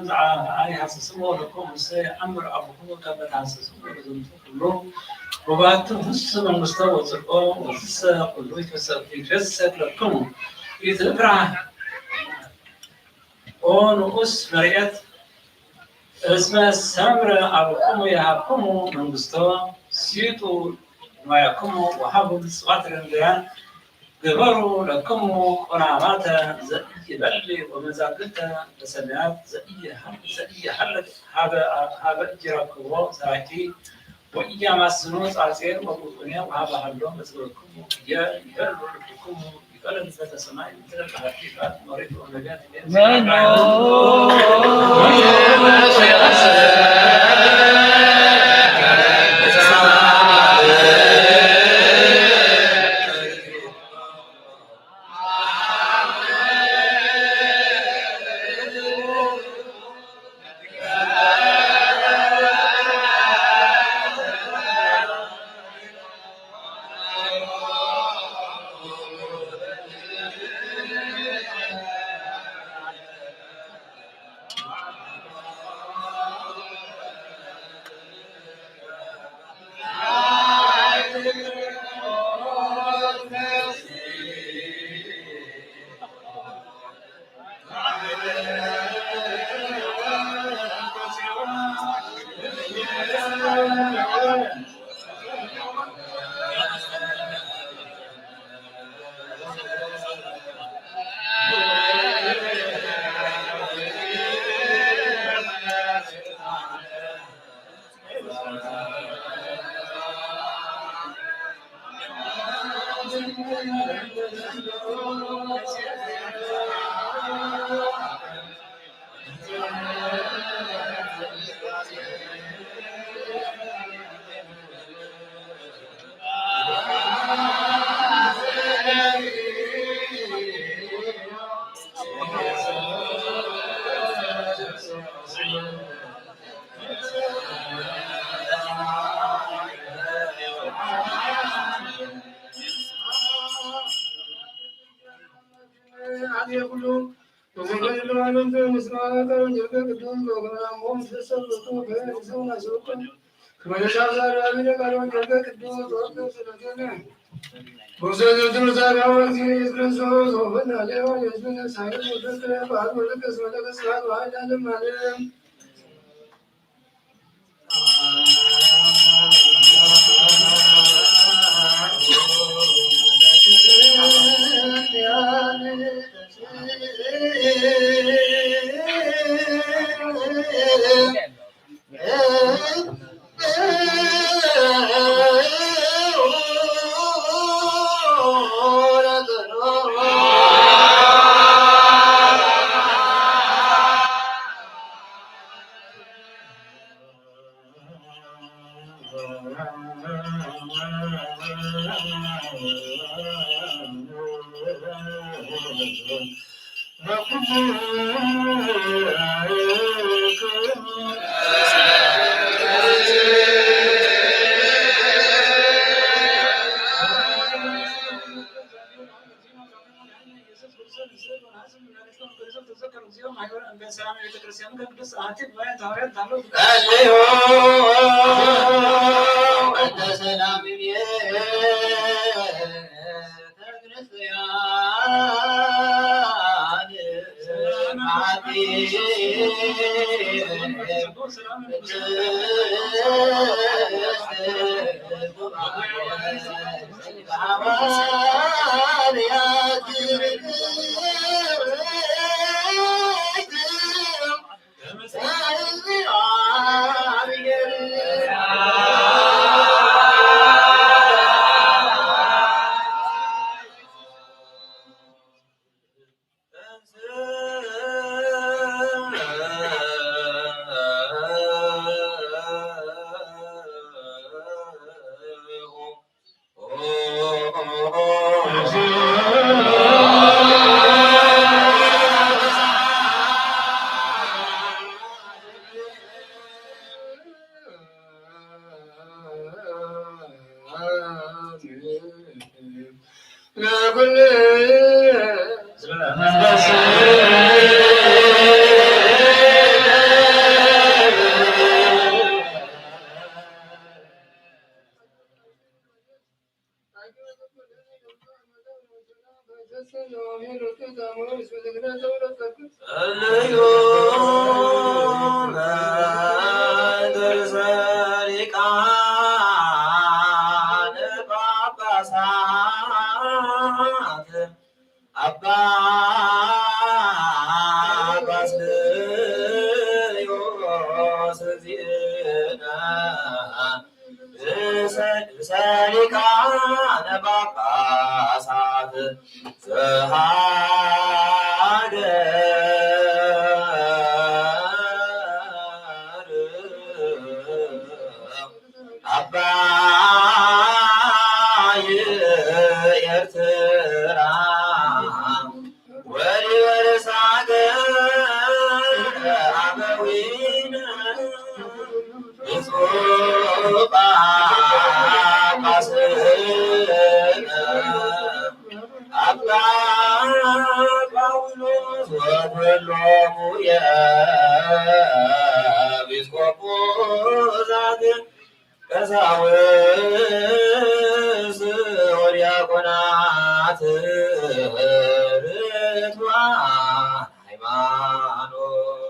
ܘܡܓܕ ጸልዩ መንግር ዘሊቃነ ጳጳሳት አባ ባስልዮስ ዜና ርእሰ ሊቃነ ጳጳሳት ዘሀገር አባይ ኤርትራ ወሊበርሳገ አበዊነ ብፁዕ ጳጳስነ አባ ጳውሎስ ወኩሎሙ የኤጲስቆጶሳት ቀሳውስት ወዲያቆናት ርቱዓን ሃይማኖት።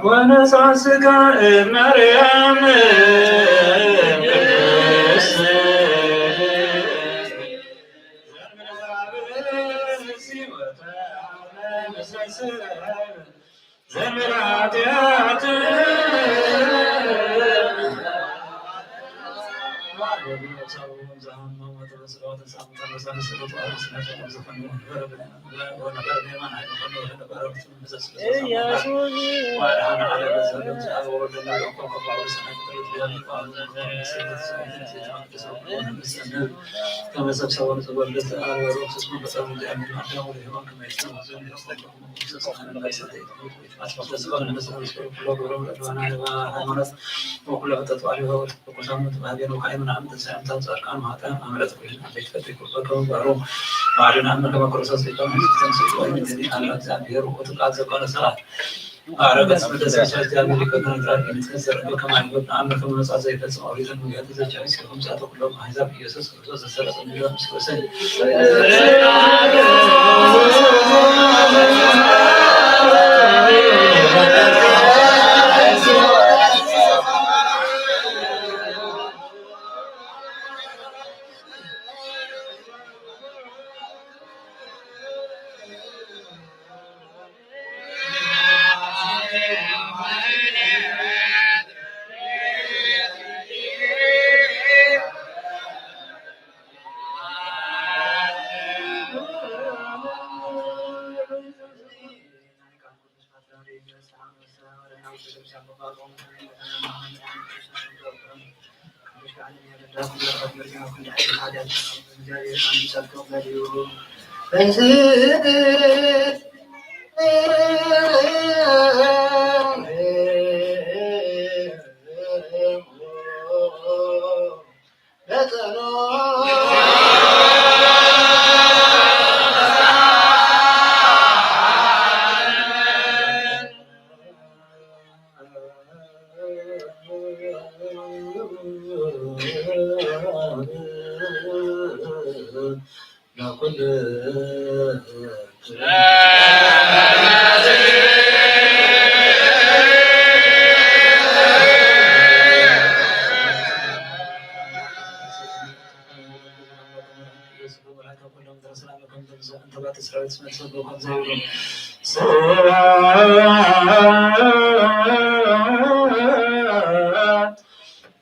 ወነሳስጋ እምአርያም ቅድስት ዘንበለ ኃጢአት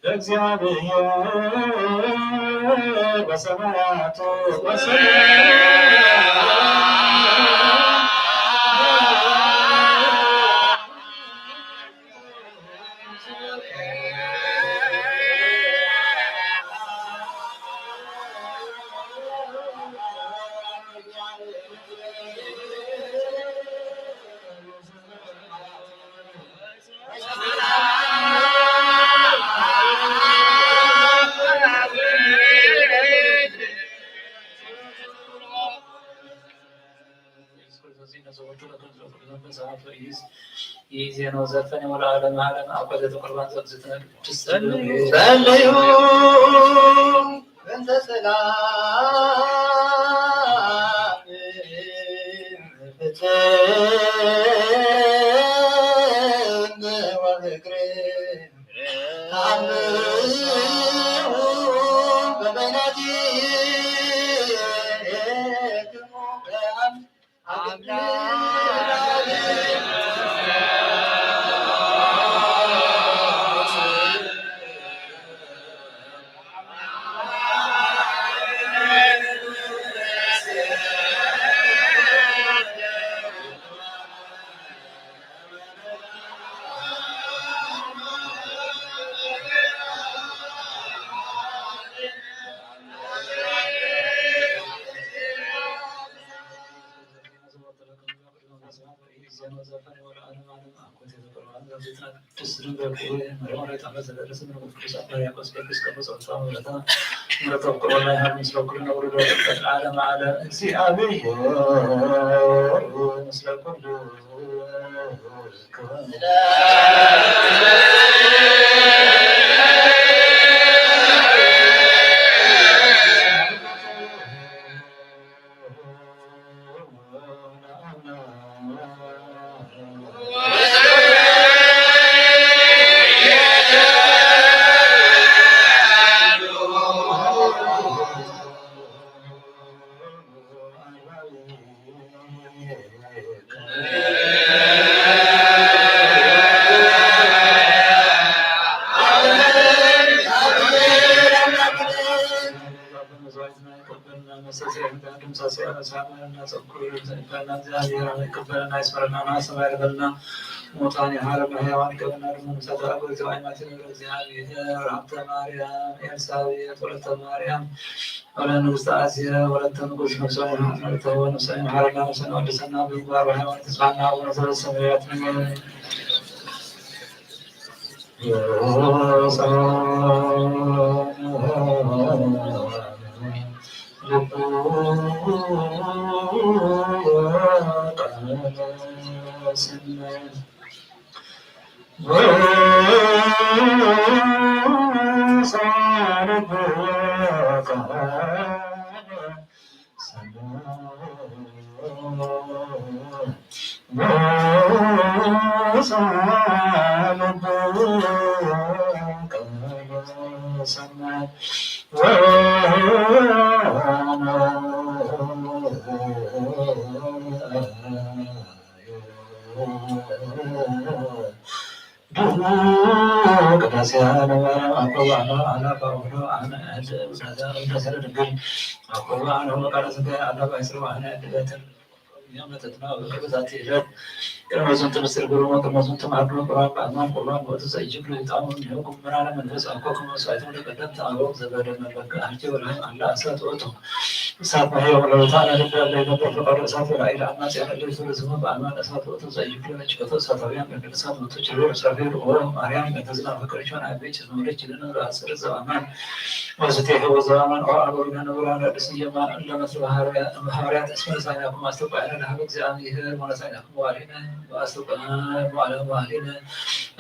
ለእግዚአብሔር በሰማያት ወሰማያት። ጸልዩ በእንተ ሰላም ፍጽም ወፍቅር። ወለንግሥተ አስየ ወለተ ንጉሥ አስየ ወለተ ንጉሥ ነፍሰ ወለተ ወነፍሰ መሐረና ነፍሰ ወድሰና በምግባር ወሃይማኖት ተስፋና ወነዘር ሰማያት ቅዳሴ ለማርያም አኮ በአነ አነ አኮ በአነ አነ አድ ቅዳሴ ቅዳሴ ለድንግል አኮ በአነ በቃለ ሥጋ አነ ባይስር በአነ አድ በትር ያም ለተትናው በቅርብ ዛቲ ዕለት ቅድመ ዝንቱ ምስጢር ግሩም ወቅድመ ዝንቱ ማዕድ ቁርባን በአማን ቁርባን ወእቱ ዘኢይክሉ ይጣሙ እምኔሁ ኩሉ ምናነ መንፈስ አኮ ከመ ወሰአይቱ ለቀደምት አበው ዘበደመ በቃ አርኬ ወላይም አላ እሳት ውእቱ። እሳት መሕየ ወለውእቱ አነ ልብ ለለ ይነብር ፈቃዱ እሳት ወራእይ ለአማጽያን እለ ይፍሩ ስሙ በአማን እሳት ውእቱ ዘኢይክሉ ለጭቀቱ እሳታውያን ለቅዱሳን ውእቱ ችሉ ሱራፌል ኦ ማርያም ለተዝና ፍቅር ሾን አቤ ጭኑ ልጅ ልነ ለአስር ዘበአማን ወስቴ ህይወት ዘበአማን ኦ አበዊነ ንቡራን ለቅዱስ የማን ለመስሉ ሐዋርያት እስመ ነሳይናኩም አስተውቋያነ ለሀበ እግዚአብሔር ወነሳይናኩም መዋዕሊነ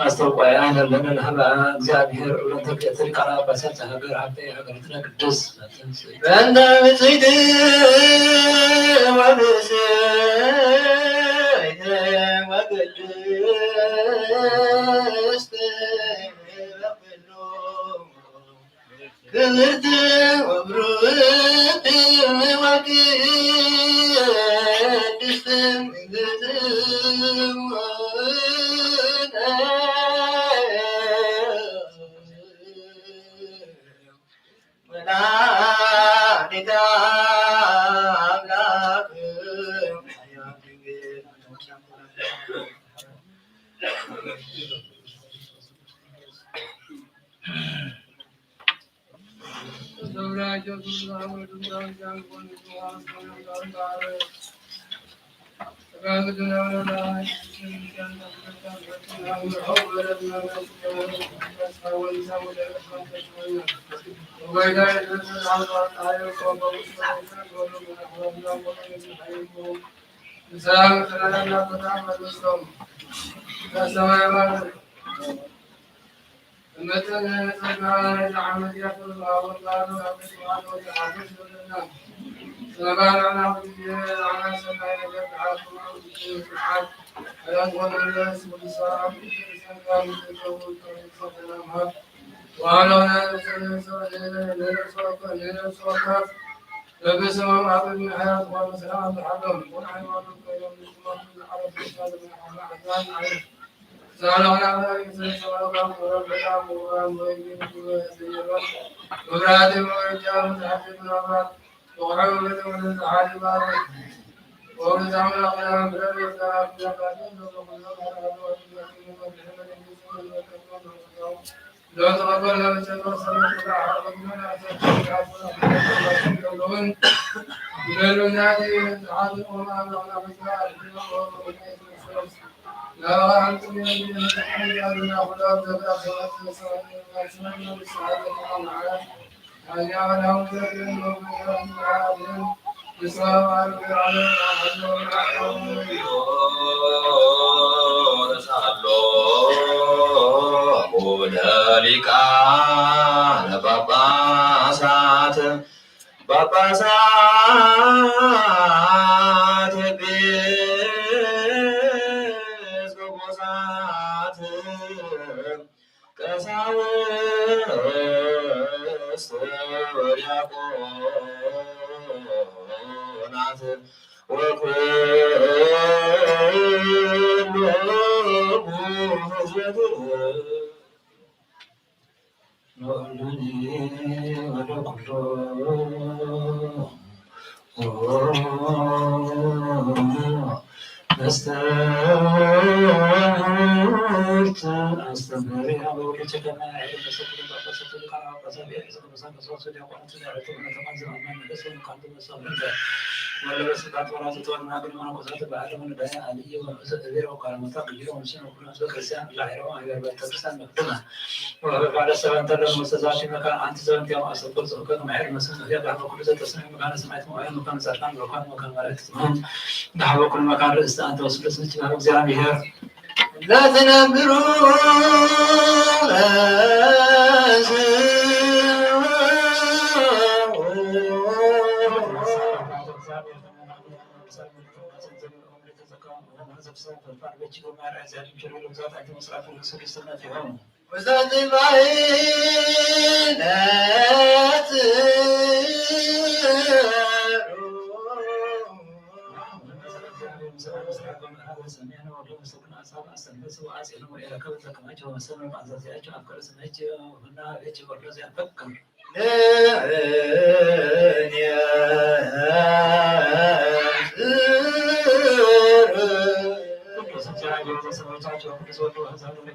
አስተውቋያነ ለነ ለሀበ እግዚአብሔር። ለእንተ ሊቃነ ጳጳሳት ዘሀገር ሀብተ ሀገርትነ ቅድስት በእንተ ብፅዕት ወብፅዕት ወቅድስት በኩሉ ክብርት ወብሩክት ወቅድስት ወላዲተ አምላክ ሊቃነ ጳጳሳት ጳጳሳት ኤጲስቆጶሳት ቀሳውስት ወዲያቆናት ወኩሎሙ ሕዝበ ወበዓለ ሰበንተ ለንኡሰ ዛቲ መካን አንቲ ዘበንቲያም አሰኩል ጽሑፈ ከመ ኄር መስፍን እብያ በሀበ ኩሉ ዘተስምዕ መካነ ሰማዕት ወመካነ ጻድቃን ወርኩዓን መካነ መላእክት ትሁን። በሀበ ኩሉ መካን ርእስተ አንቲ ወስሉስ ንቺ በሀበ እግዚአብሔር ለትነብሩ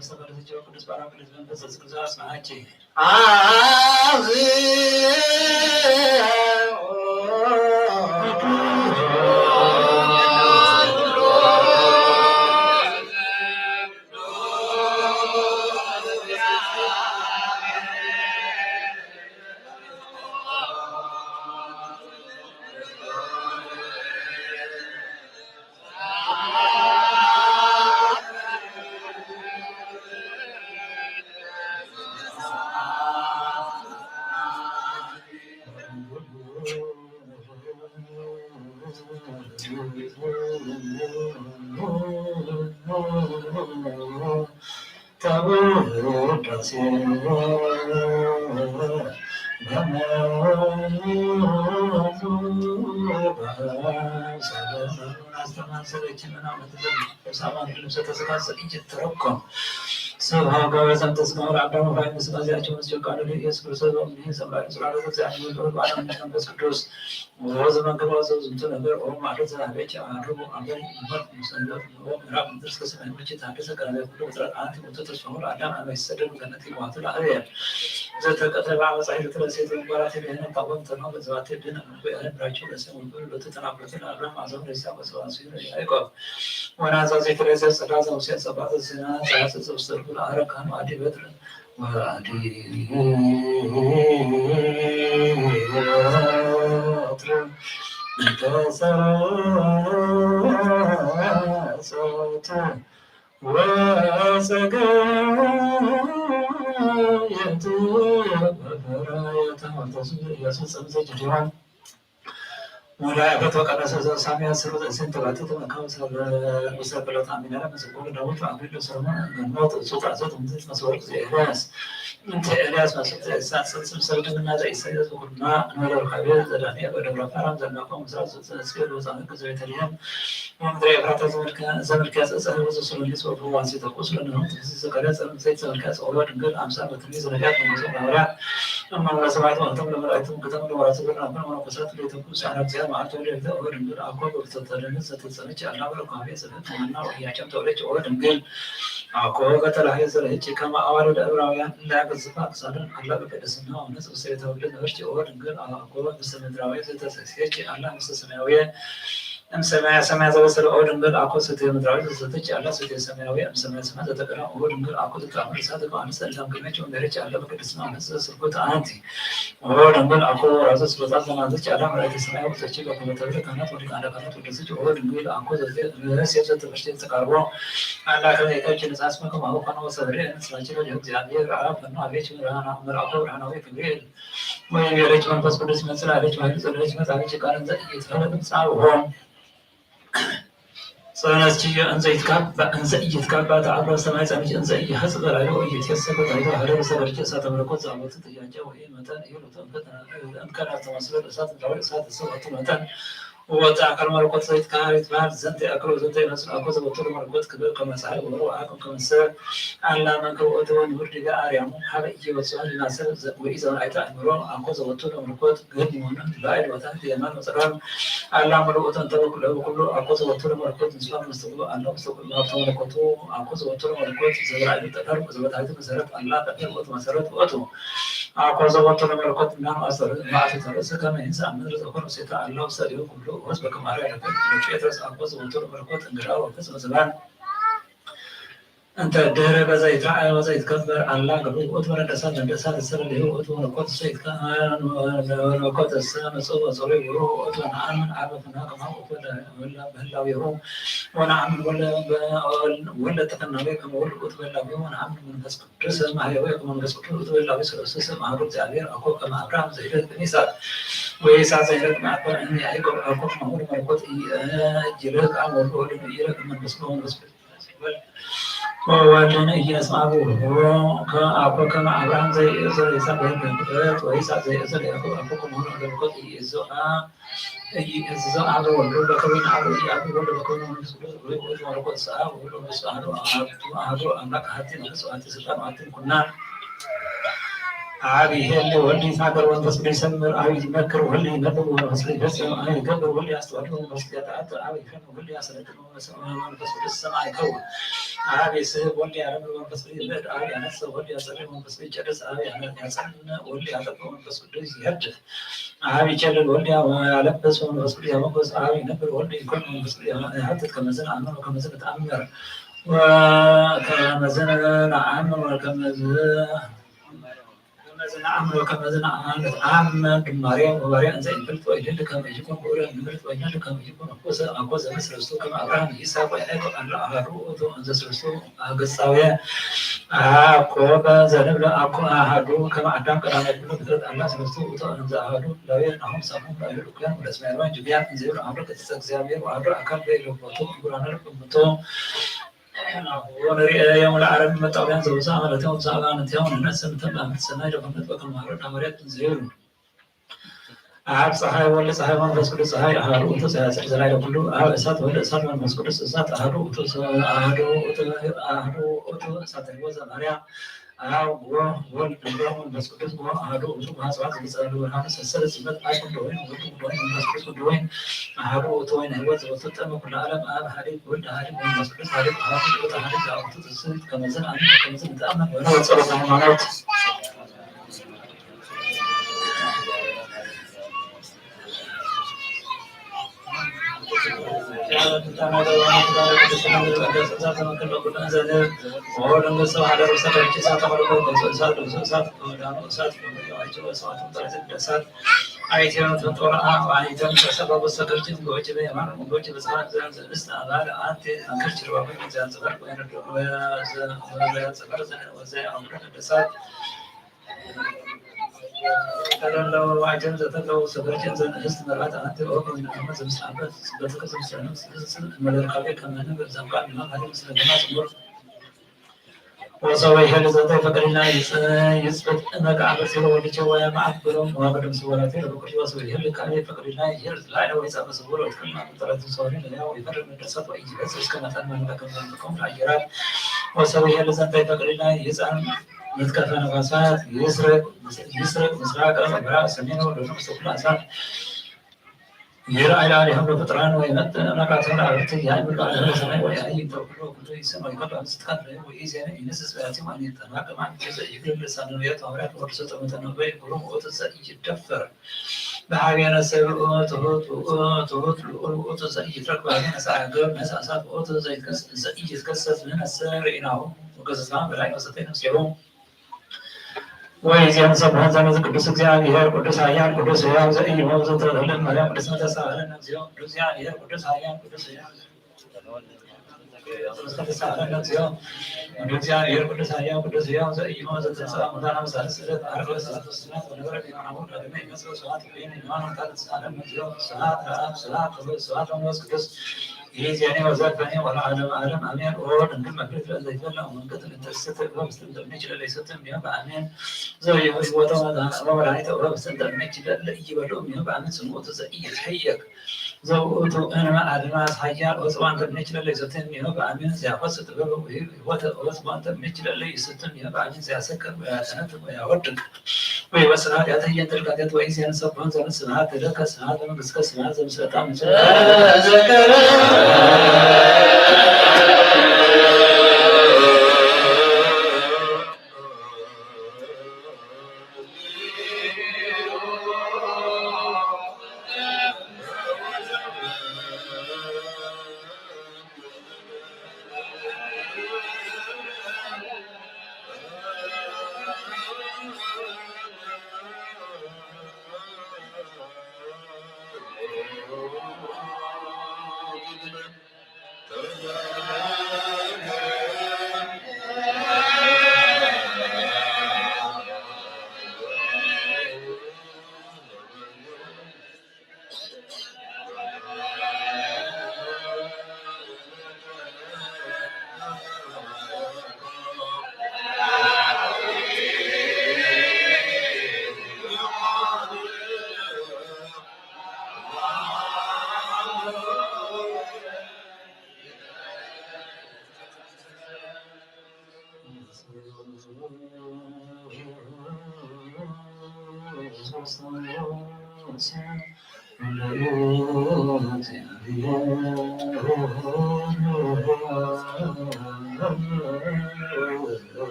ቅዱስ ጳራቅሊጦስ መንፈስ ቅዱስ አጽናች። አብ ስብሐት ለአብ ወወልድ ወመንፈስ ቅዱስ። ወዘመንክር ወዘ ዝንቱ ነገር ኦ ማለት ዘሀቤ ቸአርቡ አገር ይመር ምሰለት ኦ ምዕራብ ምድር እስከ ሰማይ ምች ታደሰ ከራቤ ኩሉ ፍጥረት አንቲ ውእቱ ተስፋሁ ለአዳም አመ ይሰደዱ ገነት ይዋቱ ለአብሔር ዘተቀትለ በአመፃ ሄደት ለሴት ወንጓላት የደህነ ታቦን ተኖ በዘባቴ ድን አምልኮ ያህል ብራቸው ለሰው ወንበር ለተተናበተ ለአብርሃም አዘው ለይስሐቅ ወሰዋሱ ለያዕቆብ ወናዛዜ ትሬዘ ጸዳዘ ሙሴ ጸባተ ዜና ጸሐጽ ዘውስተርኩ ለአረካኑ አዲ በትር እንተ ኤልያስ መስዋዕት ዘኢሳት ጽልጽል ሰብድምና ዘኢሳያስ በኩርና እንበለ ሩካቤ ዘዳንኤል ወደብረ ፋራን ዘናቆ ምስራቅ ዘጽዮን ወጻድቅ ዘቤተልሔም ወምድረ ኤፍራታ ዘመልኪያ ጸጸ ወዘሱሎኒስ ወፈዋሲ ተኩስ ለነሆም ትፍሲ ዘካርያስ ጸሎት ዘይት ዘመልኪያ ጸወሎ ድንግል አምሳል በትንቢት ዘነቢያት ወመንፈስ ሐዋርያት እመ ለሰማዕት ወአንተም ለመላእክት ወክተም ለወራስ ብርሃን መነኮሳት ለይተኩስ አናብዚያ መዓልት ወለሊት ኦ ድንግል አኮ በፍትወተ ደነት ዘተጸነች አላ በረካቤ ጽፈት ተመና ወያቸም ተወለች ኦ ድንግል አኮ በተላህየ ዘለች ከመ አዋልድ ዕብራውያን እለ ያገዝፋ አክሳደን አላ በቅድስና ወንጽህ ውስተ ቤተ መቅደስ ነበርች ኦ ድንግል አኮ ምስለ ምድራዊ ዘተሰሴች አላ ምስለ ሰማያዊ እምሰማያ ሰማያ ዘበሰለ ኦ ድንግል አኮ ስቴ ምድራዊ ዘተሰሴች አላ ስቴ ሰማያዊ እምሰማያ ሰማያ ዘተቀዳ ኦ ድንግል አኮ ዘተአምር እሳት ከአንስ እላም ቅድመች ወንበረች አላ በቅድስና ወንጽህ ስርጉት አንቲ ኦ ድንግል አኮ ወራዘ ስልጣን ዘናዘች አላ መላእክተ ሰማይ ወዘች በከመ ተብለ ካህናት ወሊቃነ ካህናት ወደሰች ኦ ድንግል አኮ ዘዜ ርእስ የብሰት ተፈሽቴ ተቃርቦ አላ ከመ ይቀብች ንጻስ መከማሁ ከመ ወሰብሬ ንጽላችን ለእግዚአብሔር አብ ፈኑ አቤች ብርሃና መልአኮ ብርሃናዊ ክብሬ ወይ የለች መንፈስ ቅዱስ ይመጽእ አለች በኃይል ጸለለች መጻለች ቃል እንዘ ኢይትፈለጥ ጻብሖ ጸነስችዮ እንዘ ኢትካባ እንዘ ኢይትካባ ተአብረ ሰማይ ጸነች እንዘ ኢይሐጽ በላዕለ ወኢይትየሰ በታሕተ ሀደረ ሰገድች እሳተ መለኮት ዛቦቱ ጥያቄ ወይ መጠን ይሉት እንከ ናስተማስሎ እሳት ምድራዊ እሳት እሰ ወቱ መጠን ወወጣ አካል መለኮት ዘይትካር ይትባል ዘንተ አክሎ ዘንተ ይመስል አኮ ዘወቱ ለመለኮት ክብር ከመ ጸሐይ ወወርህ ወአቅም ከመ ሰ አላ መንክር ወእቱ ንቡር ዲበ አርያሙ ሀበ ኢይበጽሑ ለማሰብ ወኢዘመናይተ አእምሮ አኮ ዘወቱ ለመለኮት ገድ ይሆን ላዕል ወታሕት የማን ወጸጋም አላ ምሉእ ውእቱ እንተ በኩሉ በኩሉ አኮ ዘወቱ ለመለኮት ምስፋን መስተውዕል አላ ውስተ ኩሉ ሀብተ መለኮቱ አኮ ዘወቱ ለመለኮት ዘበላዕሉ ጠፈር ወዘበታሕቱ መሰረት አላ ጠፈር ውእቱ መሰረት ውእቱ አኮ ዘወቱ ለመለኮት እና ማእሰር ማእሰር ተርእስ ከመ ይንሳ ምድር ዘኮር ውስቴታ አላ ውስተ ዲሁ ኩሉ ወሕዝብ በከመ አርአያ ለነ ጴጥሮስ አኮ ዘወቱ ለመለኮት እንግዳ ወፍጽም ዘባን እንተ ድህረ በዘ ይትረአይ ወዘ ይትከበር አላ ግብሩ ውእቱ ወረደ እሳት ለእንደ እሳት እሰ ለሊሁ ውእቱ መለኮት እሰ ይትከ-፣ መለኮት እሰ ንጹሕ ወጽሩይ ውሩ ውእቱ ነአምን አበ ፍና ከማሁ ውእቱ በህላዌሁ ወነአምን ወለ-፣ ወለ ተፈናዌ ከመ ወልድ ውእቱ በህላዌሁ ወነአምን መንፈስ ቅዱስ ማህየዌ ከመ መንፈስ ቅዱስ ውእቱ በህላዌ ሥሉስ ስም አሐዱ እግዚአብሔር አኮ ከመ አብርሃም ዘይርህቅ እምይስሐቅ ወይስሐቅ ዘይርህቅ እምያዕቆብ አኮ ከማሁ ለመለኮት ኢይርህቅ አብ ወወልድ ኢይርህቅ እምመንፈስ ቅዱስ ወመንፈስ ቅዱስ ወወልድን ኢያጽምአብሁ አኮ ከመ አብርሃም ዘኢየእዘ ለይስሐቅ በህልም ፍጥረት ወይስሐቅ ዘኢየእዘ ለያዕቆብ አኮ ከማሁ ለመለኮት ኢይእዝዞ አ-፣ ኢይእዝዞ አብ ለወልዱ በከመ ይንአብ ወኢይአብ ለወልድ በከመ ይንአብ መንፈስ ቅዱስ ወውእቱ መለኮት ዘአብ ወወልድ መንፈስ ቅዱስ አሐዱ አሐዱ አምላክ አሐቲ ነፍስ ወአሐቲ ስልጣን ወአሐቲ ምኩናን አብ ይሄል ወልድ ይትናገር ወመንፈስ ቅዱስ ይሰምር። አብ ይመክር ወልድ ይነብብ ወመንፈስ ቅዱስ ይፈጽም። አብ ይገብር ወልድ ያስተዋድድ ወመንፈስ ቅዱስ ያተአትር። አብ ይፈን ወልድ ያሰለጥን ወመንፈስ ቅዱስ ሰማይ ይከውን። አብ ይስህብ ወልድ ያረምም ወመንፈስ ቅዱስ ይምዕድ። አብ ያነስእ ወልድ ያጸሪ ወመንፈስ ቅዱስ ይጨርስ። አብ ያነ-፣ ያጸን ወልድ ያጠብቅ ወመንፈስ ቅዱስ ይገድፍ። አብ ይቸልል ወልድ ያለብስ ወመንፈስ ቅዱስ ያሞግስ። አብ ይነብር ወልድ ይኮን ወመንፈስ ቅዱስ ያሀትት። ከመዝን አምን ወከመዝን ተአምር ወከመዝን ነአምን ወከመዝን ከመዝን ነአምን ወከመዝን ነአምን። ድማሬ ወባሬ እንዘ ኢንፈልጥ ወኢንህልክ ከመ ኢይኩን፣ ውእቱ ኢንፈልጥ ወኢንህልክ ከመ ኢይኩን። አኮ ዘ-፣ አኮ ዘምስለ ርሱ ከመ አብርሃም ይስሐቅ ወያዕቆብ አለ አሐዱ ውእቱ እንዘ ስልሱ አገጻውያን። አኮ በዘንብል አኮ አሐዱ ከመ አዳም ቀዳማይ ኩሉ ፍጥረት አላ ስልሱ ውእቱ እንዘ አሐዱ ላውያን አሁን ሰሙን ላውያን ሉኩያን ወለስመ ያልዋን ጅግያን እንዘ ይብሉ አሐዱ ቅድስተ እግዚአብሔር ወአሐዱ አካል በይለቦቱ ግብራነ ልብ እምቱ። ወንርኤ ዮም ለዓረብ መጣውያን ዘውፃ ማለት ዮም ዛጋ ነትያው ነነስ ምተም አምር ሰናይ ለፈነት በከማሩ ዳመሪያት እንዘ ይብሉ። አብ ፀሐይ ወልድ ፀሐይ መንፈስ ቅዱስ ፀሐይ አሐዱ ውእቱ ዘያጽር ዘላዕለ ኩሉ። አብ እሳት ወልድ እሳት መንፈስ ቅዱስ እሳት አሐዱ ውእቱ ሰ-፣ አሐዱ ውእቱ፣ አሐዱ ውእቱ እሳተ ሕይወት ዘማርያም። አብ ወወልድ ወመንፈስ ቅዱስ ወአሐዱ ውእቱ። ወአጽዋር ዘተጸሉ ብርሃኑ ሰሰለ ጽልመት። አብ ወወልድ ወመንፈስ ቅዱስ ወወልድ አሐዱ ውእቱ ወይን ሕይወት ዘወቱ ጥዕመ ኩሉ ዓለም። አብ ሀሊብ ወልድ ሀሊብ ወመንፈስ ቅዱስ ሀሊብ አሐዱ ውእቱ ሀሊብ ዘአቡቱ ትስብእት። ከመዝን አምን ከመዝን ተአምን ወነ ወጸሎተ ሃይማኖት። ወሰው ይሄል ዘንተ ይፈቅድና ይጽ-፣ ይጽብጥ እመቃብር ሲሎ ወልቼ ወያ ማአት ብሎም ወቅድም ስወላቴ ለበኩር ወሰው ይሄል ካሌ ይፈቅድና ይሄል ላይለ ወይጻ በስውር ወይትከማ ጥረት ሰውሪ ለያው ይፈርድ መደሳት ወይጅበጽ እስከ መጠን መንበከም መንበከም ለአየራት። ወሰው ይሄል ዘንተ ይፈቅድና ይጻን ምትከፈ ነፋሳት ይስረቅ፣ ይስረቅ ምስራቅ ምዕራብ ሰሜን ወደቡብ ስፍላ እሳት ይርአይ ለአሌሆም በፍጥራን ወይመጥን አምላካቲሆም ለአርዕት ያእምር ለአሌሆም በሰማይ ወያእይ ተኩሎ ኩሉ ይስም ወይከብ አምስት ካት ለይም ወኢዜነ ኢንስ ስያቲም አን ይጠናቅ ማን ዘኢግል ልሳነ ነቢያት ሐዋርያት ወቅዱሳት ወመጠን ነቢይ ግሩም ውእቱ ዘኢይደፈር በሀቤነ ሰብ ትሁት ውእቱ፣ ትሁት ልዑል ውእቱ ዘኢይትረክ በሀቤነ ዘአገብ ነሳ እሳት ውእቱ ዘኢይትከስ-፣ ዘኢይትከሰት ንሕነሰ ርኢናሁ ወገሰጽናሁ በላይ ወሰተይ ነፍሴሁ። ወይዜን ሰብሖን ዘመዝ ቅዱስ እግዚአብሔር ቅዱስ ኃያል ቅዱስ ሕያው ዘኢይሞት ዘተተክለ ማርያም ቅድስት ተሳሃለነ እግዚኦ። ቅዱስ እግዚአብሔር ቅዱስ ኃያል ቅዱስ ሕያው ተሳሃለነ እግዚኦ። ቅዱስ እግዚአብሔር ቅዱስ ኃያል ቅዱስ ሕያው ዘኢይሞት ዘተንሥአ እሙታን በሳልስት ዕለት ዐርብ በሰዓተ ስብሐት ወነበረ በየማናሁ ዳግመ ይመጽእ። ስብሐት ለእግዚእነ ሃይማኖተ ተሳሃለነ እግዚኦ። ስብሐት ለአብ ስብሐት ለወልድ ስብሐት ለመንፈስ ቅዱስ። ይእዜኒ ወዘልፈኒ ወለዓለመ ዓለም አሜን። ኦ ድንግል መክብብት ለእለ ይትበላ ወመንቅት ለእንተ ትሰትእ እበ ምስለ እምነ ችለ ለይሰትእ እምኔሁ በአሜን። ዘወይሁድ ወተ ወመድኃኒተ እበ ምስለ እምነ ችለ ለኢይበልዑ እምኔሁ በአሜን። ስሙ ውእቱ ዘኢይትሐየክ ዘውእቱ እንመ አድማስ ኃያል ወጽባንተ እምነ ችለ ለይሰትእ እምኔሁ በአሜን። ዘያፈስጥ እበ ወይሁብ ሕይወተ እበ ጽባንተ እምነ ችለ ለይሰትእ እምኔሁ በአሜን። ዘያሰክር ወያተነትፍ ወያወድቅ ወይበስር ኃጢአተ ይንጥል ኃጢአት ወኢዜን ሰብሖን ዘመን ስብሐት ለከ ስብሐት ለመንግሥትከ ስብሐት ዘምስለ ጣም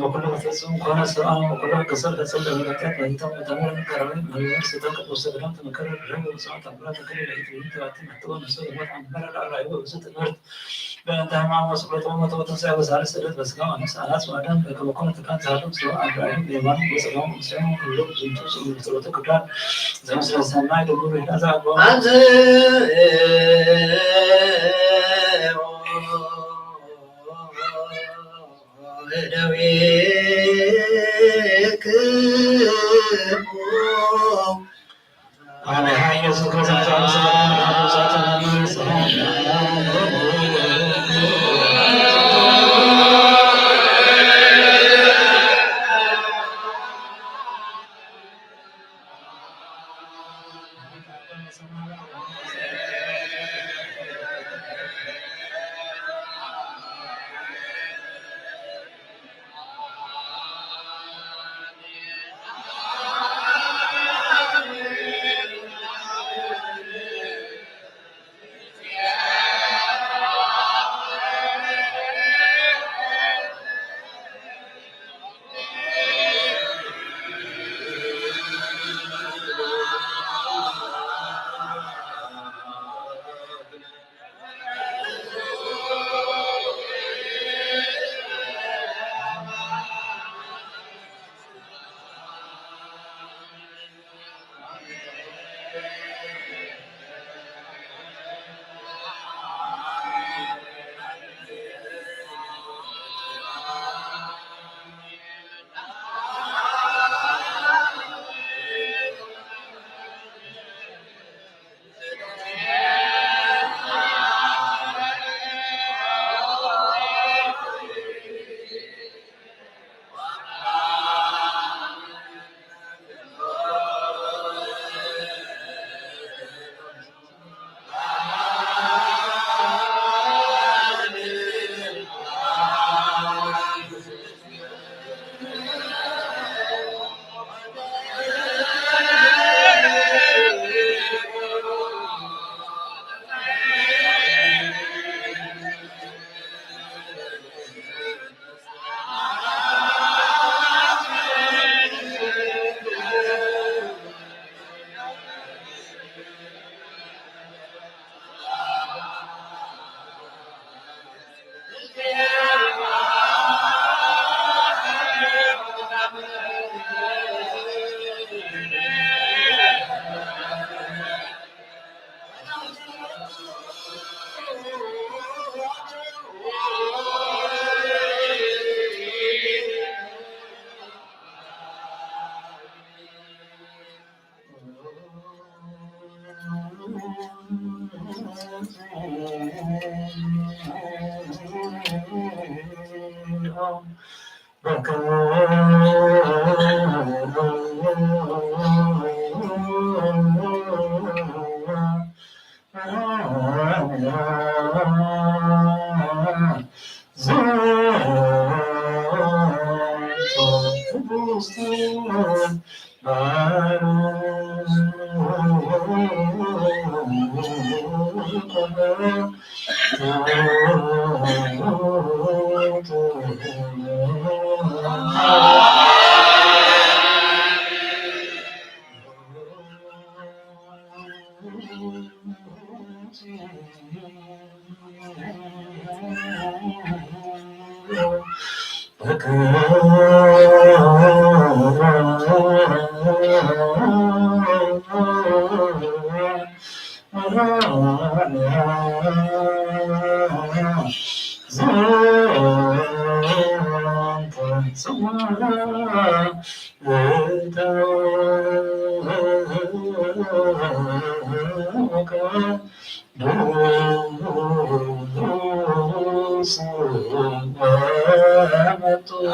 ወኩሎ ፈጽም ኮነ ሰብአ ወኩሎ ከሰል ፈጽም ለበረከት ወይንተም ወተምር ከራዊ መሪር ስተቀ ወሰግዳም ተመከረ ረብ ወሰዓት አምራ ተከለ ለኢት ወይንተ አቲ መጥቶ ነሰ ወሞት አምበረ ለአራዊ ወብዙ ትምህርት በእንተ ሕማሙ ወስቅለቱ ወሞቱ ወትንሳኤሁ በሳልስት ዕለት በሥጋ ወነፍስ አራጽ ወአዳም በከመ ኮነ ትካን ዘሃሎ ምስለ አብርሃም በየማኑ ወጸጋሙ ምስሌሁ ኩሉ ዝንቱ ስእሉ በጸሎተ ቅዱሳን ዘምስለ ሰናይ ድሙር ይላዛ አግባቡ። አንተ እደዊክሙ። አሜን። ኢየሱስ ክርስቶስ አብ ሰላም አብ ሰላም ሰላም።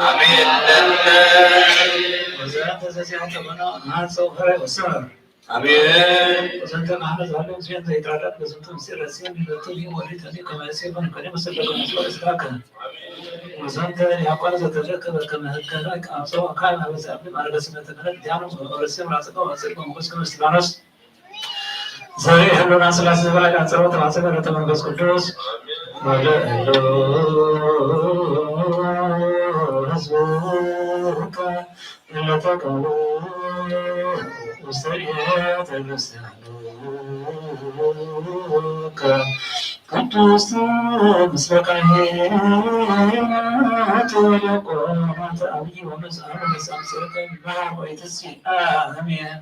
አሜን። ወዘተ ዘዚያተ በና ናጸው ኸረ ወሰር አሜን። ወዘንተ ማህበረ ዘሃሎ ምስሌነ ዘይትራራቅ በዝንቱ ምስጢር ረሲን ለቱ ሊሞሊት አኒ ከመ ዮሴፍ ወንኮዴሞስ ለከመ ዮሴፍ ወስጋከ። ወዘንተ ዲያቆን ዘተረከበ ከመ ህገ ኖህ አምጽኦ ካህን ሀበ ዘአቢ ማረገ ስመተ መለክ ዲያኑ ወረሲም ራጽቀ ወጽድቅ ወሞገስ ከመ እስጢፋኖስ። ዘርእ ህሉና ሥላሴ ዘባሕሪ አንጽሮ ተማሰለ ርትዕ መንፈስ ቅዱስ። ወለእሉ ህዝብከ እለ ተቀቡ ውስተ ቤተ ክርስቲያንከ ቅድስት ምስለ ካህናት ወዲያቆናት አብይ ወመዝአም ወመዝአም ጽድቅ ማር ወይትሲ አሜን።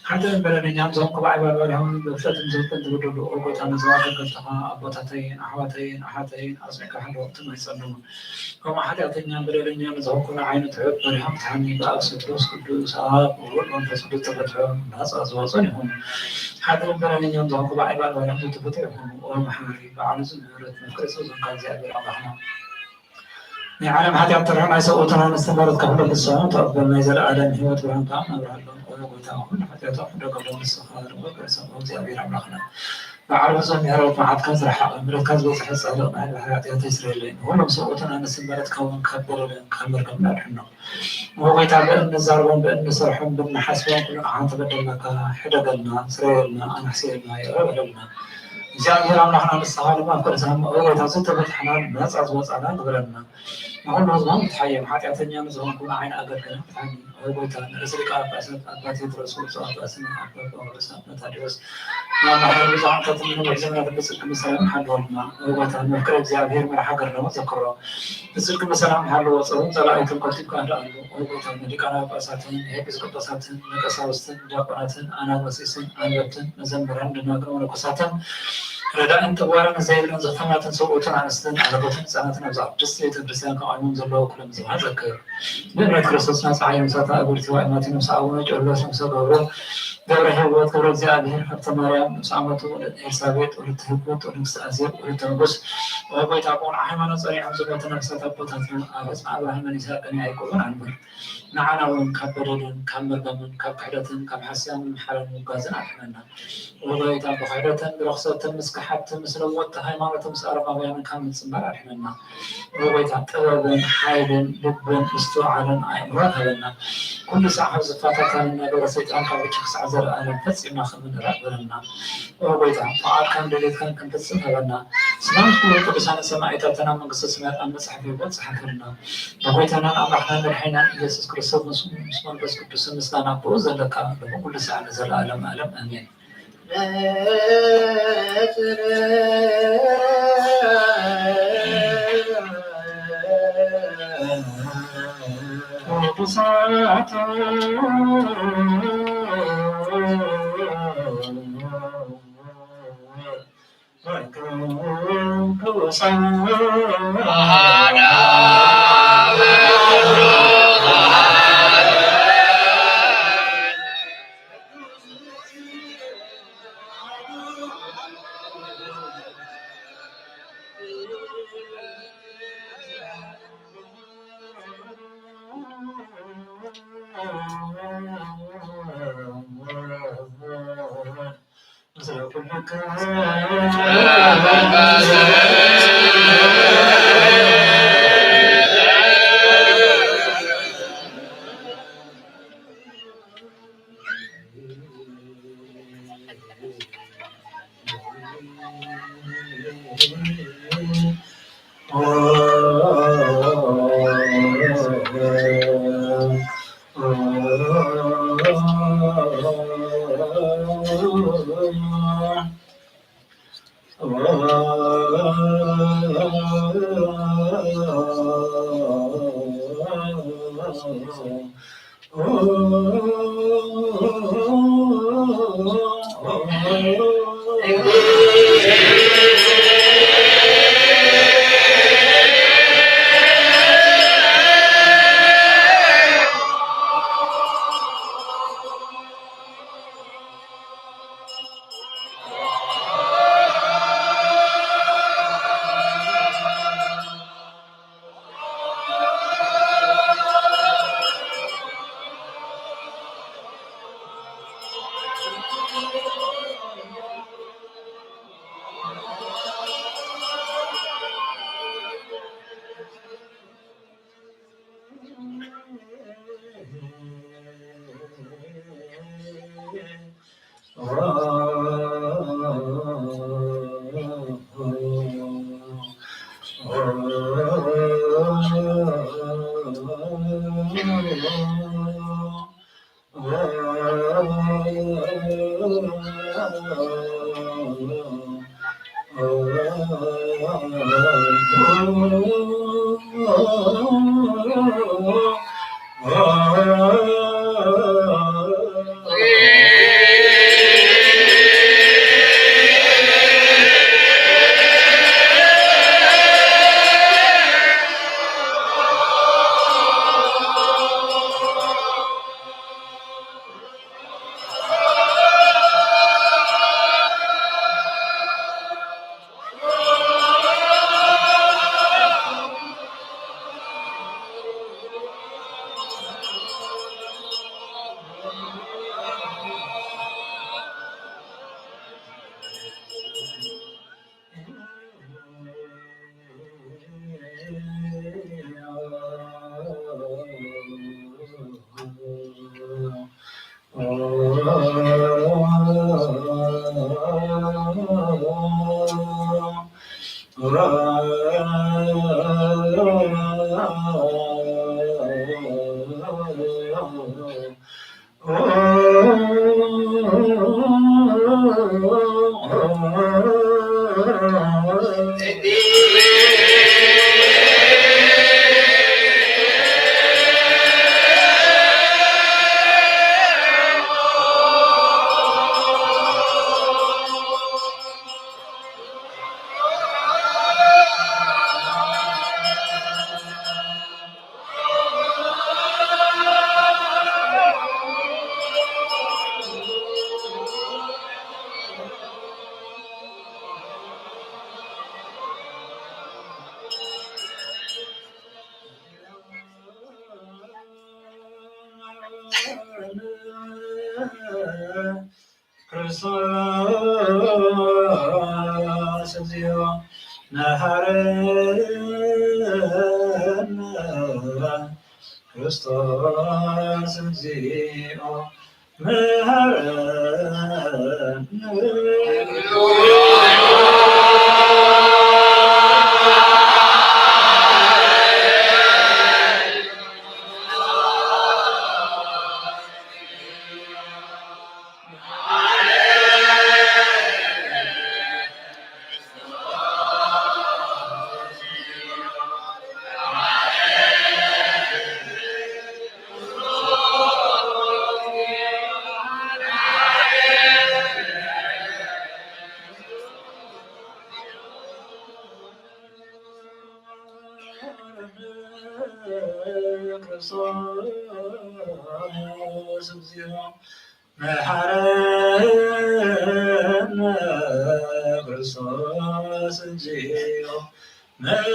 ሐጥእን በደለኛን ዘሆንኩ ባዕባል ባልያም በፍጥረትን ዘውተን ትበደሉ ኦጎታነ ዘዋገ ገልተኻ አቦታተይን አሕዋተይን አሓተይን አጽኒዕካ ሐሎ ትማይጸኑ። ከመ ሐጢአተኛን በደለኛን ዘሆንኩ ዓይኑ ትሑት በሪሃም ትሃኒ በአብ ስሉስ ቅዱስ አብ ወወልድ መንፈስ ቅዱስ ተፈትሖ ናጻ ዝወጾን ይኹኑ። ሐጥእን በደለኛን ዘሆንኩ ባዕባል ባልያም ዘተፈትሑ ይኹኑ። ኦ መሓሪ በዓል ብዙሕ ምሕረት መፍቀሪ ሰው ዘንካ እግዚኣብሔር አምላኽና። ናይ ዓለም ሐጢአት ተርሖ ናይ ሰብኡትን ኣንስትን በረከት ከፍሎ ንስኻ ተቀበል። ናይ ዘለዓለም ሕይወት ብርሃን ከኣ ኣብርሃሎም። ኦ ጎይታ ኩሉ ሐጢአቶም ሕደገሎም ንስኻ ርሁእ ርእሰ ኦ እግዚኣብሔር ኣምላኽና። በዓል ብዙሕ ምሕረት መዓትካ ዝረሓቐ ምሕረትካ ዝበዝሐ ጻድቕ ናይ ባሕሪ ሐጢአተይ ስረየለይ። ንኹሎም ሰብኡትን ኣንስትን በረከት ከውን ካብ በደልን ካብ መርገምን ኣድሕኖም። ኦ ጎይታ በእንዛረቦን በእንሰርሖን በእንሓስቦን ኩሉ ንዓኻ ተበደልናካ፣ ሕደገልና፣ ስረየልና፣ ኣናሕስየልና፣ ይቕረ በለልና። እግዚኣብሔር ኣምላኽና ንስኻ ድማ ፍቅር ዝሃብና ኦ ጎይታ ዝተፈትሕናን ናጻ ዝወጻና ግበረልና። ንኹሉ ህዝብኻ ምትሓየም፣ ሐጢአተኛ ንዝኾንኩ ንዓይን ኣገልግልን ፍትሓኒ። ኦ ጎይታ ንርእሰ ሊቃነ ጳጳሳት ኣባ ቴዎድሮስ ብፁዕ ኣባ ስምኦን ኣባ ጳውሎስ ኣባ ታዲዎስ ኣባ ሐይሉ ብዙሓን ከትምነ ብሕዝብና ብጽድቅ ብሰላም ሓልወልና። ኦ ጎይታ መፍቅሬ እግዚኣብሔር መርሓ ሃገር ደሞ ዘክሮ። ብጽድቅ ብሰላም ሓልዎ ጸሩን ጸላኢቱን ቆልጢፍካ ህድኣሉ። ኦ ጎይታ ንሊቃነ ጳጳሳትን ንኤጲስቆጶሳትን ንቀሳውስትን ዲያቆናትን ኣናቆሲስን ኣንበብትን መዘምራን ደናግል መነኮሳትን ረዳእን ጠዋርን ዘይብለን ዘኽተማትን ሰብኡትን ኣንስትን ኣረጎትን ህጻናትን ኣብዛ ቅድስት ቤተ ክርስቲያን ከቃይሞም ዘለዉ ኩሎም ህዝብኻ ዘክር። ብእምነት ክርስቶስ ናጽ ሓየም ሳታ እግርቲ ዋይ ማቲኖስ ኣቡነ ቄርሎስ ንጉሰ ገብሩ ገብረ ሄወት፣ ገብረ እግዚኣብሔር፣ ሃብተ ማርያም፣ ንእስ ዓመቱ፣ ወለተ ኤልሳቤጥ፣ ወለተ ህኩት፣ ወለተ ኣዜብ፣ ወለተ ንጉስ። ኦ ጎይታ፣ ብቕኑዕ ሃይማኖት ጸኒዖም ዝሞቱ ነፍሳት ኣቦታትና ኣብ ኣጽናዕ ኣብርሃምን ይስሐቅን ያዕቆብን ኣንብር። ንዓና እውን ካብ በደልን ካብ መርገምን ካብ ክሕደትን ካብ ሓስያን ምምሓርን ምጉዓዝን ኣድሕነና። ኦ ጎይታ፣ ብክሕደትን ብርኽሰትን ምስ ከሓድቲ ምስ ለወጥቲ ሃይማኖትን ምስ ኣረማውያንን ካብ ምጽንባር ኣድሕነና። ኦ ጎይታ፣ ጥበብን ሓይልን ልብን ምስትውዓልን ኣእምሮን ሃበና። ኩሉ ሳዕ ካብ ዝፈታተነና ግብረ ሰይጣን ካብ እቺ ክሳዕ ዘለኣለም ፈጺምና ከም እንራእ በለና። ኦ ጎይታ፣ ፍቓድካን ድሌትካን ክንፍጽም ሃበና። ስማም ኩሎም ቅዱሳን ሰማእታትና መንግስተ ሰማያት ኣብ መጽሓፍ ህይወት ጸሓፈልና። ብጎይታናን ኣምላኽናን መድሓኒናን ኢየሱስ ክርስቶስ ምስ፣ ምስ መንፈስ ቅዱስ ምስጋና ብኡ ዘለካ፣ ሎሚ ኩሉ ሳዕ ንዘለኣለም ኣለም ኣሜን። ክርስቶስ እግዚኦ መሐረነ። ክርስቶስ እግዚኦ መሐረነ። ክርስቶስ እግዚኦ መሐረነ። ክርስቶስ እግዚኦ መሐረነ።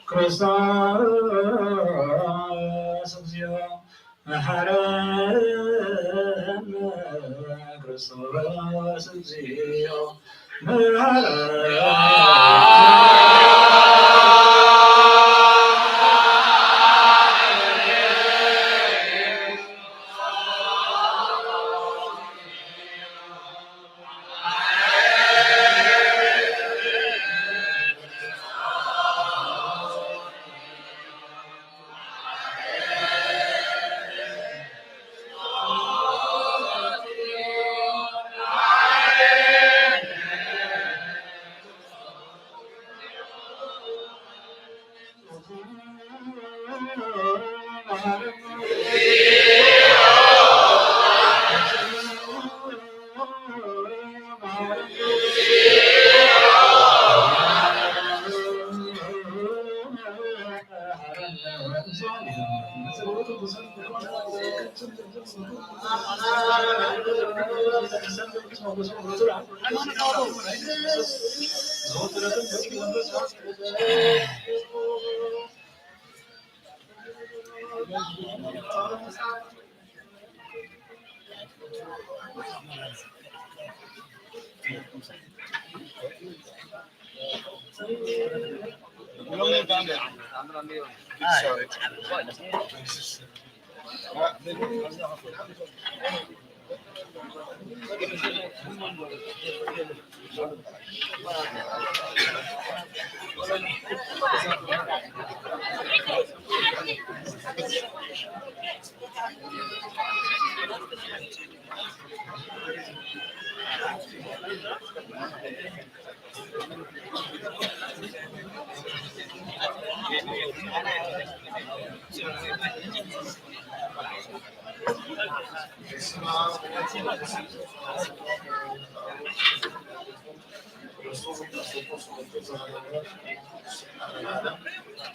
ክርስቶስ እግዚኦ መሐረነ። ክርስቶስ እግዚኦ መሐረነ።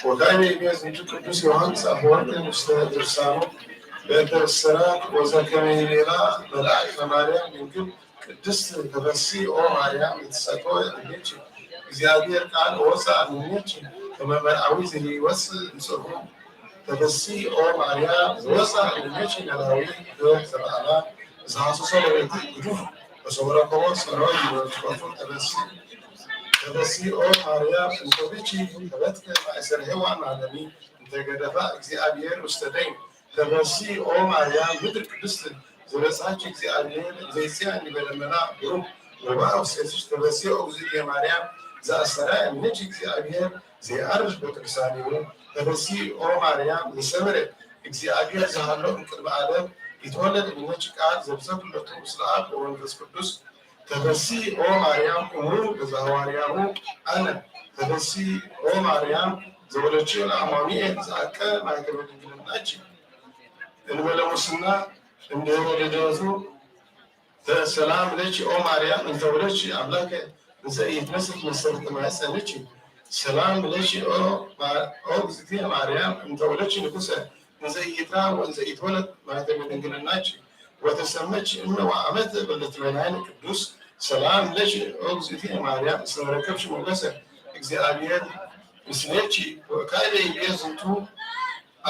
ወካይነ ይቤ ዝንቱ ቅዱስ ዮሐንስ አፈወርቅ ውስተ ድርሳኑ በእንተ እሰራት ወዘከመ ይቤላ መልአክ ለማርያም ድንግል ቅድስት ተፈሲ ኦ ማርያም እትሰቶ እምኔኪ፣ እግዚአብሔር ቃል ወፃ እምኔኪ ከመ መርአዊ ዘኢይወፅእ እምፅሩ። ተፈሲ ኦ ማርያም ወፃ እምኔኪ ነባዊ ኄር ዘበአማን ዘሐሰሶ ለርትዕ ግዱፍ ወሰው ረከቦ ጸርዮ ይወትፈቱ። ተፈሲ ተፈሲ ኦ ማርያም እንተ ብኪ ተፈትከ ማእሰረ ሔዋን ማለኒ እንተ ገደፋ እግዚአብሔር ውስተ ደይን። ተፈሲ ኦ ማርያም ምድር ቅድስት ዘበጽሐኪ እግዚአብሔር ዘይጽያን ዲበ ደመና ብሩክ ወበአ ውስቴትኪ። ተፈሲ ኦ እግዝእትየ ማርያም ዘአስተርአየ እምኔኪ እግዚአብሔር ዘይዐርፍ በቅዱሳኒሁ። ተፈሲ ኦ ማርያም ዘሰምረ እግዚአብሔር ዘሃሎ እምቅድመ ዓለም ይትወለድ እምኔኪ ቃል ዘብሰር ኩለቱ ምስለ አብ ወመንፈስ ቅዱስ። ተፈሲ ኦ ማርያም እሙ ለዘሐዋርያሁ አነ። ተፈሲ ኦ ማርያም ዘወለድሽው ለአማኑኤል ዘአቀ ማይከለ ድንግልናኪ እንበለ ሙስና እንዴ ወለደቱ ሰላም ለኪ ኦ ማርያም እንተ ወለድኪ አምላከ እንዘ ኢይትነሰት መሰረተ ማሕፀንኪ። ሰላም ለኪ ኦ ማ-፣ ኦ እግዝእትየ ማርያም እንተ ወለድኪ ንጉሰ እንዘ ኢይትራእ ወእንዘ ኢይትወለድ ማሕተመ ድንግልናኪ። ወተሰመኪ እመ ወአመተ በለትበላይን ቅዱስ። ሰላም ለኪ ኦ እግዝእትየ ማርያም እስመ ረከብኪ ሞገሰ እግዚአብሔር ምስሌኪ። ወካዕበ ይቤ ዝንቱ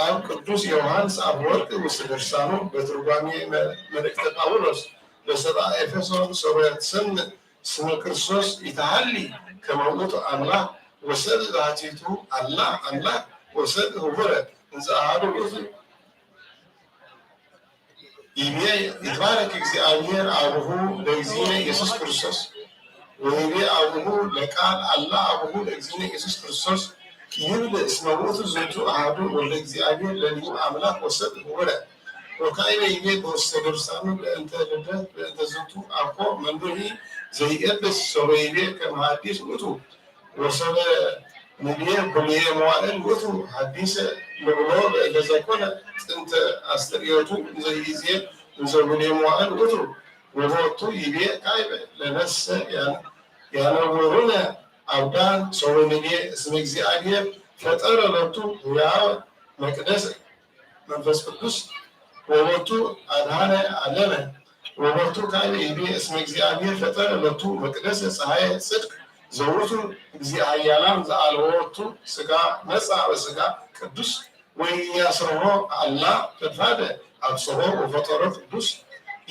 አብ ቅዱስ ዮሐንስ አፈወርቅ ውስተ ድርሳኑ በትርጓሜ መ-፣ መልእክተ ጳውሎስ ለሰብአ ኤፌሶን ሶበ ትሰምዕ ስመ ክርስቶስ ኢተሐሊ ከመ ውእቱ አምላክ ወሰብ ባሕቲቱ አላ አምላክ ወሰብ ህቡረ እንዘ አሐዱ ውእቱ ይቤ ይትባረክ እግዚአብሔር አቡሁ ለእግዚእነ ኢየሱስ ክርስቶስ ወይቤ አቡሁ ለቃል አላ አቡሁ ለእግዚእነ ኢየሱስ ክርስቶስ ይብል እስመ ውእቱ ዝንቱ አሐዱ ወልደ እግዚአብሔር ለሊሁ አምላክ ወሰብ ህቡረ። ወካዕበ ይቤ በውስተ ድርሳኑ በእንተ ልደት በእንተ ዝንቱ አኮ መኑሂ ዘይኤብስ ሶበ ይቤ ከመ ሐዲስ ውእቱ ወሶበ ንቤ ብሉየ መዋእል ውእቱ ሐዲሰ ንብሎ በእንተ ዘኮነ ጥንተ አስተርእዮቱ እንዘ ይዜ እንዘ ብሉየ መዋእል ውእቱ። ወቦቱ ይቤ ካዕበ ለነሰ ያን-፣ ያነውሩነ አብዳን ሶበ ንቤ እስመ እግዚአብሔር ፈጠረ ሎቱ ህያወ መቅደሰ መንፈስ ቅዱስ ወቦቱ አድኃነ ዓለመ። ወቦቱ ካዕበ ይቤ እስመ እግዚአብሔር ፈጠረ ሎቱ መቅደሰ ፀሐየ ጽድቅ ዘውእቱ እግዚአ ኃያላን ዘአልቦቱ ሥጋ መጽአ በሥጋ ቅዱስ ወኢያስርሖ አላ ፈድፋደ አብጽሖ ወፈጠሮ ቅዱስ።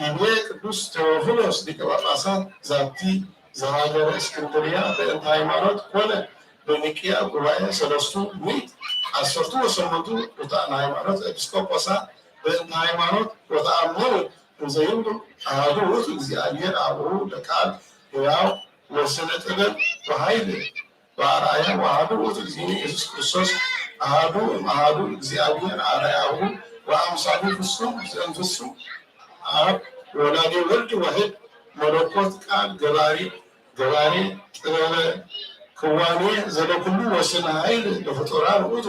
ይቤ ቅዱስ ቴዎፍሎስ ሊቀ ጳጳሳት ዛቲ ዘሀገረ እስክንድርያ በእንተ ሃይማኖት ኮነ በኒቅያ ጉባኤ ሰለስቱ ምእት ዐሰርቱ ወሰመንቱ ርቱዓነ ሃይማኖት ኤጲስቆጶሳት በእንተ ሃይማኖት ወተአምሩ እንዘ ይብሉ አሐዱ ውእቱ እግዚአብሔር አቡሁ ለቃል ሕያው ወስነ ጥበብ ወኃይል በአርአያ ወአሐዱ ውእቱ እግዚእነ ኢየሱስ ክርስቶስ አሐዱ እምአሐዱ እግዚአብሔር አርአያሁ ወአምሳሉ ፍጹም ዘእምፍጹም አብ ወላዴ ወልድ ዋሕድ መለኮት ቃል ገባሪ ገባሬ ጥበበ ክዋኔ ዘለኩሉ ወስነ ኃይል ለፍጡራን ውእቱ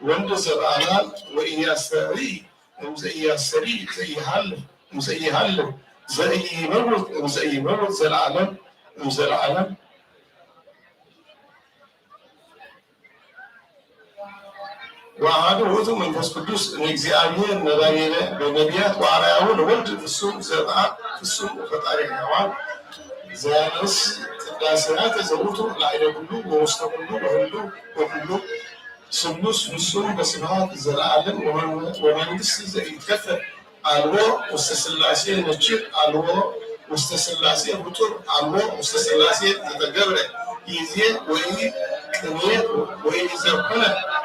ወልድ ዘበአማን ወኢያስተርኢ እምዘኢያስተርኢ ዘይሃልፍ እምዘኢሃልፍ ዘኢይመውት እምዘኢይመውት ዘለዓለም እምዘለዓለም። ወአሐዱ ውእቱ መንፈስ ቅዱስ እምእግዚአብሔር ነባቤነ በነቢያት ወአርአያሁ ለወልድ ፍጹም ዘበአብ ፍጹም ወፈጣሪ ሕያዋን ዘያነስ ቅዳሴያተ ዘውቱ ላዕለ ኩሉ ወውስተ ኩሉ ወህሉ ወኩሉ ስሉስ ፍጹም በስብሐት ዘለዓለም ወመን-፣ ወመንግስት ዘኢትከፈል አልቦ ውስተ ሥላሴ ነኪር አልቦ ውስተ ሥላሴ ፍጡር አልቦ ውስተ ሥላሴ ዘተገብረ ይዜ ወኢ ቅኔ ወኢ ዘኮነ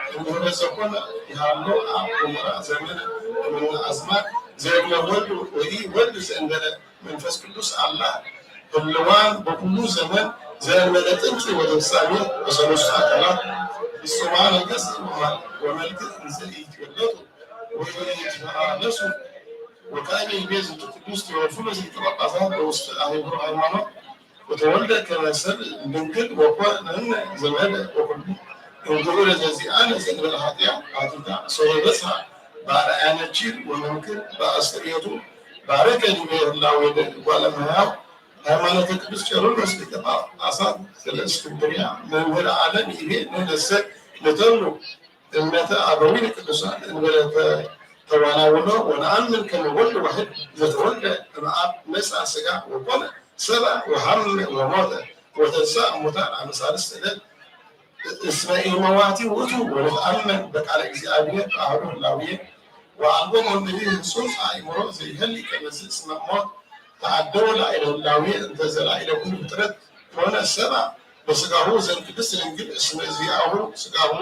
እምድህረ ዘኮነ ይሃሎ አብ ወሞራ ዘመነ እምነ አዝማድ ዘእንበለ ወልድ ወኢ ወልድ ዘእንበለ መንፈስ ቅዱስ አላ ህልዋን በኩሉ ዘመን ዘእንበለ ጥንት ወደ ፍጻሜ በሰለስቱ አካላት ፍጹማነ ገጽ ወመልክ እንዘ ኢይትወለዱ ወኢይትመላለሱ። ወካዕበ ይቤ ዝንቱ ቅዱስ ቴዎፍሎስ ሊቀ ጳጳሳት በውስተ አህጉረ ሃይማኖት ወተወልደ ከመ ሰብእ ድንግል ወኮነ ዘመደ ወኩሉ እምግብረ ዘዚአነ ዘእንበለ ኃጢአት ባሕቲታ ሶበ በጽሐ በአርአያ ነኪር ወመንክር በአስተርእዮቱ ባረከ ዲበ ህላዌ ለእጓለ እመሕያው ሃይማኖተ ቅዱስ ቄርሎስ ሊቀ ጳጳሳት ዘእስክንድርያ መምህረ ዓለም ይቤ ንሕነሰ ንተኑ እምነተ አበዊነ ቅዱሳን እንበለ ተዋናውሎ ወነአምን ከመ ወልድ ዋሕድ ዘተወልደ እምአብ መጽአ ሥጋ ወኮነ ሰብአ ወሐመ ወሞተ ወተንሥአ እሙታን አመ ሣልስት ዕለት እስመ ኢመዋቲ ውእቱ ወንትአመን በቃለ እግዚአብሔር በአሐዱ ህላዌ ወአልቦ መምልኢ ህጹጽ አእምሮ ዘይሀሊ ከመዝ እስመ ሞት ተአደወ ላዕለ ህላዌ እንተ ዘላዕለ ኩሉ ፍጥረት ኮነ ሰብአ በሥጋሁ ዘእምቅድስት ድንግል እስመ ዚአሁ ሥጋሁ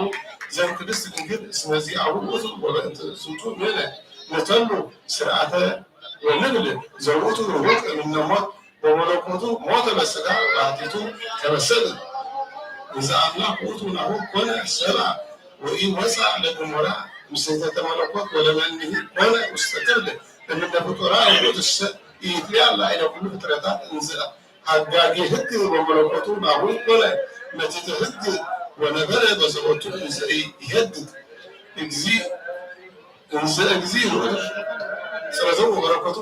ዘእምቅድስት ድንግል እስመ ዚአሁ ውእቱ ወበእንተ ዝንቱ ንሕነ ንተሉ ሥርዓተ ወንብል ዘውእቱ ርሁቅ እምነ ሞት በመለኮቱ ሞተ በሥጋ ባሕቲቱ ከመ ሰብእ። እንዘ አምላክ ውእቱ ናሁ ኮነ ሰብአ ወኢወፅአ ለገሞራ ምስሕተተ መለኮት ወለመንሂ ኮነ ውስተ ክብድ እምነ ፍጡራን ውእቱሰ ኢይትልያ ላዕለ ኩሉ ፍጥረታት እንዘ ሐጋጌ ሕግ ወመለኮቱ ናሁ ኮነ መትሕተ ሕግ ወነበረ በዘቦቱ እንዘ ኢሄድድ እግዚእ፣ እንዘ እግዚእ ይሁዳ ጸረዘው ወበረከቱ።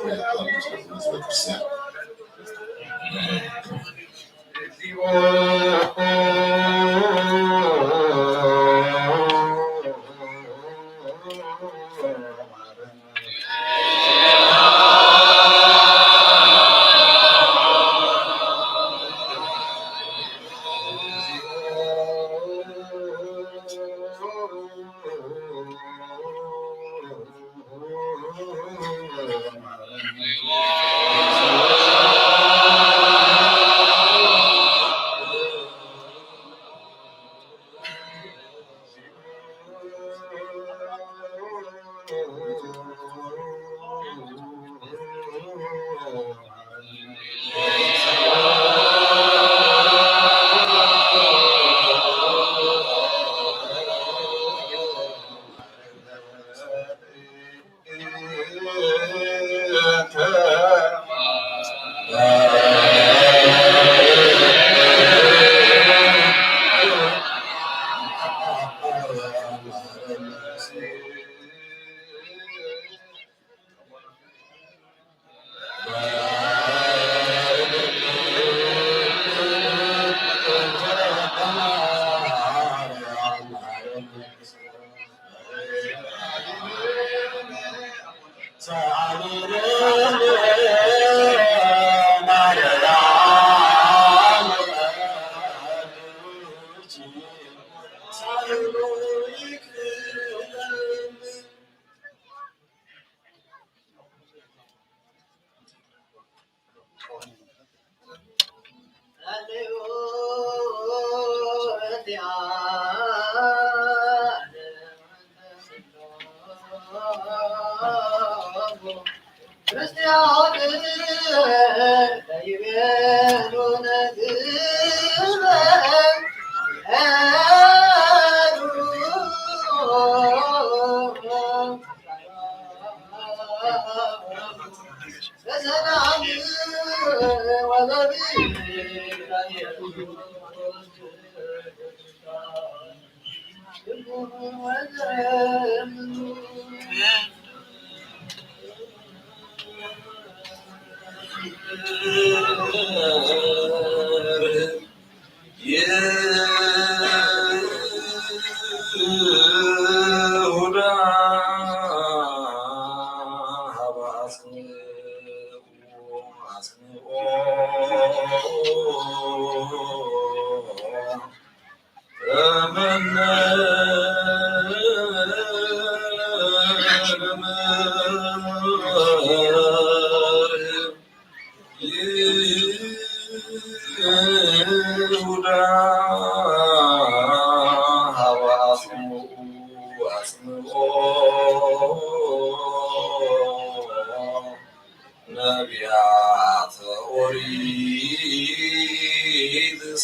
ነቢያተ ኦሪት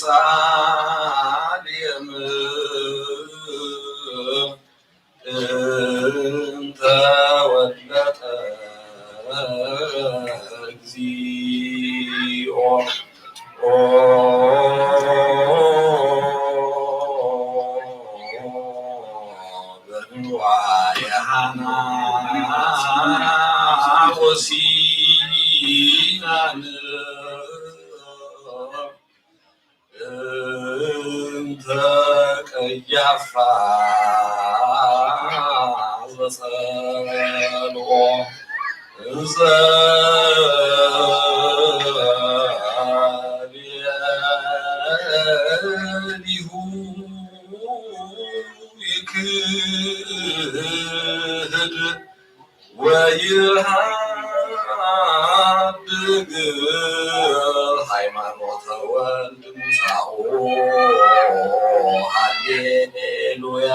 ሳሌም እንተ ወለጠ እግዚኦ በንዋየ ሐና ወሲናን እንተ ቀያፋ ዘጸልኦ ዘሊሁ ይክህድ ወይሃድግ ሃይማኖተ ወልድ ምጻኦ። ሃሌሉያ።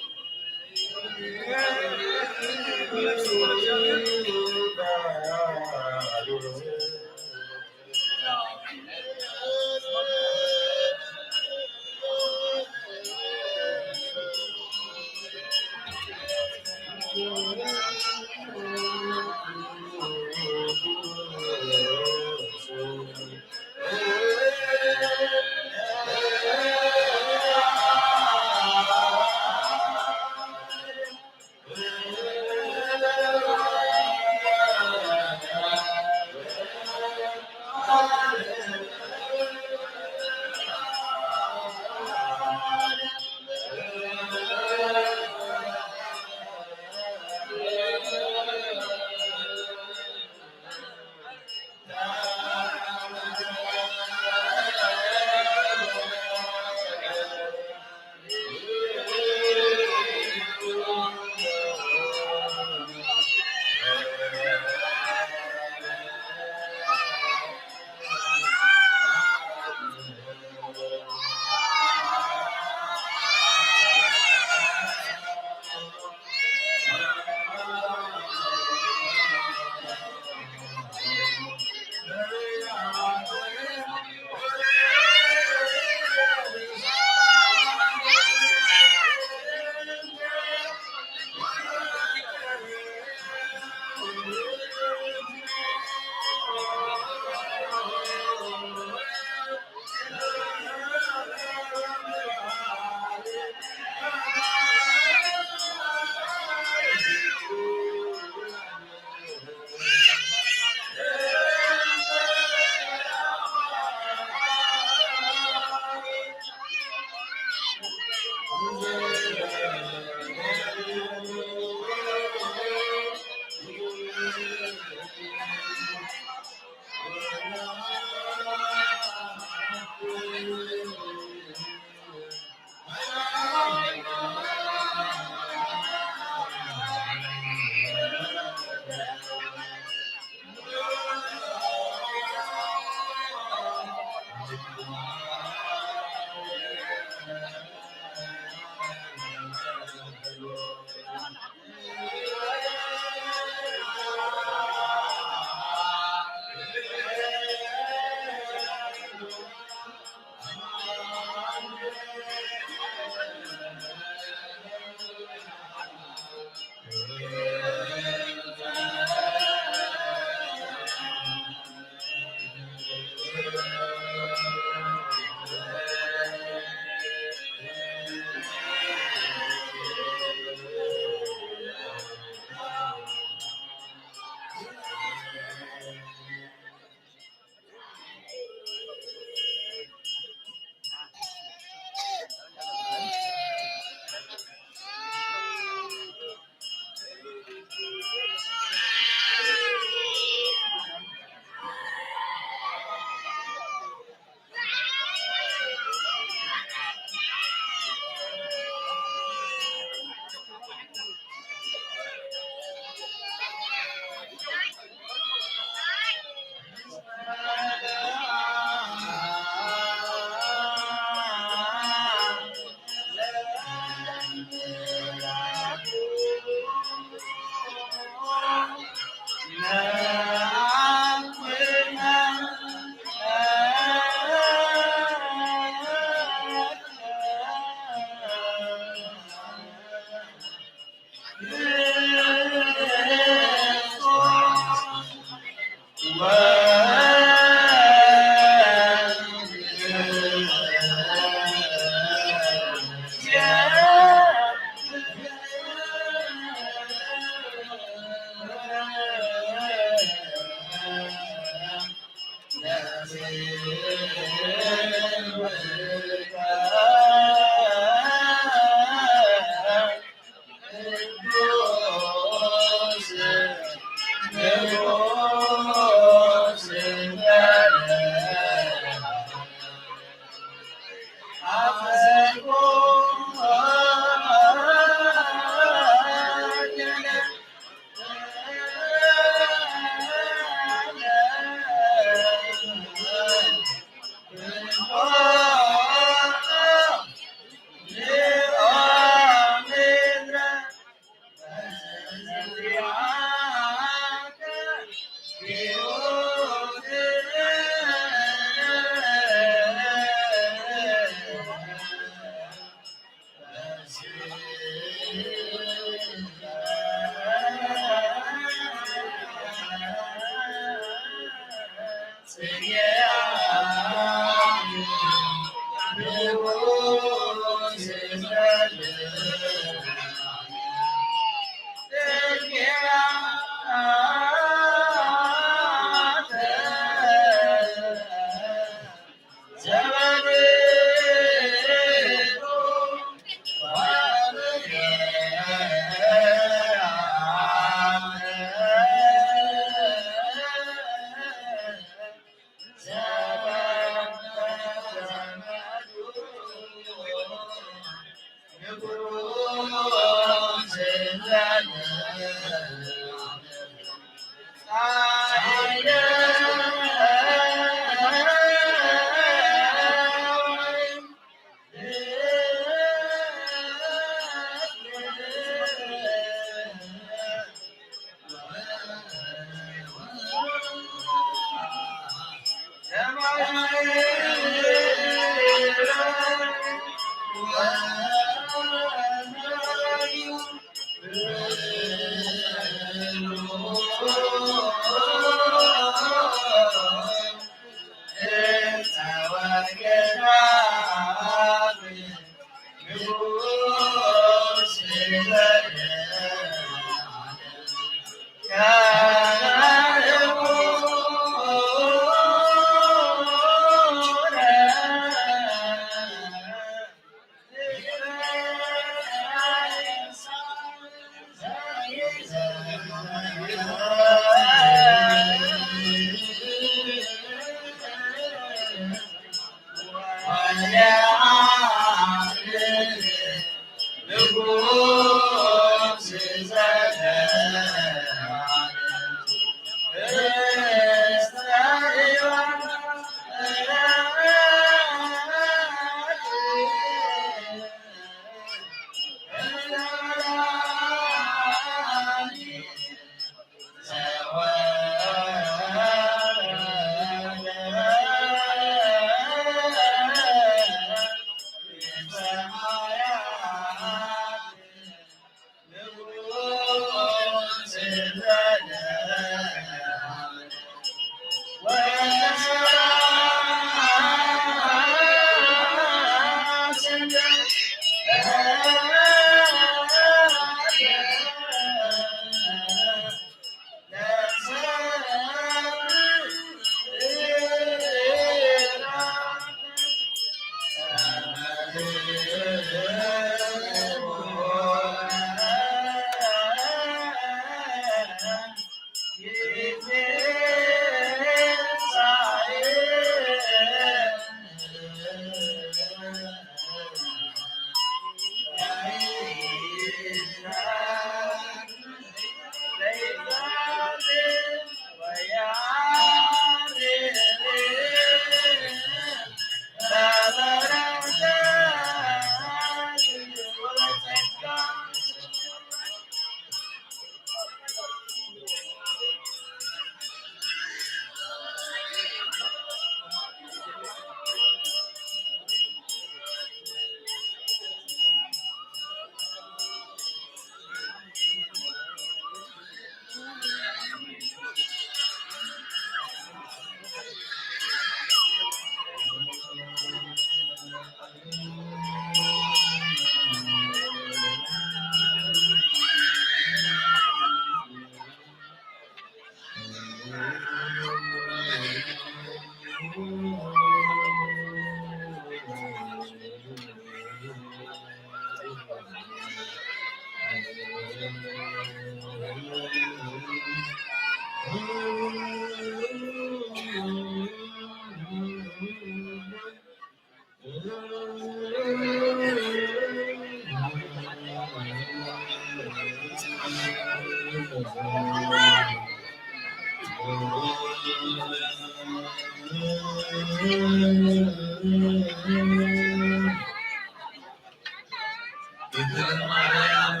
Бикир Марьям,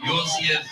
Йосиф.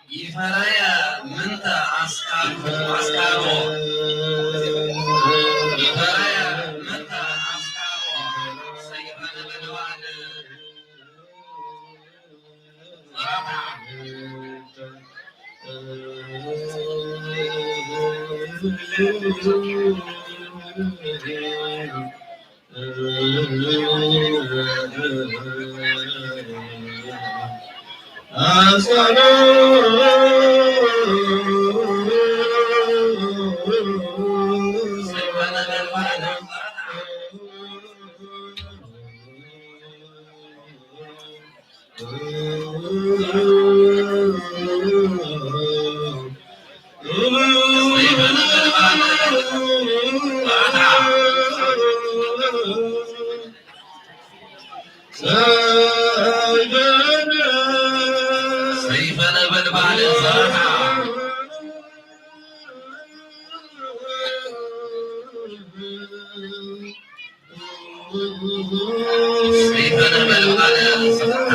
ይፈራያ ምንተ አስካሩ፣ አስካሩ። ይፈራያ ምንተ አስካሩ። ሰይፈ ነበልባል። ሰይፈ ነበልባል ዘረፋ። ሰይፈ ነበልባል ዘረፋ።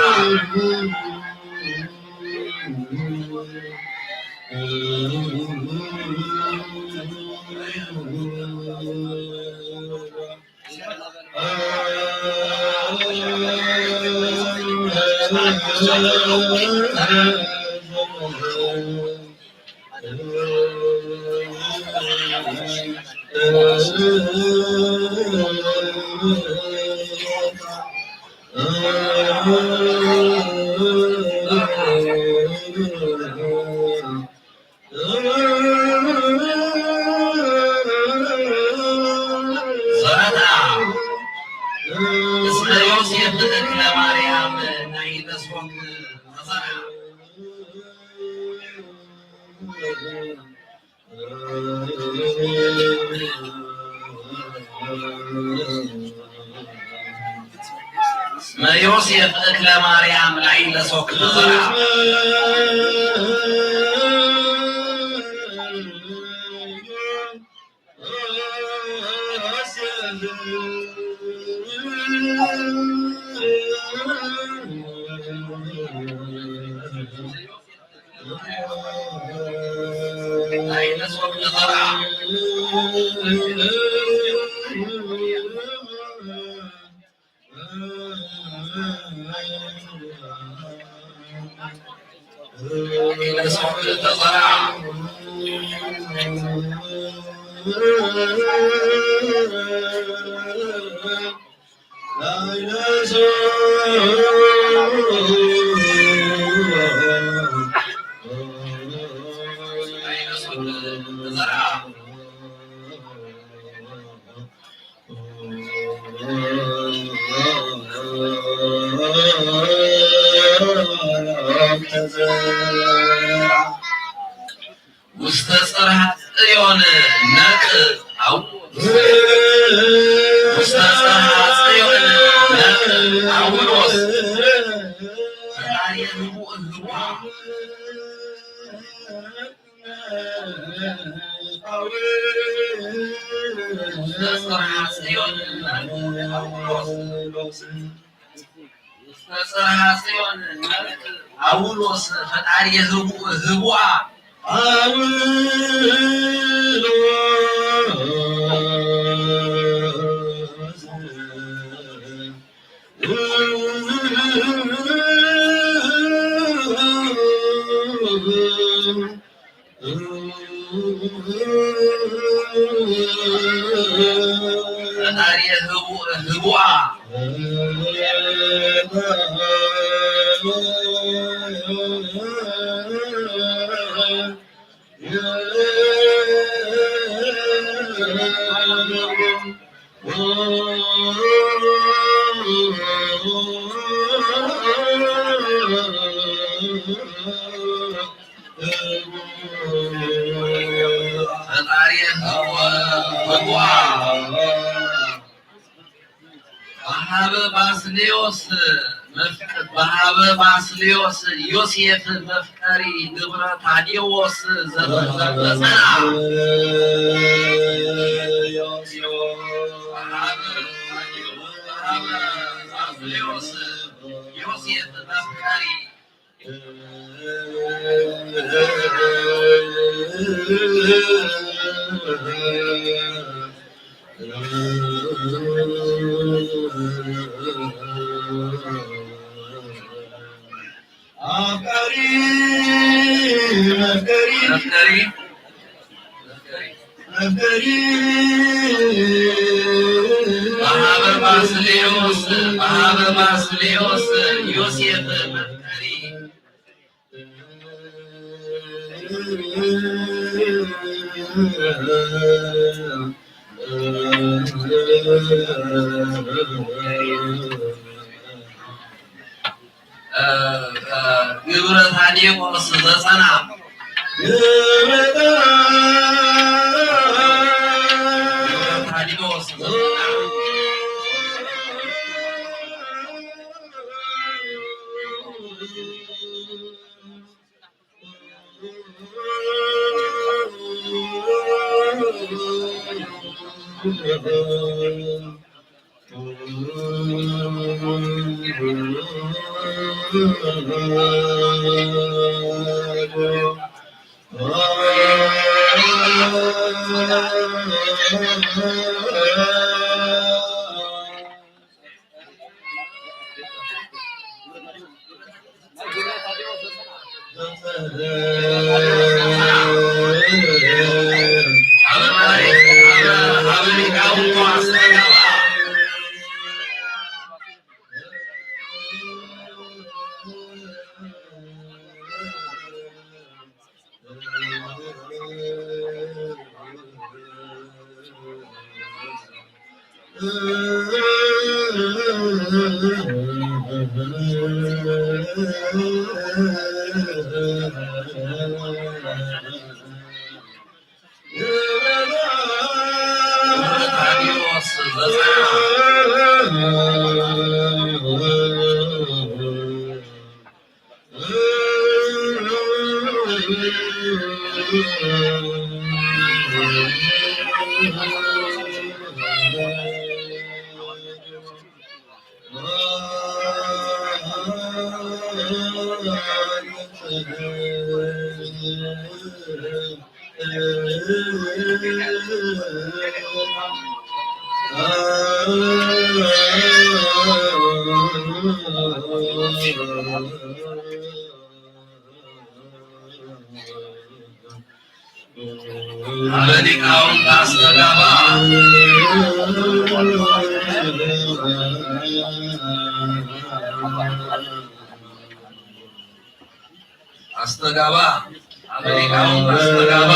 ዘረታ። እስመ ዮሴፍ እክለ ማርያም ናይለ ሶክ ተዘርዓ። እስመ ዮሴፍ እክለ ማርያም ላዕለ ሶክ ተዘርዓ። ውስተ ጽርሐ ጽዮን ነቅ አው-፣ ውስተ ጽርሐ ጽዮን ነቅ አውሎስ። ፈጣሪ ህቡእ ህቡአ። ውስተ ጽርሐ ጽዮን ነቅ አውሎስ። ውስተ ጽርሐ ጽዮን ነቅ አውሎስ። ፈጣሪ ህቡእ ህቡአ። አውሎስ። ፈጣሪ ህቡ-፣ ህቡዓ። ፈጣሪ ህቡዓ። በሀበ ባስልዮስ መፍ-፣ በሀበ ባስልዮስ ዮሴፍ መፍቀሪ ግብረ ታዴዎስ ዘበ-፣ ዘበጸና። በሀበ፣ በሀበ ባስልዮስ ዮሴፍ መፍቀሪ አፍቃሪ መፍቀሪ መፍቀሪ መፍቀሪ በሀበ ባስልዮስ፣ በሀበ ባስልዮስ ዮሴፍ መፍቀሪ። ግብረ ታዴዎስ ዘጸና። ግብረ ታዴዎስ ዘጸና። አበ ሊቃውንት አስተጋባ። አስተጋባ። አበ ሊቃውንት አስተጋባ።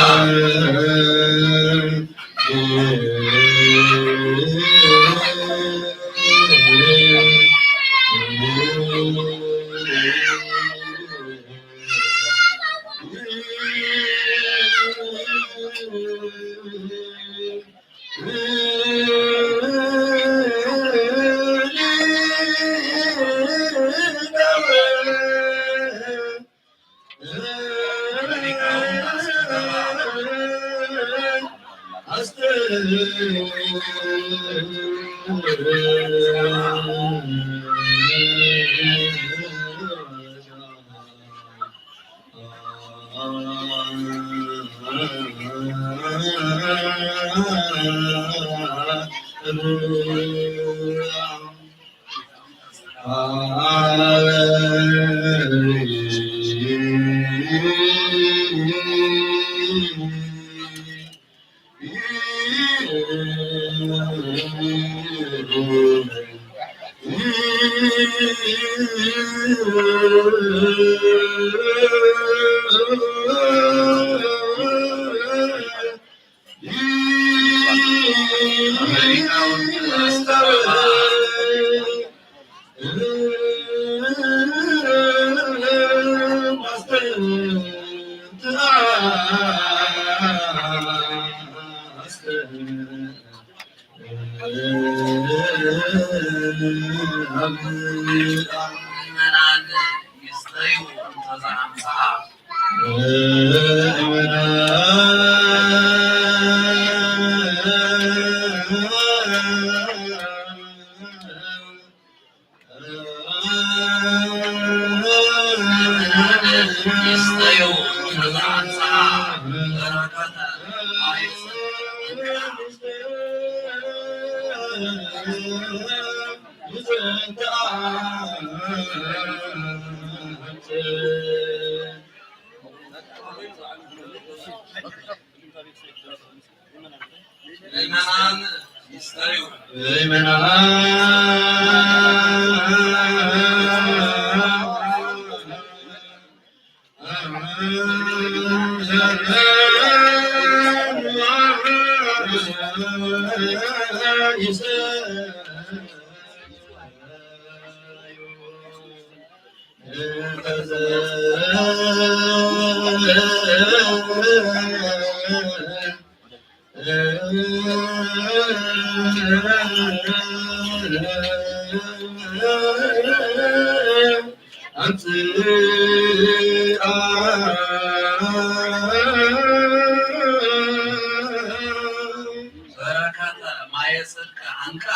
በረከተ ማየ ጽድቅ አንቃ።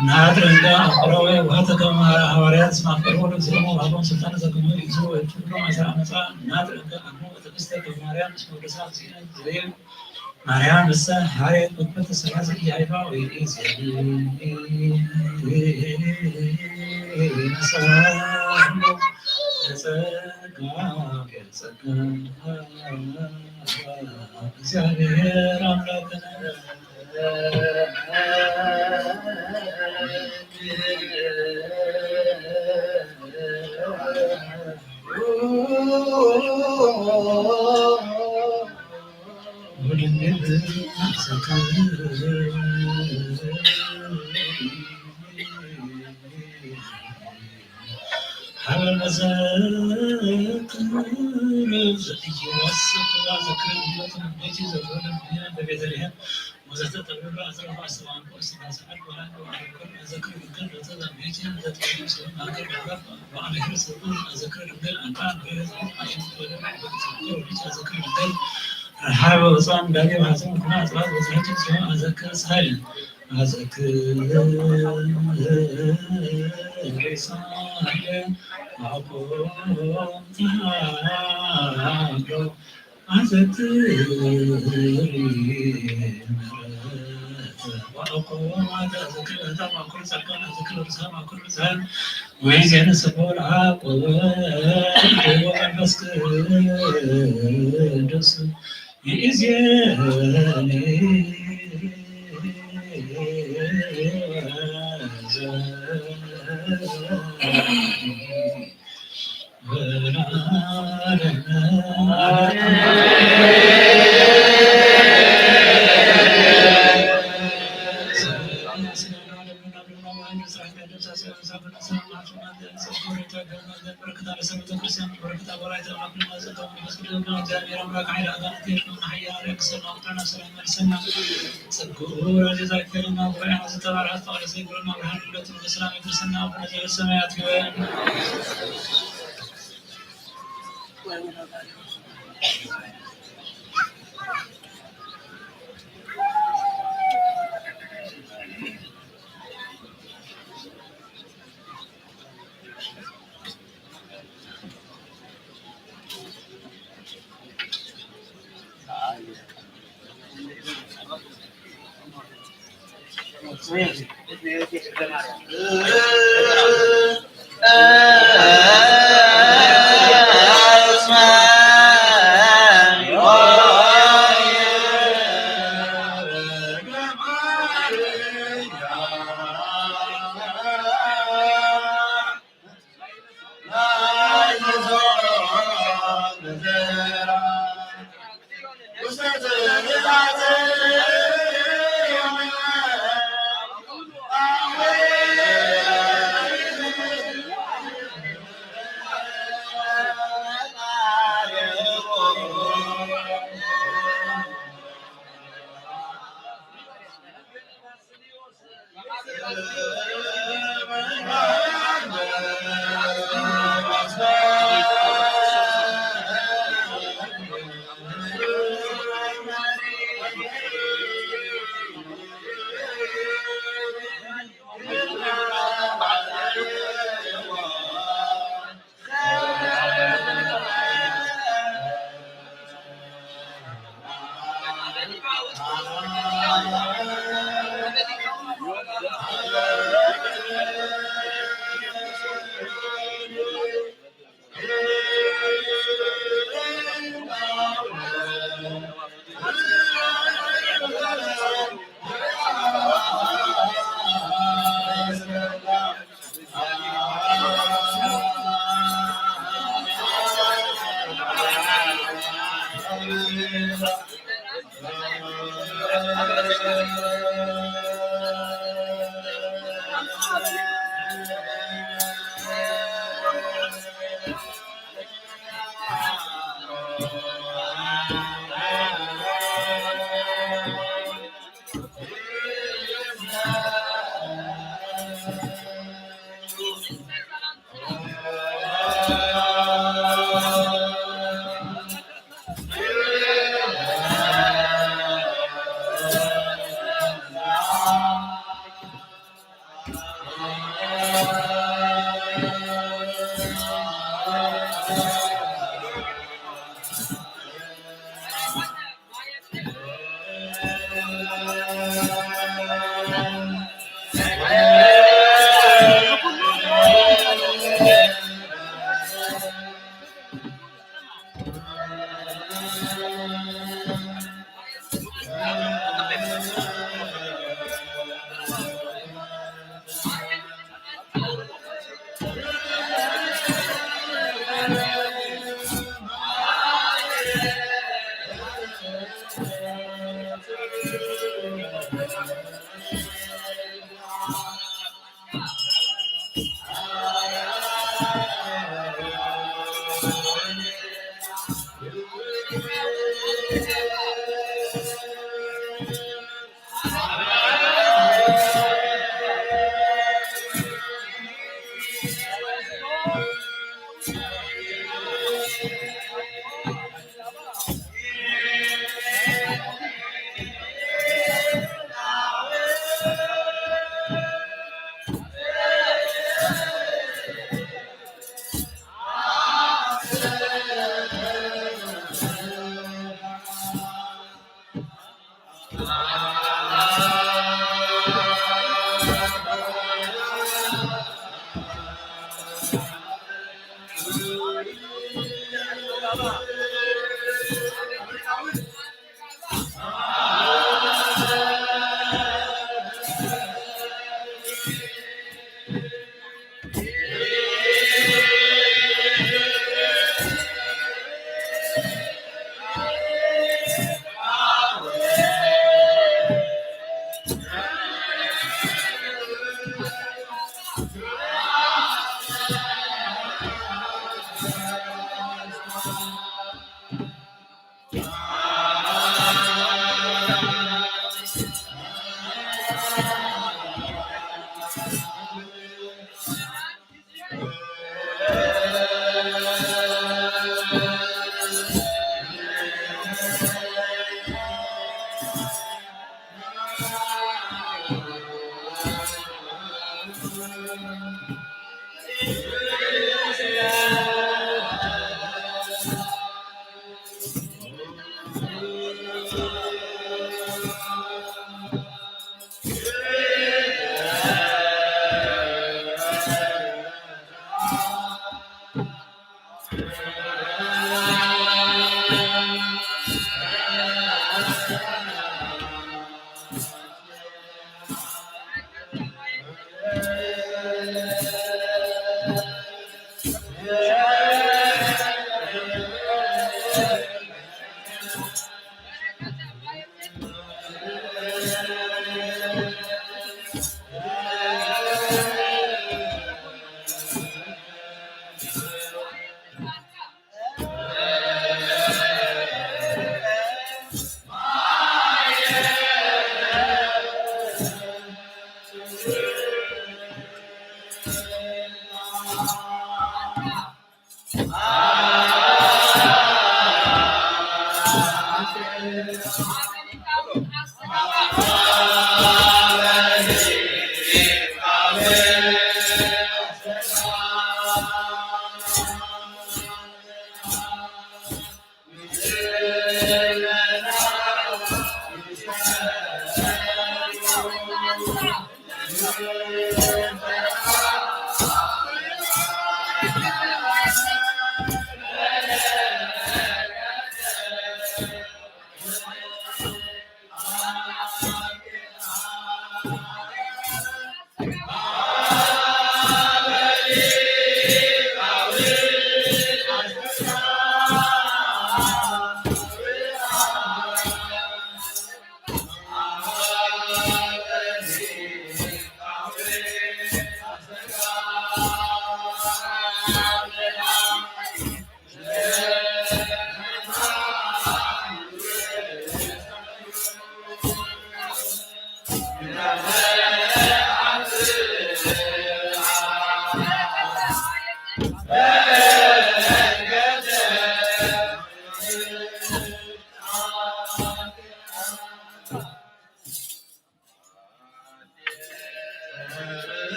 እናት ረንጋ አፍቅረው ወሀተ ከመ ሐዋርያት እስመ አፍቀርዎ ለእግዚእነ ወሀቦሙ ስልጣነ ዘክሙ ይእዝዙ ወይፈትሑ ኩሎ ማእሰረ ዓመጻ። እናት ረንጋ አፍቅረው ወተክስተ ከመ ማርያም እስመ ወደሳ እግዚእነ ዘይ ማርያም እሰ ሐሬት ወክልኤተ ሠላሳ ኢሃይባ ወይእዜኒ ነሳ ጸጋ ጸጋ እግዚአብሔር አምላክነ ረሃብ ወጻም ዳግም ሐዘን ኩና አጽዋት በዛች ሲሆን አዘክር ሳይል አዘክር ሳይል አቆም ተሃሎ አዘክር ምሕረት ወአቆም አዘክር ለታ ማእከል ጻድቃን አዘክር ለብሳ ማእከል ብሳን ወይዜን ስብሖ ለአብ ወወልድ ወመንፈስ ቅዱስ። ይእዜኒ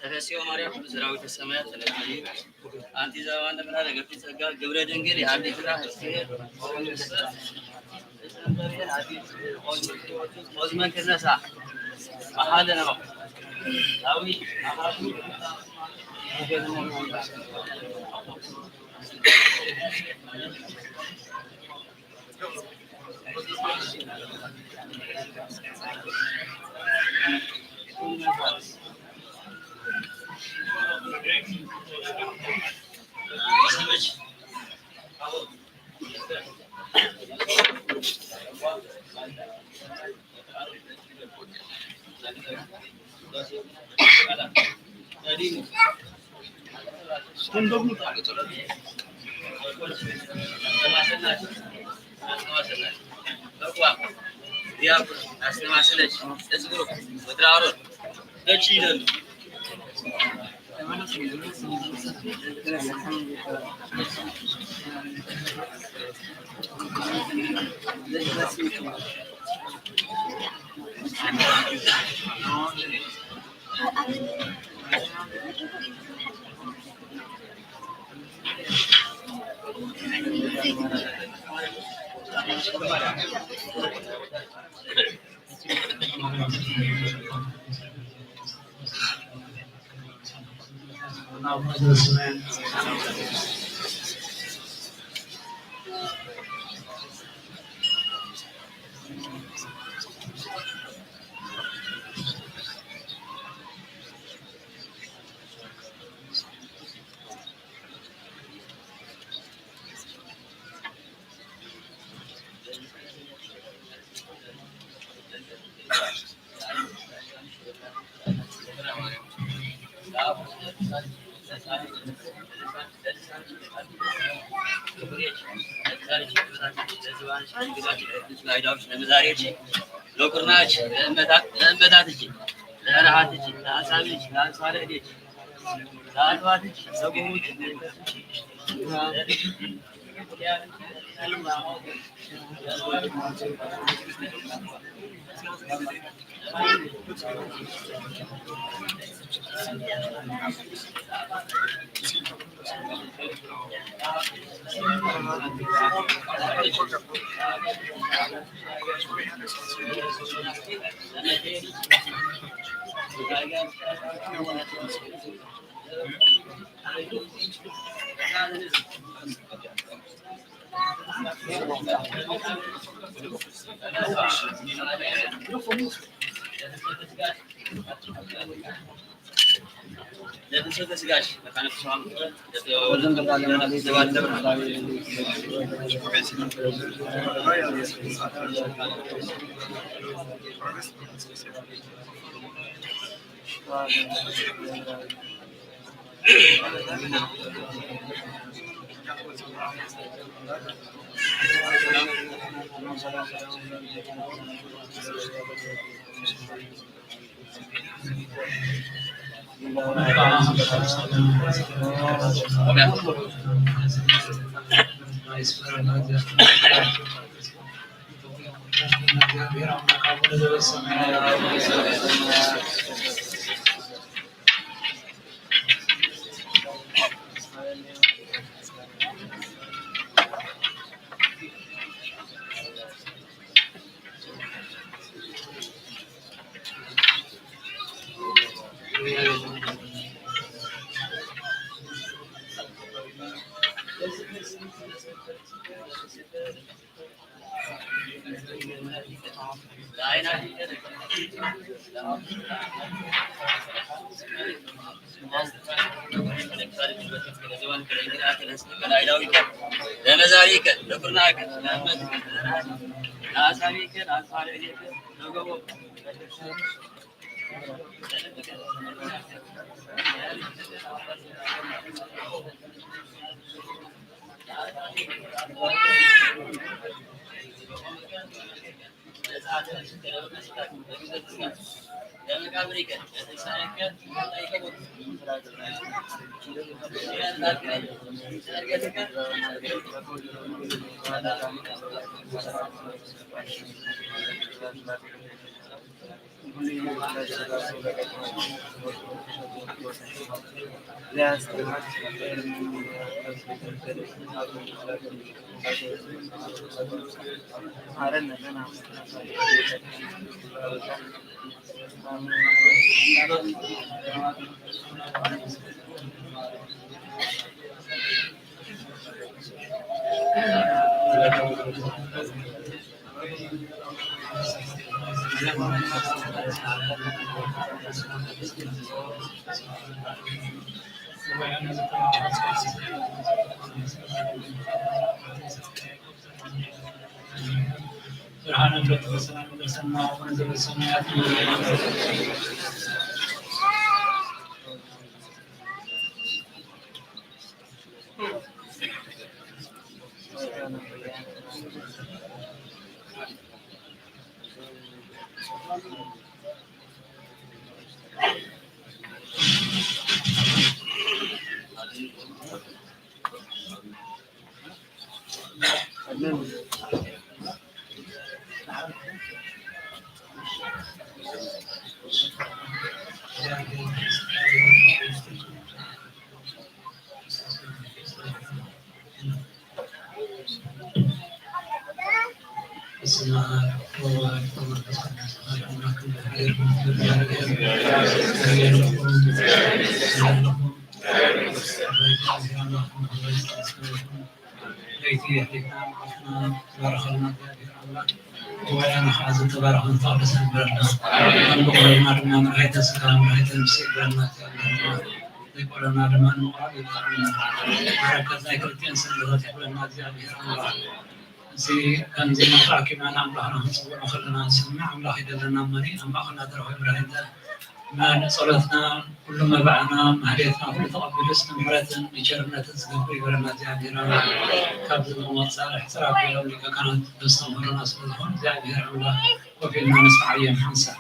ተፈስሒ ማርያም፣ ሰራዊተ ሰማያት ተለብልቢ። አንቲ ዘበን ምሕረት፣ ረገድቲ ጸጋ፣ ግብረ ድንግል የሀብኪ ፍስሐ። ኦዝመን ክነሳ መሐለነ ዳዊት። ለቁርናች፣ ለእመታ-፣ ለእመታትች፣ ለረሃትች፣ ለአሳቢች፣ ለአሳረዴች፣ ለአጥባትች፣ ለጉሙች፣ በስመ አብ ወወልድ ወመንፈስ ቅዱስ አሐዱ አምላክ። ለይቲ የህሊና መዓልትና ባርክልና እግዚአብሔር አምላክ። ጉባኤና ከዐ ዝተባረከን ዝተቀደሰን ይግበረልና። ከም በቆሎና ድማ መርሃይተ ስጋ መርሃይተ ነፍስ ይግበረልና። ዘይበቆሎና ድማ ንምቅራብ ይብቃና። በረከት ናይ ክልቴን ሰንበት ይሃበና እግዚአብሔር አምላክ። እዚ ከምዚ ተኣኪብና ንኣምላኽና ክንጽውዖ ከለና ዝሰምዕ ኣምላኽ ይደለና እሞ፣ ኣብ ማእከልና ደረኹ ይብራህ እንተ። ንጸሎትና፣ ኩሉ መባእና፣ ማህሌትና ኩሉ ተቐቢሉ፣ ምሕረትን ቸርነትን ዝገብር ይግበረና እግዚኣብሔር ኣምላኽ። ካብዚ ንመጻኢ ሕጽር ኣቢሎም ሊቀ ካህናት ዘስተምህሩና ስለ ዝኾኑ፣ እግዚኣብሔር ኣምላኽ ኮፍ ኢልና ንስምዓዮም ሓንሳእ።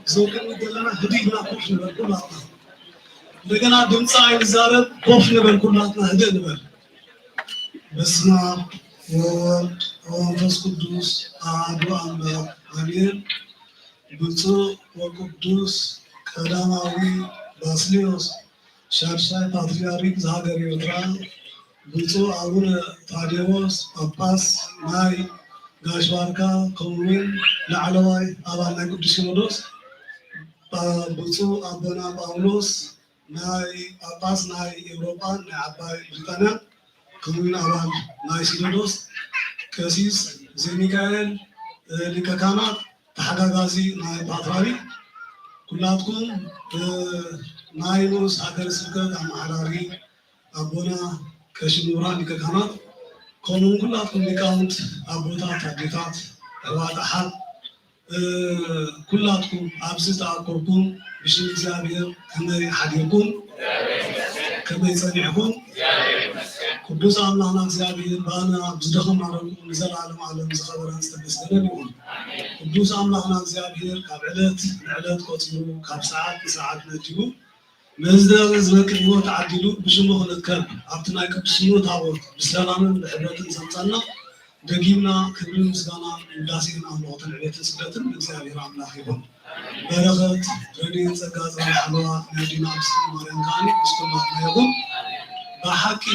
ዞክን ዘለና ህድእ ኢልና ኮፍ ንበል ኩላትና። እንደገና ድምፂ ኣይንዛረብ፣ ኮፍ ንበል ኩላትና፣ ህድእ ንበል። በስመ አብ ወወልድ ወመንፈስ ቅዱስ አሐዱ አምላክ አሜን። ብፁዕ ወቅዱስ ቀዳማዊ ባስልዮስ ሻድሻይ ፓትርያርክ ዘሃገር ኤርትራ፣ ብፁዕ ኣቡነ ታዴዎስ ጳጳስ ናይ ጋሽ ባርካ፣ ከምኡውን ላዕለዋይ ኣባል ናይ ቅዱስ ሲኖዶስ፣ ጳ-፣ ብፁዕ ኣቦና ጳውሎስ ናይ ጳጳስ ናይ ኤውሮጳን ናይ ዓባይ ብሪጣንያን፣ ከምኡውን ኣባል ናይ ሲኖዶስ፣ ቀሲስ ዘሚካኤል፣ እ፣ ሊቀ ካህናት፣ ተሓጋጋዚ ናይ ፓትርያርክ፣ ኩላትኩም፣ እ፣ ናይ ንኡስ ሃገረ ስብከት ኣመሓዳሪ ኣቦና ቀሺ ምሁራን ሊቀ ካህናት፣ ከምኡውን ኩላትኩም ሊቃውንት ኣቦታት፣ ኣዴታት፣ ኣሕዋት፣ ኣሓት፣ እ፣ ኩላትኩም ኣብዚ ዝተኣከብኩም ብሽም እግዚኣብሔር ከመይ ሓዲርኩም? ከመይ ጸኒዕኩም? ቅዱስ ኣምላኽና እግዚኣብሔር ብኣና ብዝደኸምና ደቁ ንዘለዓለም ዓለም ዝኸበረን ዝተመስገነን ይኹን። ቅዱስ ኣምላኽና እግዚኣብሔር ካብ ዕለት ንዕለት ቆጺሩ ካብ ሰዓት ንሰዓት መዲቡ ነዚ ደረጃ ዝበቅዕ ህይወት ዓዲሉ ብሽሙ ክንከብ ኣብቲ ናይ ቅድስኑ ታቦት ብሰላምን ብሕብረትን ዘምጻና ደጊምና ክብርን ምስጋናን ውዳሴን ኣምልኾትን ዕቤትን ስግደትን ንእግዚኣብሔር ኣምላኽ ይኹን። በረኸት ረድኤት ጸጋ ጽባሕ ሓልዋ ናይ ኣዴና ቅድስት ማርያም ከኣ ምስ ኩላትና ይኹን። ብሓቂ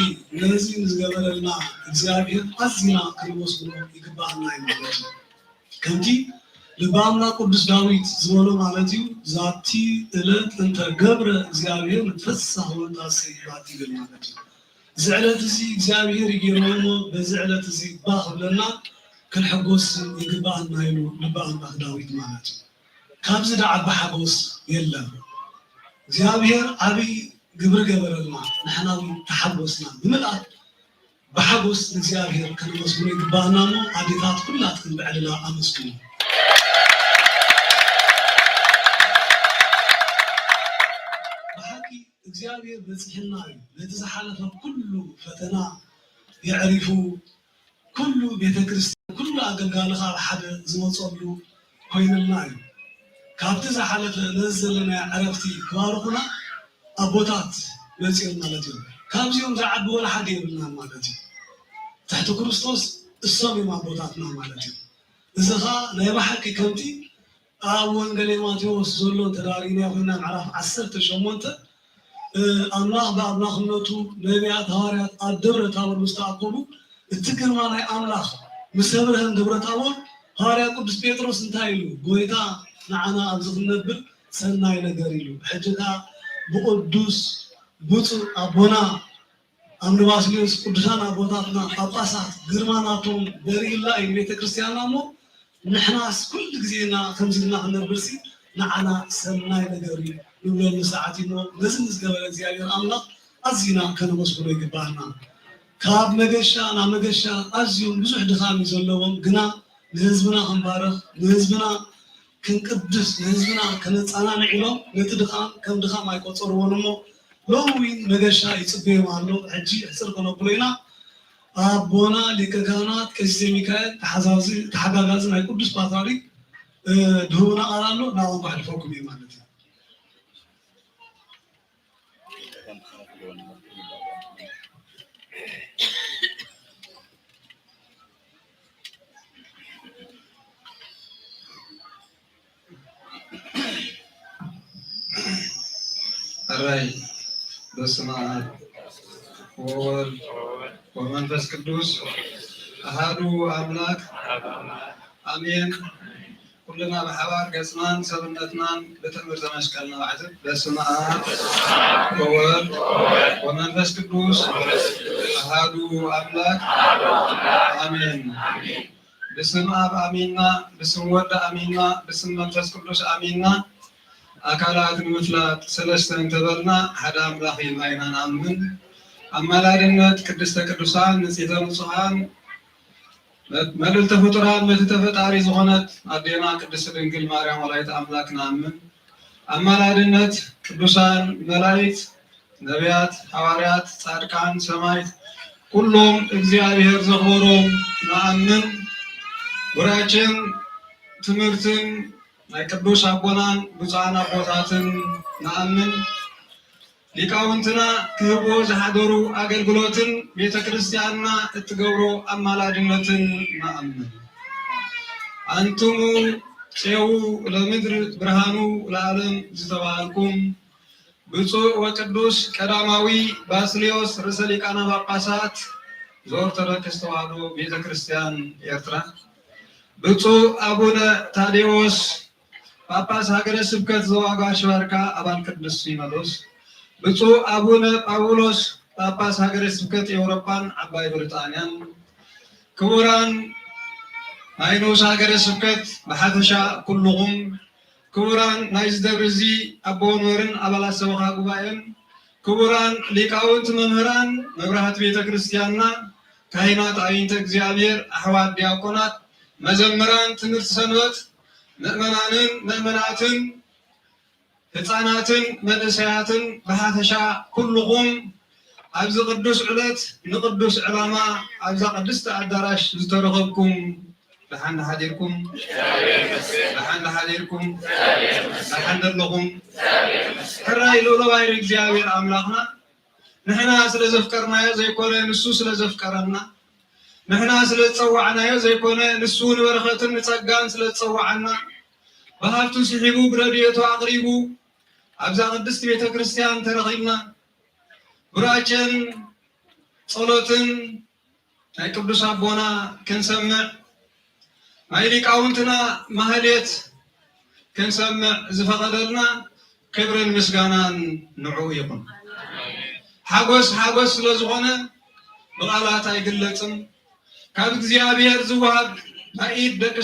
ነዚ ንዝገበረልና እግዚኣብሔር ኣዚና ከነመስግኖ ይግባእና እዩ ማለት እዩ። ከምቲ ልበ ኣምላኽ ቅዱስ ዳዊት ዝበሎ ማለት እዩ፣ ዛቲ ዕለት እንተ ገብረ እግዚኣብሔር ንትፈሳህ ወንታሰይ ባቲ ይብል ማለት እዩ። እዚ ዕለት እዚ እግዚኣብሔር ይገይርዎ እሞ በዚ ዕለት እዚ ባህ ክብለና ክንሕጎስ ይግባኣና ኢሉ ልበ ኣምላኽ ዳዊት ማለት እዩ። ካብዚ ደኣ ዓቢ ሓጎስ የለን። እግዚኣብሔር ዓቢ ግብሪ ገበረልና፣ ንሕና እውን ተሓጎስና ብምልኣት ብሓጎስ ንእግዚኣብሔር ከነመስግኖ ይግባኣና እሞ፣ ኣዴታት ኩላትክን ብዕልላ ኣመስግኑ። ብሓቂ እግዚኣብሔር በጺሕና እዩ። ነቲ ዝሓለፈ ኩሉ ፈተና የዕሪፉ፣ ኩሉ ቤተክርስትያን፣ ኩሉ ኣገልጋሊ ካብ ሓደ ዝወጸሉ ኮይንልና እዩ። ካብቲ ዝሓለፈ ነዚ ዘለናዮ ዕረፍቲ ክባርኹና ኣቦታት መጺኦም ማለት እዩ። ካብዚኦም ዝዓቢ ወላ ሓደ የብልናን ማለት እዩ። ትሕቲ ክርስቶስ እሶም እዮም ኣቦታትና ማለት እዩ። እዚ ኸኣ ናይ ብሓቂ ከምቲ ኣብ ወንጌል ማቴዎስ ዘሎ እንተ ርኢናዮ ኮይና ምዕራፍ ዓሰርተ ሸሞንተ፣ እ፣ ኣምላኽ ብኣምላኽነቱ ነቢያት ሃዋርያት ኣብ ደብረ ታቦር ምስ ተኣከቡ እቲ ግርማ ናይ ኣምላኽ ምስ ኣብርሀን ደብረ ታቦር ሃዋርያ ቅዱስ ጴጥሮስ እንታይ ኢሉ? ጎይታ ንዓና ኣብዚ ክንነብር ሰናይ ነገር ኢሉ። ሕጂ ከኣ ብቅዱስ ብፁዕ ኣቦና ኣምኒ ባስልዮስ ቅዱሳን ኣቦታትና ጳጳሳት ግርማ ናቶም በሪእላ እዩ ቤተክርስትያንና እሞ ንሕናስ ኩሉ ግዜና ከምዚ ኢልና ክንነብርሲ ንዓና ሰናይ ነገር እዩ ንብለሉ ሰዓት እዩ እሞ ነዚ ንዝገበረ እግዚኣብሔር ኣምላኽ ኣዚና ከነመስግኖ ይግባኣና። ካብ መገሻ ናብ መገሻ ኣዝዮም ብዙሕ ድኻም እዩ ዘለዎም፣ ግና ንህዝብና ክንባርኽ ንህዝብና ክንቅድስ ንህዝብና ከነጻናንዕ ኢሎም ነቲ ድኻም ከም ድኻም ኣይቆጸርዎን እሞ ሎሚ እውን መገሻ ይጽበዮም ኣሎ። ሕጂ ሕጽር ከነብሎ ኢና። ኣቦና ሊቀ ካህናት ቀሲስ ሚካኤል ተሓዛዚ-፣ ተሓጋጋዚ ናይ ቅዱስ ፓትርያርክ፣ እ፣ ድህቡና ቃል ኣሎ፣ ናባኦም ከሕልፈኩም እየ ማለት እዩ። እራይ በስመ አብ ወወልድ ወመንፈስ ቅዱስ አሃዱ አምላክ አሜን። ኩልና ብሓባር ገጽናን ሰብነትናን ብትእምርተ መስቀል ነባዕትብ። በስመ አብ ወወልድ ወመንፈስ ቅዱስ አሃዱ አምላክ አሜን። ብስም አብ አሚንና፣ ብስም ወልድ አሚንና፣ ብስም መንፈስ ቅዱስ አሚንና፣ አካላት ንምፍላጥ ሰለስተ እንተበልና ሓደ አምላክ ኢልና ኢና ንአምን። አማላድነት ቅድስተ ቅዱሳን ንጽሕተ ንጹሐን መ-፣ መልዕልተ ፍጡራን ምእትተ ፈጣሪ ዝኾነት ኣዴና ቅድስት ድንግል ማርያም ወላዲተ ኣምላክ ንኣምን። ኣማላድነት ቅዱሳን መላእክት፣ ነቢያት፣ ሃዋርያት፣ ጻድቃን፣ ሰማዕት፣ ኩሎም እግዚኣብሔር ዘኽበሮም ንኣምን። ቡራኬን ትምህርትን ናይ ቅዱስ ኣቦናን ብፁዓን ኣቦታትን ንኣምን። ሊቃውንትና ክህብዎ ዝሓደሩ ኣገልግሎትን ቤተክርስትያንና እትገብሮ ኣማላድነትን ንኣምን። ኣንትሙ ጼው ለምድር ብርሃኑ ለዓለም ዝተባህልኩም ብፁዕ ወቅዱስ ቀዳማዊ ባስልዮስ ርእሰ ሊቃነ ጳጳሳት ዘኦርቶዶክስ ተዋሕዶ ቤተክርስትያን ኤርትራ፣ ብፁዕ ኣቡነ ታዴዎስ ጳጳስ ሀገረ ስብከት ዘዋጋሽ ባርካ አባል ቅዱስ ሲኖዶስ፣ ብፁዕ አቡነ ጳውሎስ ጳጳስ ሀገረ ስብከት ኤውሮጳን ዓባይ ብሪጣንያን፣ ክቡራን ናይ ንኡስ ሀገረ ስብከት ብሓፈሻ ኩልኹም፣ ክቡራን ናይዚ ደብሪ እዚ ኣቦ ወንበርን ኣባላት ሰበኻ ጉባኤን፣ ክቡራን ሊቃውንት መምህራን መብራህቲ ቤተ ክርስቲያንና፣ ካህናት ኣዒንተ እግዚኣብሔር፣ ኣሕዋት ዲያቆናት፣ መዘምራን ትምህርቲ ሰንበት፣ ምእመናንን ምእመናትን፣ ህጻናትን መንእሰያትን ብሓፈሻ፣ ኩልኹም ኣብዚ ቅዱስ ዕለት ንቅዱስ ዕላማ ኣብዛ ቅድስቲ ኣዳራሽ ዝተረኸብኩም፣ ደሓን ዶ ሓዲርኩም? ደሓን ዶ ሓዲርኩም? ደሓን ዶ ኣለኹም? ሕራይ ልኡለዋይ እግዚኣብሔር ኣምላኽና፣ ንሕና ስለ ዘፍቀርናዮ ዘይኮነ፣ ንሱ ስለ ዘፍቀረና፣ ንሕና ስለ ዝጸዋዕናዮ ዘይኮነ፣ ንሱ ንበረኸትን ንጸጋን ስለ ዝጸዋዓና፣ ብሃብቱ ስሒቡ፣ ብረድኤቱ ኣቕሪቡ፣ ኣብዛ ቅድስቲ ቤተ ክርስቲያን ተረኺብና፣ ቡራኬን ጸሎትን ናይ ቅዱስ ኣቦና ክንሰምዕ፣ ናይ ሊቃውንትና ማህሌት ክንሰምዕ ዝፈቐደልና ክብርን ምስጋናን ንዕኡ ይኹን። ሓጎስ ሓጎስ ስለ ዝኾነ ብቓላት ኣይግለጽን። ካብ እግዚኣብሔር ዝወሃብ ናይ ኢድ ደቂ